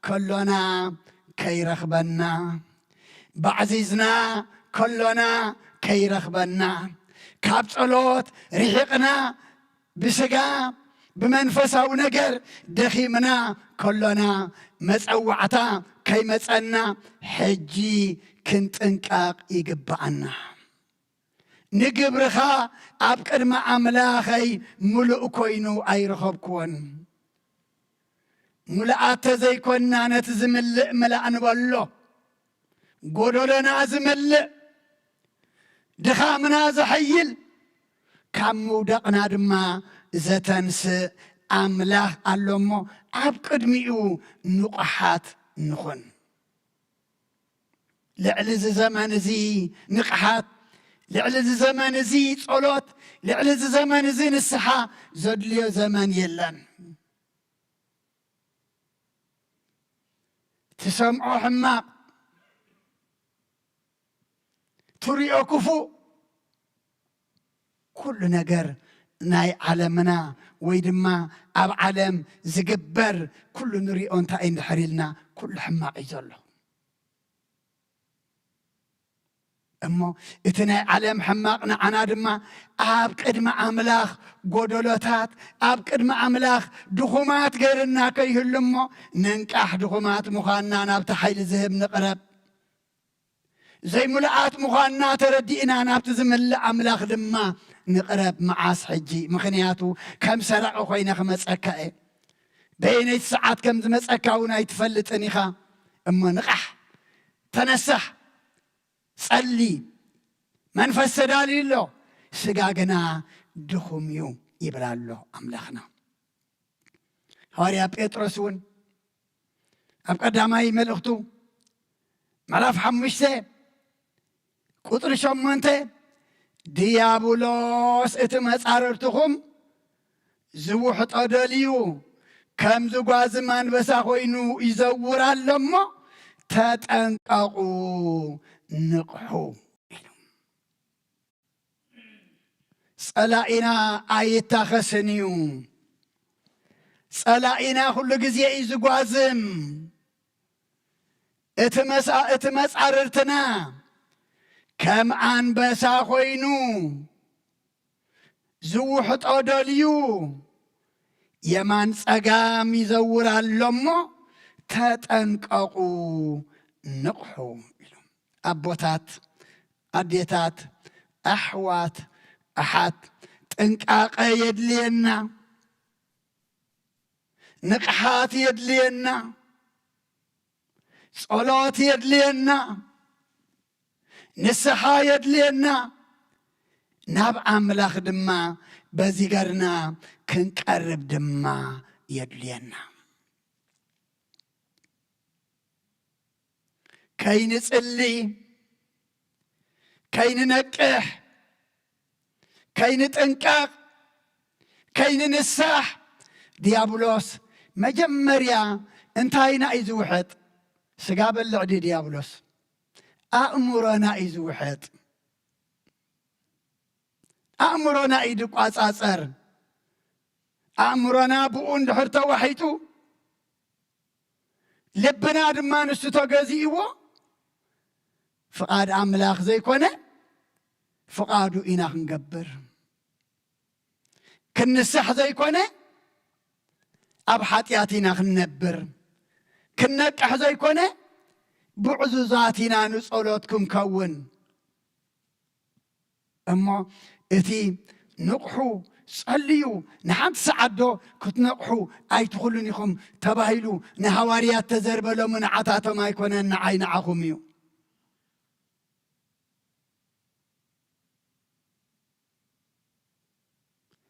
ከሎና ከይረኽበና፣ ባዕዚዝና ከሎና ከይረኽበና፣ ካብ ጸሎት ርሒቕና፣ ብስጋ ብመንፈሳዊ ነገር ደኺምና ከሎና፣ መጸዋዕታ ከይመጸና ሕጂ ክንጥንቀቕ ይግብኣና። ንግብርኻ ኣብ ቅድሚ ኣምላኸይ ምሉእ ኮይኑ ኣይረኸብክዎን። ምሉኣት ተዘይኮንና ነቲ ዝምልእ ምላእ ንበሎ። ጎደሎና ዝመልእ፣ ድኻምና ዘሐይል፣ ካብ ምውዳቕና ድማ ዘተንስእ ኣምላኽ ኣሎ እሞ፣ ኣብ ቅድሚኡ ንቑሓት ንኹን። ልዕሊ እዚ ዘመን እዚ ንቕሓት፣ ልዕሊ እዚ ዘመን እዚ ጸሎት፣ ልዕሊ እዚ ዘመን እዚ ንስሓ ዘድልዮ ዘመን የለን። ትሰምዖ ሕማቕ፣ ትሪኦ ክፉእ፣ ኩሉ ነገር ናይ ዓለምና ወይ ድማ ኣብ ዓለም ዝግበር ኩሉ ንሪኦ እንታይ እንድሕር ኢልና፣ ኩሉ ሕማቕ እዩ ዘሎ። እሞ እቲ ናይ ዓለም ሕማቕ ንዓና ድማ ኣብ ቅድሚ ኣምላኽ ጎደሎታት፣ ኣብ ቅድሚ ኣምላኽ ድኹማት ገይርና ከይህሉ እሞ፣ ንንቃሕ፣ ድኹማት ምዃንና ናብቲ ሓይሊ ዝህብ ንቕረብ። ዘይምሉኣት ምዃንና ተረዲእና ናብቲ ዝምልእ ኣምላኽ ድማ ንቕረብ። መዓስ ሕጂ? ምኽንያቱ ከም ሰራቒ ኮይነ ክመጸካ እየ። በየነይቲ ሰዓት ከም ዝመጸካ እውን ኣይትፈልጥን ኢኻ። እሞ ንቓሕ፣ ተነሳሕ፣ ጸሊ። መንፈስ ተዳልዩ ኣሎ፣ ስጋ ግና ድኹም እዩ ይብል ኣሎ ኣምላኽና። ሃዋርያ ጴጥሮስ እውን ኣብ ቀዳማይ መልእኽቱ ምዕራፍ ሓሙሽተ ቁጽሪ ሸሞንተ፣ ድያብሎስ እቲ መጻርርትኹም ዝውሕጦ ደልዩ ከም ዝጓዝም ኣንበሳ ኮይኑ ይዘውር ኣሎ እሞ፣ ተጠንቀቑ፣ ንቕሑ ኢሉ። ጸላኢና ኣይታኸስን እዩ። ጸላኢና ኩሉ ግዜ እዩ ዝጓዝም። እቲ መሳ-፣ እቲ መጻርርትና ከም ኣንበሳ ኮይኑ ዝውሕጦ ደልዩ የማን ጸጋም ይዘውር ኣሎ እሞ፣ ተጠንቀቑ፣ ንቕሑ ኢሉ። ኣቦታት፣ ኣዴታት፣ ኣሕዋት፣ ኣሓት፣ ጥንቃቐ የድልየና፣ ንቕሓት የድልየና፣ ጸሎት የድልየና፣ ንስሓ የድልየና፣ ናብ ኣምላኽ ድማ በዚ ገርና ክንቀርብ ድማ የድልየና። ከይንጽሊ፣ ከይንነቅሕ፣ ከይንጥንቀቕ፣ ከይንንሳሕ፣ ዲያብሎስ መጀመርያ እንታይና እዩ ዝውሕጥ? ስጋ በልዕ ድዩ ዲያብሎስ? ኣእምሮና እዩ ዝውሕጥ። ኣእምሮና እዩ ዝቋጻጸር። ኣእምሮና ብኡ እንድሕር ተዋሒጡ፣ ልብና ድማ ንሱ ተገዚእዎ፣ ፍቓድ ኣምላኽ ዘይኮነ ፍቓዱ ኢና ክንገብር። ክንንሳሕ ዘይኮነ ኣብ ሓጢኣት ኢና ክንነብር። ክንነቅሕ ዘይኮነ ብዕዙዛት ኢና ንጸሎት ክንከውን። እሞ እቲ ንቕሑ፣ ጸልዩ፣ ንሓንቲ ሰዓት ዶ ክትነቕሑ ኣይትኽእሉን ኢኹም ተባሂሉ ንሃዋርያት ተዘርበሎም፣ ንዓታቶም ኣይኮነን፣ ንዓይ ንዓኹም እዩ።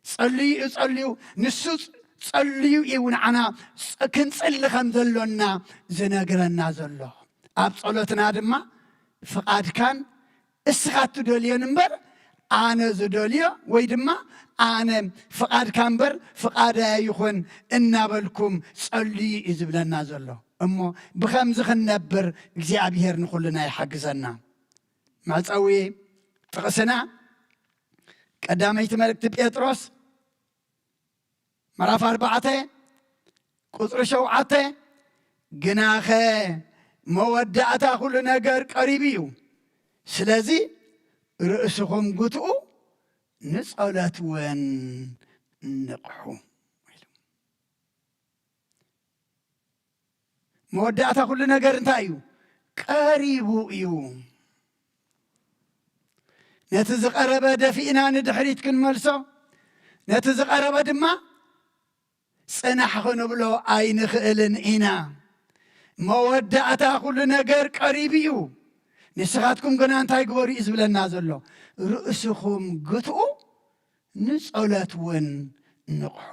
ጸልዩ እዩ፣ ጸልዩ፣ ንሱ ጸ-፣ ጸልዩ እዩ ንዓና ጸ-፣ ክንጽሊ ከም ዘሎና ዝነግረና ዘሎ። ኣብ ጸሎትና ድማ ፍቓድካን እስኻ እትደልዮን እምበር ኣነ ዝደልዮ ወይ ድማ ኣነ ፍቓድካ እምበር ፍቓደይ ኣይኹን እናበልኩም ጸልዩ እዩ ዝብለና ዘሎ። እሞ ብኸምዚ ክንነብር እግዚኣብሔር ንኹልና ይሓግዘና። መዕጸዊ ጥቕስና ቀዳመይቲ መልእክቲ ጴጥሮስ ምዕራፍ ኣርባዕተ ቁጽሪ ሸውዓተ፣ ግናኸ መወዳእታ ኩሉ ነገር ቀሪቡ እዩ፣ ስለዚ ርእስኹም ግትኡ፣ ንጸሎት እውን ንቕሑ። መወዳእታ ኩሉ ነገር እንታይ እዩ? ቀሪቡ እዩ። ነቲ ዝቐረበ ደፊእና ንድሕሪት ክንመልሶ፣ ነቲ ዝቐረበ ድማ ጽናሕ ክንብሎ ኣይንኽእልን ኢና። መወዳእታ ኩሉ ነገር ቀሪቡ እዩ። ንስኻትኩም ግና እንታይ ግበሩ እዩ ዝብለና ዘሎ? ርእስኹም ግትኡ፣ ንጸሎት እውን ንቕሑ።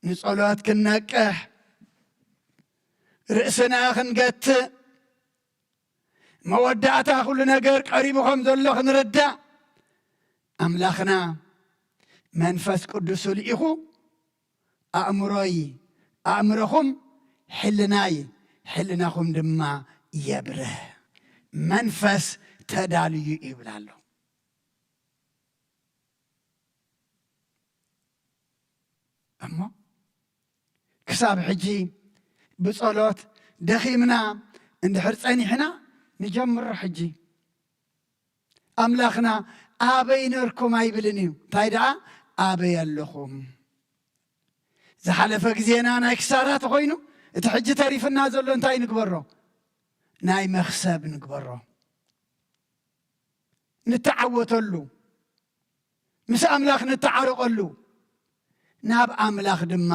ንጸሎት ክንነቅሕ፣ ርእስና ክንገትእ፣ መወዳእታ ኩሉ ነገር ቀሪቡ ከም ዘሎ ክንርዳእ፣ ኣምላኽና መንፈስ ቅዱሱ ልኢኹ ኣእምሮይ ኣእምሮኹም ሕልናይ፣ ሕልናኹም ድማ የብርህ፣ መንፈስ ተዳልዩ ይብል ኣሎ። እሞ ክሳብ ሕጂ ብጸሎት ደኺምና እንድሕር ጸኒሕና፣ ንጀምሮ ሕጂ። ኣምላኽና ኣበይ ነርኩም ኣይብልን እዩ። እንታይ ደኣ፣ ኣበይ ኣለኹም? ዝሓለፈ ግዜና ናይ ክሳራ ተኾይኑ፣ እቲ ሕጂ ተሪፍና ዘሎ እንታይ ንግበሮ? ናይ መኽሰብ ንግበሮ። ንተዓወተሉ፣ ምስ ኣምላኽ ንተዓረቐሉ፣ ናብ ኣምላኽ ድማ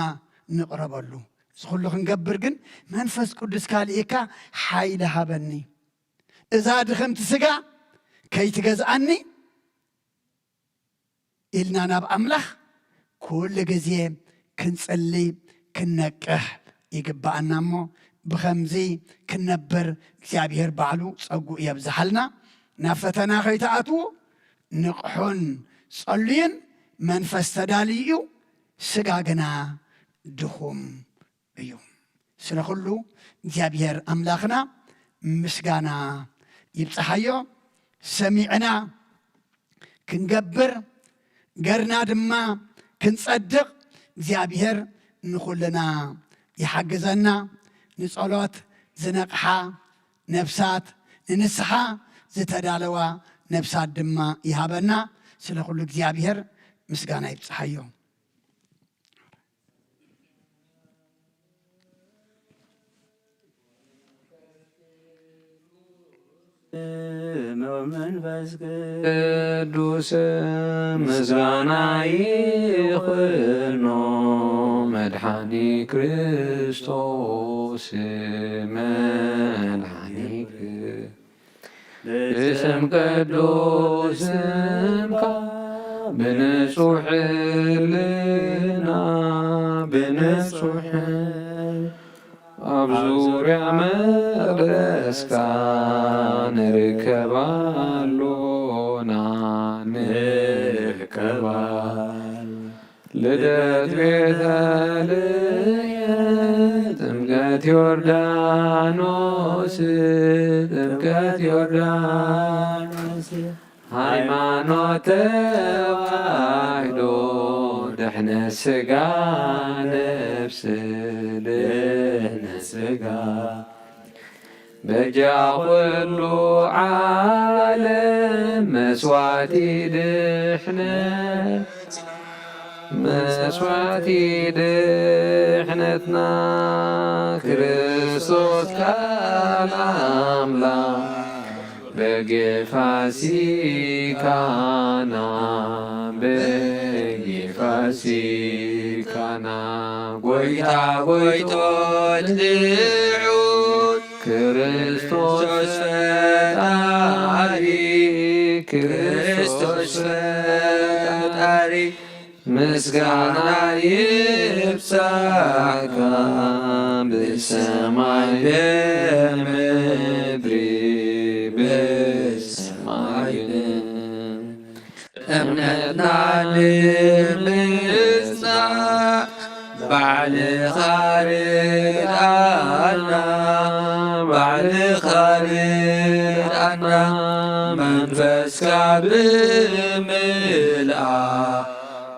ንቕረበሉ። እዚ ኩሉ ክንገብር ግን መንፈስ ቅዱስ ካልእካ ሓይሊ ሃበኒ። እዛ ድኽምቲ ስጋ ከይትገዝኣኒ ኢልና ናብ ኣምላኽ ኩሉ ግዜ ክንጽሊ፣ ክንነቅሕ ይግብኣና። እሞ ብኸምዚ ክንነብር እግዚኣብሔር ባዕሉ ጸጉኡ የብዝሓልና። ናብ ፈተና ከይትኣትዉ ንቕሑን ጸልዩን። መንፈስ ተዳልዩ እዩ፣ ስጋ ግና ድኹም እዩ። ስለ ኩሉ እግዚኣብሔር ኣምላኽና ምስጋና ይብጽሓዮ። ሰሚዕና ክንገብር፣ ገርና ድማ ክንጸድቕ እግዚኣብሔር ንኹልና ይሓግዘና። ንጸሎት ዝነቕሓ ነፍሳት፣ ንንስሓ ዝተዳለዋ ነፍሳት ድማ ይሃበና። ስለ ኩሉ እግዚኣብሔር ምስጋና ይብጽሓዮ። መንፈስ ቅዱስ ምስጋና ይኹኖ፣ መድሓኒ ክርስቶስ፣ መድሓኒ ክርስቶስ። ብስም ቅዱስ ስምካ ብንጹሕ ሕልና፣ ብንጹሕ ኣብ ዙርያ መቕደስካ ንርከብ ኣሎና፣ ንርከብ ኣሎና። ልደት፣ ቤተልሔም፣ ጥምቀት፣ ዮርዳኖስ፣ ጥምቀት፣ ዮርዳኖስ፣ ሃይማኖት ተዋህዶ፣ ድሕነት ስጋ ነፍስ፣ ድሕነት ስጋ በጃ ኩሉ ዓለም መስዋዕቲ ድሕነት፣ መስዋዕቲ ድሕነትና ክርስቶስ ቃል ኣምላኽ በጌ ፋሲካና፣ በጌ ፋሲካና። ጎይታ ጎይቶት ልዑል ክርስቶስ ፈጣሪ፣ ክርስቶስ ፈጣሪ፣ ምስጋና ይብጻሕካ ብሰማይ ብምድሪ፣ ብሰማይ ብምድሪ። እምነትና ንምጽናዕ ባዕልኻ ርድኣና፣ ባዕልኻ ርድኣና፣ መንፈስካ ብምልኣ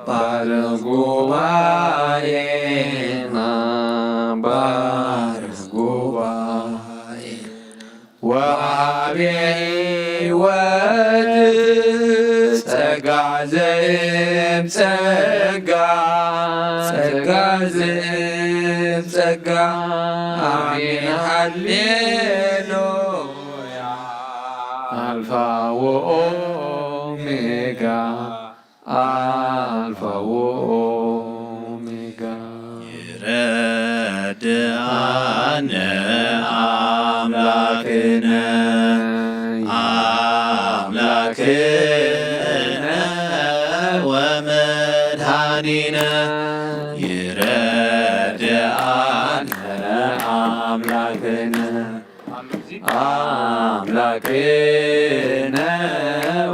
ባርኽ ጉባኤና፣ ባርኽ ጉባኤና። ወሃቢ ሕይወት ጸጋ ዘእም ጸጋ፣ ጸጋ ዘእም ጸጋ። ኣሜን ሃሌሉያ። ኣልፋ ወኦሜጋ፣ ኣልፋ ወኦሜጋ። ይረድኣነ ኣምላክነ፣ ኣምላክነ ወመድኃኒነ። ይረድኣነ ኣምላክነ፣ ኣምላክነ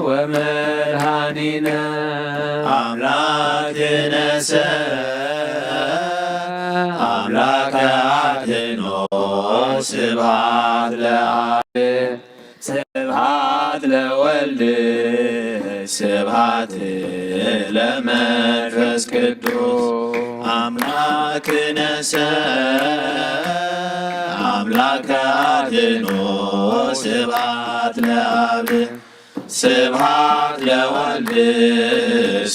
ወመድኃኒነ። ኣምላክነ ሰ አምላከ አድኖ። ስብሐት ለአብ ስብሐት ለወልድ ስብሐት ለመንፈስ ቅዱስ አምላክነሰ አምላከ አድኖ። ስብሐት ለአብ ስብሐት ለወልድ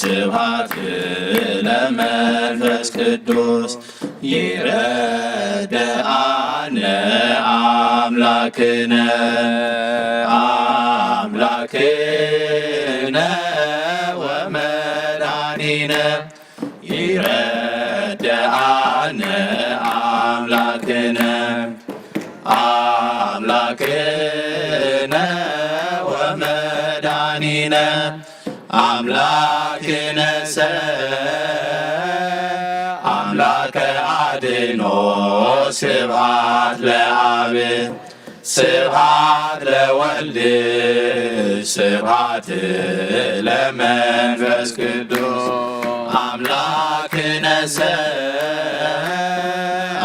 ስብሐት ለመንፈስ ቅዱስ ይረድአነ አምላክነ አምላክነ ወመድኃኒነ ይረድአነ አምላክነ አምላክነ ወመድኃኒነ አምላክነሰ አምላከ አድኖ። ስብሐት ለአብ ስብሐት ለወልድ ስብሐት ለመንፈስ ቅዱስ አምላክነሰ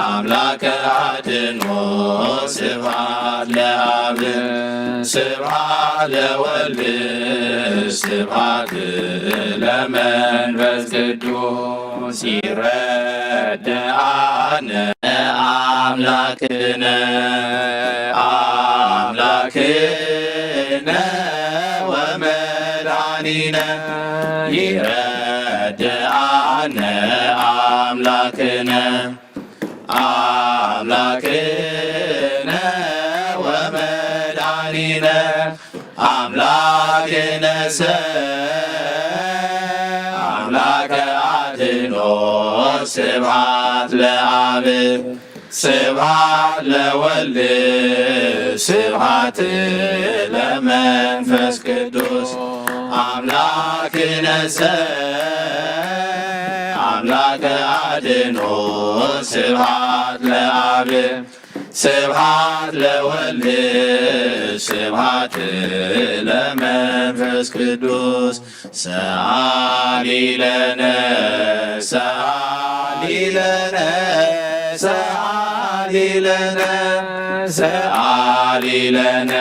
አምላከ አድኖ። ስብሐት ለአብ ስብሐት ለወልድ ስብሐት ለመንፈስ ቅዱስ ይረድአነ አምላክነ አምላክነ ወመድኃኒነ ይረድአነ አምላክነ አምላክነ ወመድኃኒነ አምላክነሰ አምላከ አድኖ። ስብሐት ለአብ ስብሐት ለወልድ ስብሐት ለመንፈስ ቅዱስ አምላክነሰ አምላከ አድኖ። ስብሐት ለአብ ስብሐት ለወልድ ስብሐት ለመንፈስ ቅዱስ ሰአሊ ለነ ሰአሊ ለነ ሰአሊ ለነ ሰአሊ ለነ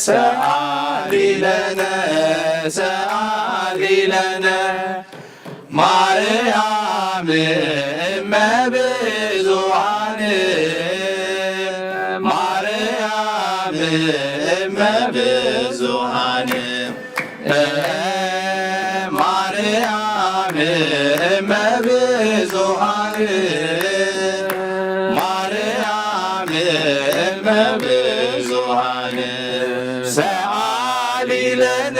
ሰአሊ ለነ ሰአሊ ለነ ማርያም እመ ብዙኃን ማርያም እመ ብዙኃን ማርያም እመ ብዙኃን ማርያም እመ ብዙኃን ሰአሊ ለነ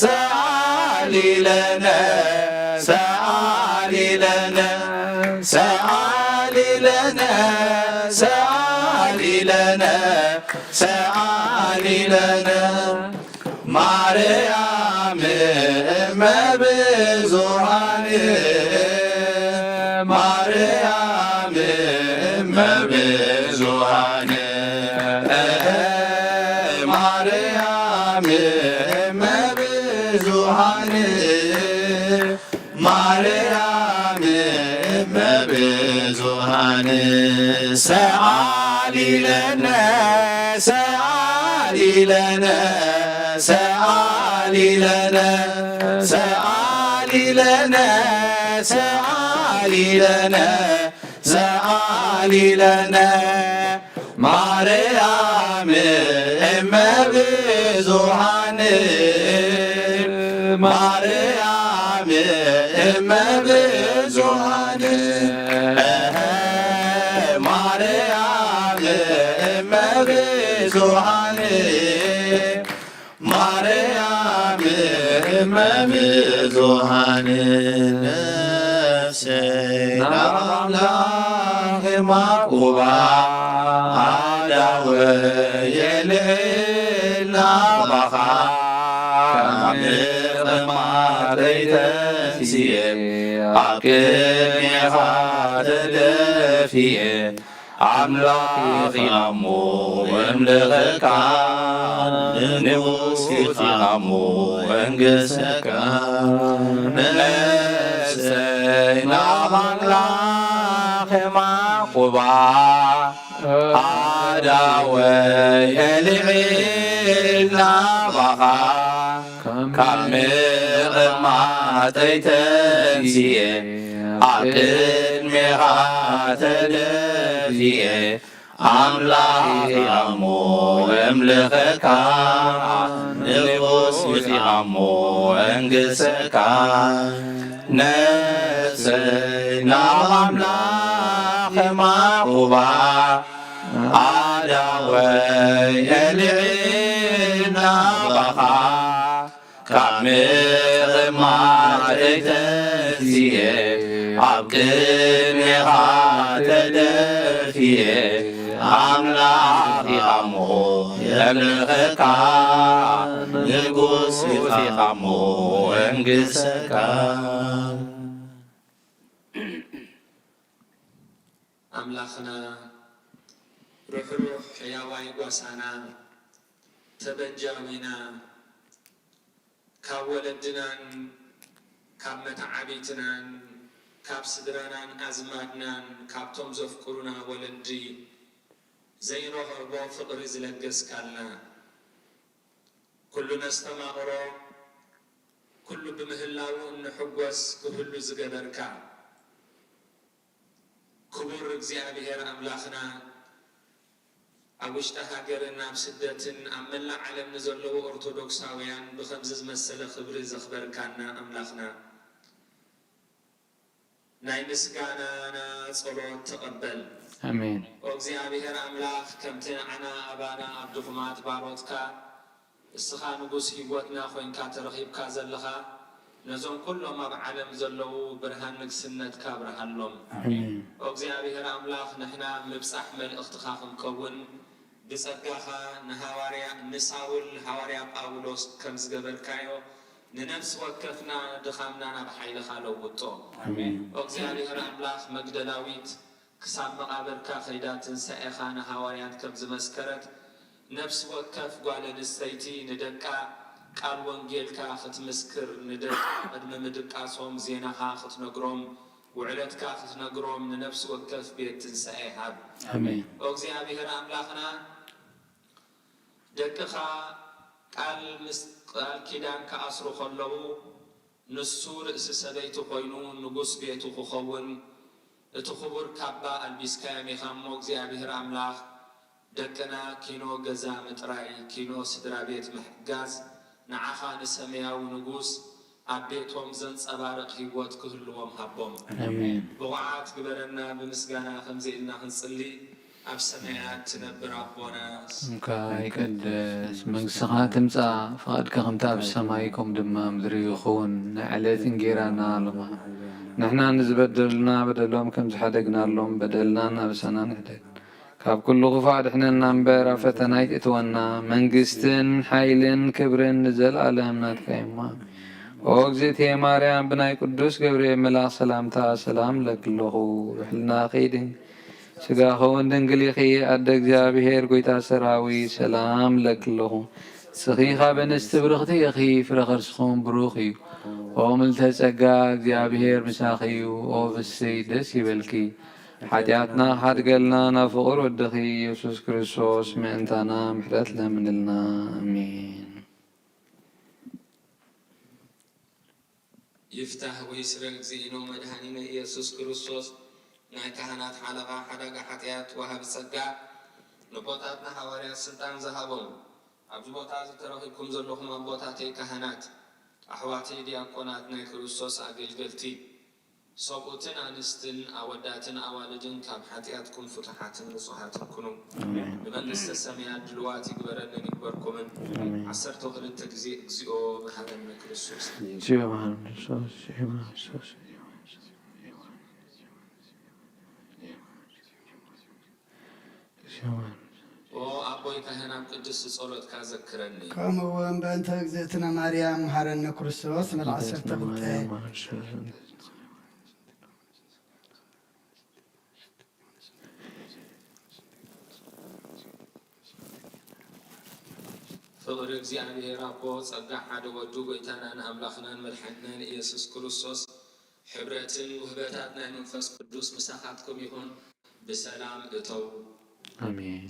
ሰአሊ ለነ ሰአሊ ለነ ሰአሊ ለነ ሰአሊ ለነ ሰአሊ ለነ ማርያም እመ ብዙኃን ማርያም እመ ብዙኃን ማርያም እመ ብዙኃን ማርያም እመ ብዙኃን ሰአሊ ለነ ሰአሊ ለነ ሰአሊ ለነ ሰአሊ ለነ ሰአሊ ለነ ሰአሊ ለነ ማርያም እመ ብዙኃን ማርያም እመ ብዙኃን ማርያም እመ ብዙኃን ማርያም እመ ብዙኃን ነፍሰይ ናብ ኣምላኽ የማቁባ ኣዳወ የልዕል ናባኻ ካብ ምቕማጠይ ተንስየ ኣብ ቅድሜኻ ተደፍየ ኣምላኽ ኢኻ እሞ ወምልኸካ ንጉስ ኢኻ እሞ ወንግሰካ ነፍሰይ ናብ ኣምላኽ ባ ኣዳወይ ኣልዒልና ባኻ ካብ ምቕማጠይ ተንሲኤ ኣብ ቅድሜኻ ተደፊኤ ኣምላኽ ኢኻ እሞ እምልኸካ ንጉስ ኢኻ እሞ እንግሰካ ነፍሰይ ናብ ኣምላኽ ማቑባ ኣዳወይ ኣልዒልና ባኻ ካብ ምቕማጠይ ተንሲኤ ኣብ ቅድሜኻ ተደፊኤ ኣምላኽ ኢኻ እሞ የምልኸካ ንጉስ ኢኻ እሞ እንግሰካ። ኣምላኽና ርሕሩሕ ሕያዋይ ጓሳና ተበጃዊና ካብ ወለድናን ካብ መተዓቢትናን ካብ ስድራናን ኣዝማድናን ካብቶም ዘፍቅሩና ወለዲ ዘይንቕርቦ ፍቕሪ ዝለገስካልና ኩሉ ነስተማቕሮ ኩሉ ብምህላዉ እንሕጎስ ክህሉ ዝገበርካ ክቡር እግዚኣብሔር ኣምላኽና ኣብ ውሽጢ ሃገርን ኣብ ስደትን ኣብ መላእ ዓለም ንዘለዉ ኦርቶዶክሳውያን ብኸምዚ ዝመሰለ ክብሪ ዘኽበርካና ኣምላኽና ናይ ምስጋናና ጸሎት ተቐበል። ኣሜን። ኦ እግዚኣብሔር ኣምላኽ ከምቲ ንዓና ኣባና ኣብ ድኹማት ባሮትካ እስኻ ንጉስ ህይወትና ኮይንካ ተረኺብካ ዘለኻ ነዞም ኩሎም ኣብ ዓለም ዘለዉ ብርሃን ንግስነትካ ኣብርሃሎም። ኣሜን። ኦ እግዚኣብሔር ኣምላኽ ንሕና ምብጻሕ መልእኽትኻ ክንከውን ብጸጋኻ ንሃዋርያ ንሳውል ሃዋርያ ጳውሎስ ከም ዝገበርካዮ ንነፍሲ ወከፍና ድኻምና ናብ ሓይልኻ ለውጦ። ኣሜን። ኦ እግዚኣብሔር ኣምላኽ መግደላዊት ክሳብ መቓብርካ ከይዳ ትንሳኤኻ ንሃዋርያት ከም ዝመስከረት ነፍሲ ወከፍ ጓል ኣንስተይቲ ንደቃ ቃል ወንጌልካ ክትምስክር ንደቃ ቅድሚ ምድቃሶም ዜናኻ ክትነግሮም ውዕለትካ ክትነግሮም ንነፍሲ ወከፍ ቤት ትንሳኤ ሃብ። ኣሜን። ኦ እግዚኣብሔር ኣምላኽና ደቅኻ ቃል ምስ ቃል ኪዳን ክኣስሩ ከለዉ ንሱ ርእሲ ሰበይቲ ኮይኑ ንጉስ ቤቱ ክኸውን እቲ ክቡር ካባ ኣልቢስካዮም ኢኻ እሞ እግዚኣብሔር ኣምላኽ ደቅና ኪኖ ገዛ ምጥራይ ኪኖ ስድራ ቤት ምሕጋዝ ንዓኻ ንሰማያዊ ንጉስ ኣብ ቤቶም ዘንጸባርቕ ህይወት ክህልዎም ሃቦም። ኣሜን። ብቑዓት ግበረና ብምስጋና ከምዚ ኢልና ክንጽሊ ኣብ ሰማያት ትነብር ኣቦና ስምካ ይቀደስ፣ መንግስትኻ ትምጻእ፣ ፍቓድካ ከምቲ ኣብ ሰማይ ከምኡ ድማ ምድሪ ይኹን። ናይ ዕለት እንጌራና ሎማ ንሕና ንዝበደሉና በደሎም ከም ዝሓደግናሎም በደልና እናበሳና ንሕደግ። ካብ ኩሉ ክፉእ ኣድሕነና እምበር ኣብ ፈተና ኣይትእትወና። መንግስትን ሓይልን ክብርን ንዘለኣለም ናትካ እዩ እሞ። ኦ እግዝእትየ ማርያም ብናይ ቅዱስ ገብርኤል መልኣኽ ሰላምታ ሰላም እለኪ ኣለኹ። ብሕልናኺ ድንግል ስጋኺ እውን ድንግል ኢኺ፣ ኣደ እግዚኣብሔር፣ ጐይታ ሰራዊት፣ ሰላም እለኪ ኣለኹ። ንስኺ ካብ ኣንስቲ ብርኽቲ ኢኺ፣ ፍረ ከርስኺ እውን ብሩኽ እዩ። ኦ ምልዕተ ጸጋ፣ እግዚኣብሔር ምሳኺ እዩ። ኦ ፍስይ ደስ ይበልኪ፣ ሓጢኣትና ክሓድገልና ናብ ፍቑር ወድኺ ኢየሱስ ክርስቶስ ምእንታና ምሕረት ለምንልና። ኣሜን። ይፍታህ ወይስረ እግዚእነ መድኃኒነ ኢየሱስ ክርስቶስ ናይ ካህናት ሓለቓ ሓዳጋ ሓጢኣት ወሃቢ ጸጋ ነቦታትና ሃዋርያት ስልጣን ዝሃቦም ኣብዚ ቦታ እዚ ተረኺብኩም ዘለኹም ኣቦታተይ ካህናት ኣሕዋተይ ዲያቆናት ናይ ክርስቶስ ኣገልገልቲ ሰብኡትን ኣንስትን ኣወዳትን ኣዋልድን ካብ ሓጢኣትኩም ፍቱሓትን ንጹሃትን ኩኑ። ኣሜን። ንመንግስተ ሰማያት ድልዋት ይግበረንን ይግበርኩምን። ኣሜን። ዓሰርተ ክልተ ግዜ እግዚኦ መሐረነ ክርስቶስ። ኦ ኣቦይ ካህን ኣብ ቅድስቲ ጸሎትካ ዘክረኒ። ከምኡ እውን በእንተ እግዝእትነ ማርያም መሐረነ ክርስቶስ። መል ዓሰርተ ክልተ። ፍቕሪ እግዚኣብሔር ኣቦ፣ ጸጋ ሓደ ወዱ ጐይታናን ኣምላኽናን መድሓኒናን ኢየሱስ ክርስቶስ፣ ሕብረትን ውህበታት ናይ መንፈስ ቅዱስ ምሳኻትኩም ይኹን። ብሰላም እተው። ኣሜን።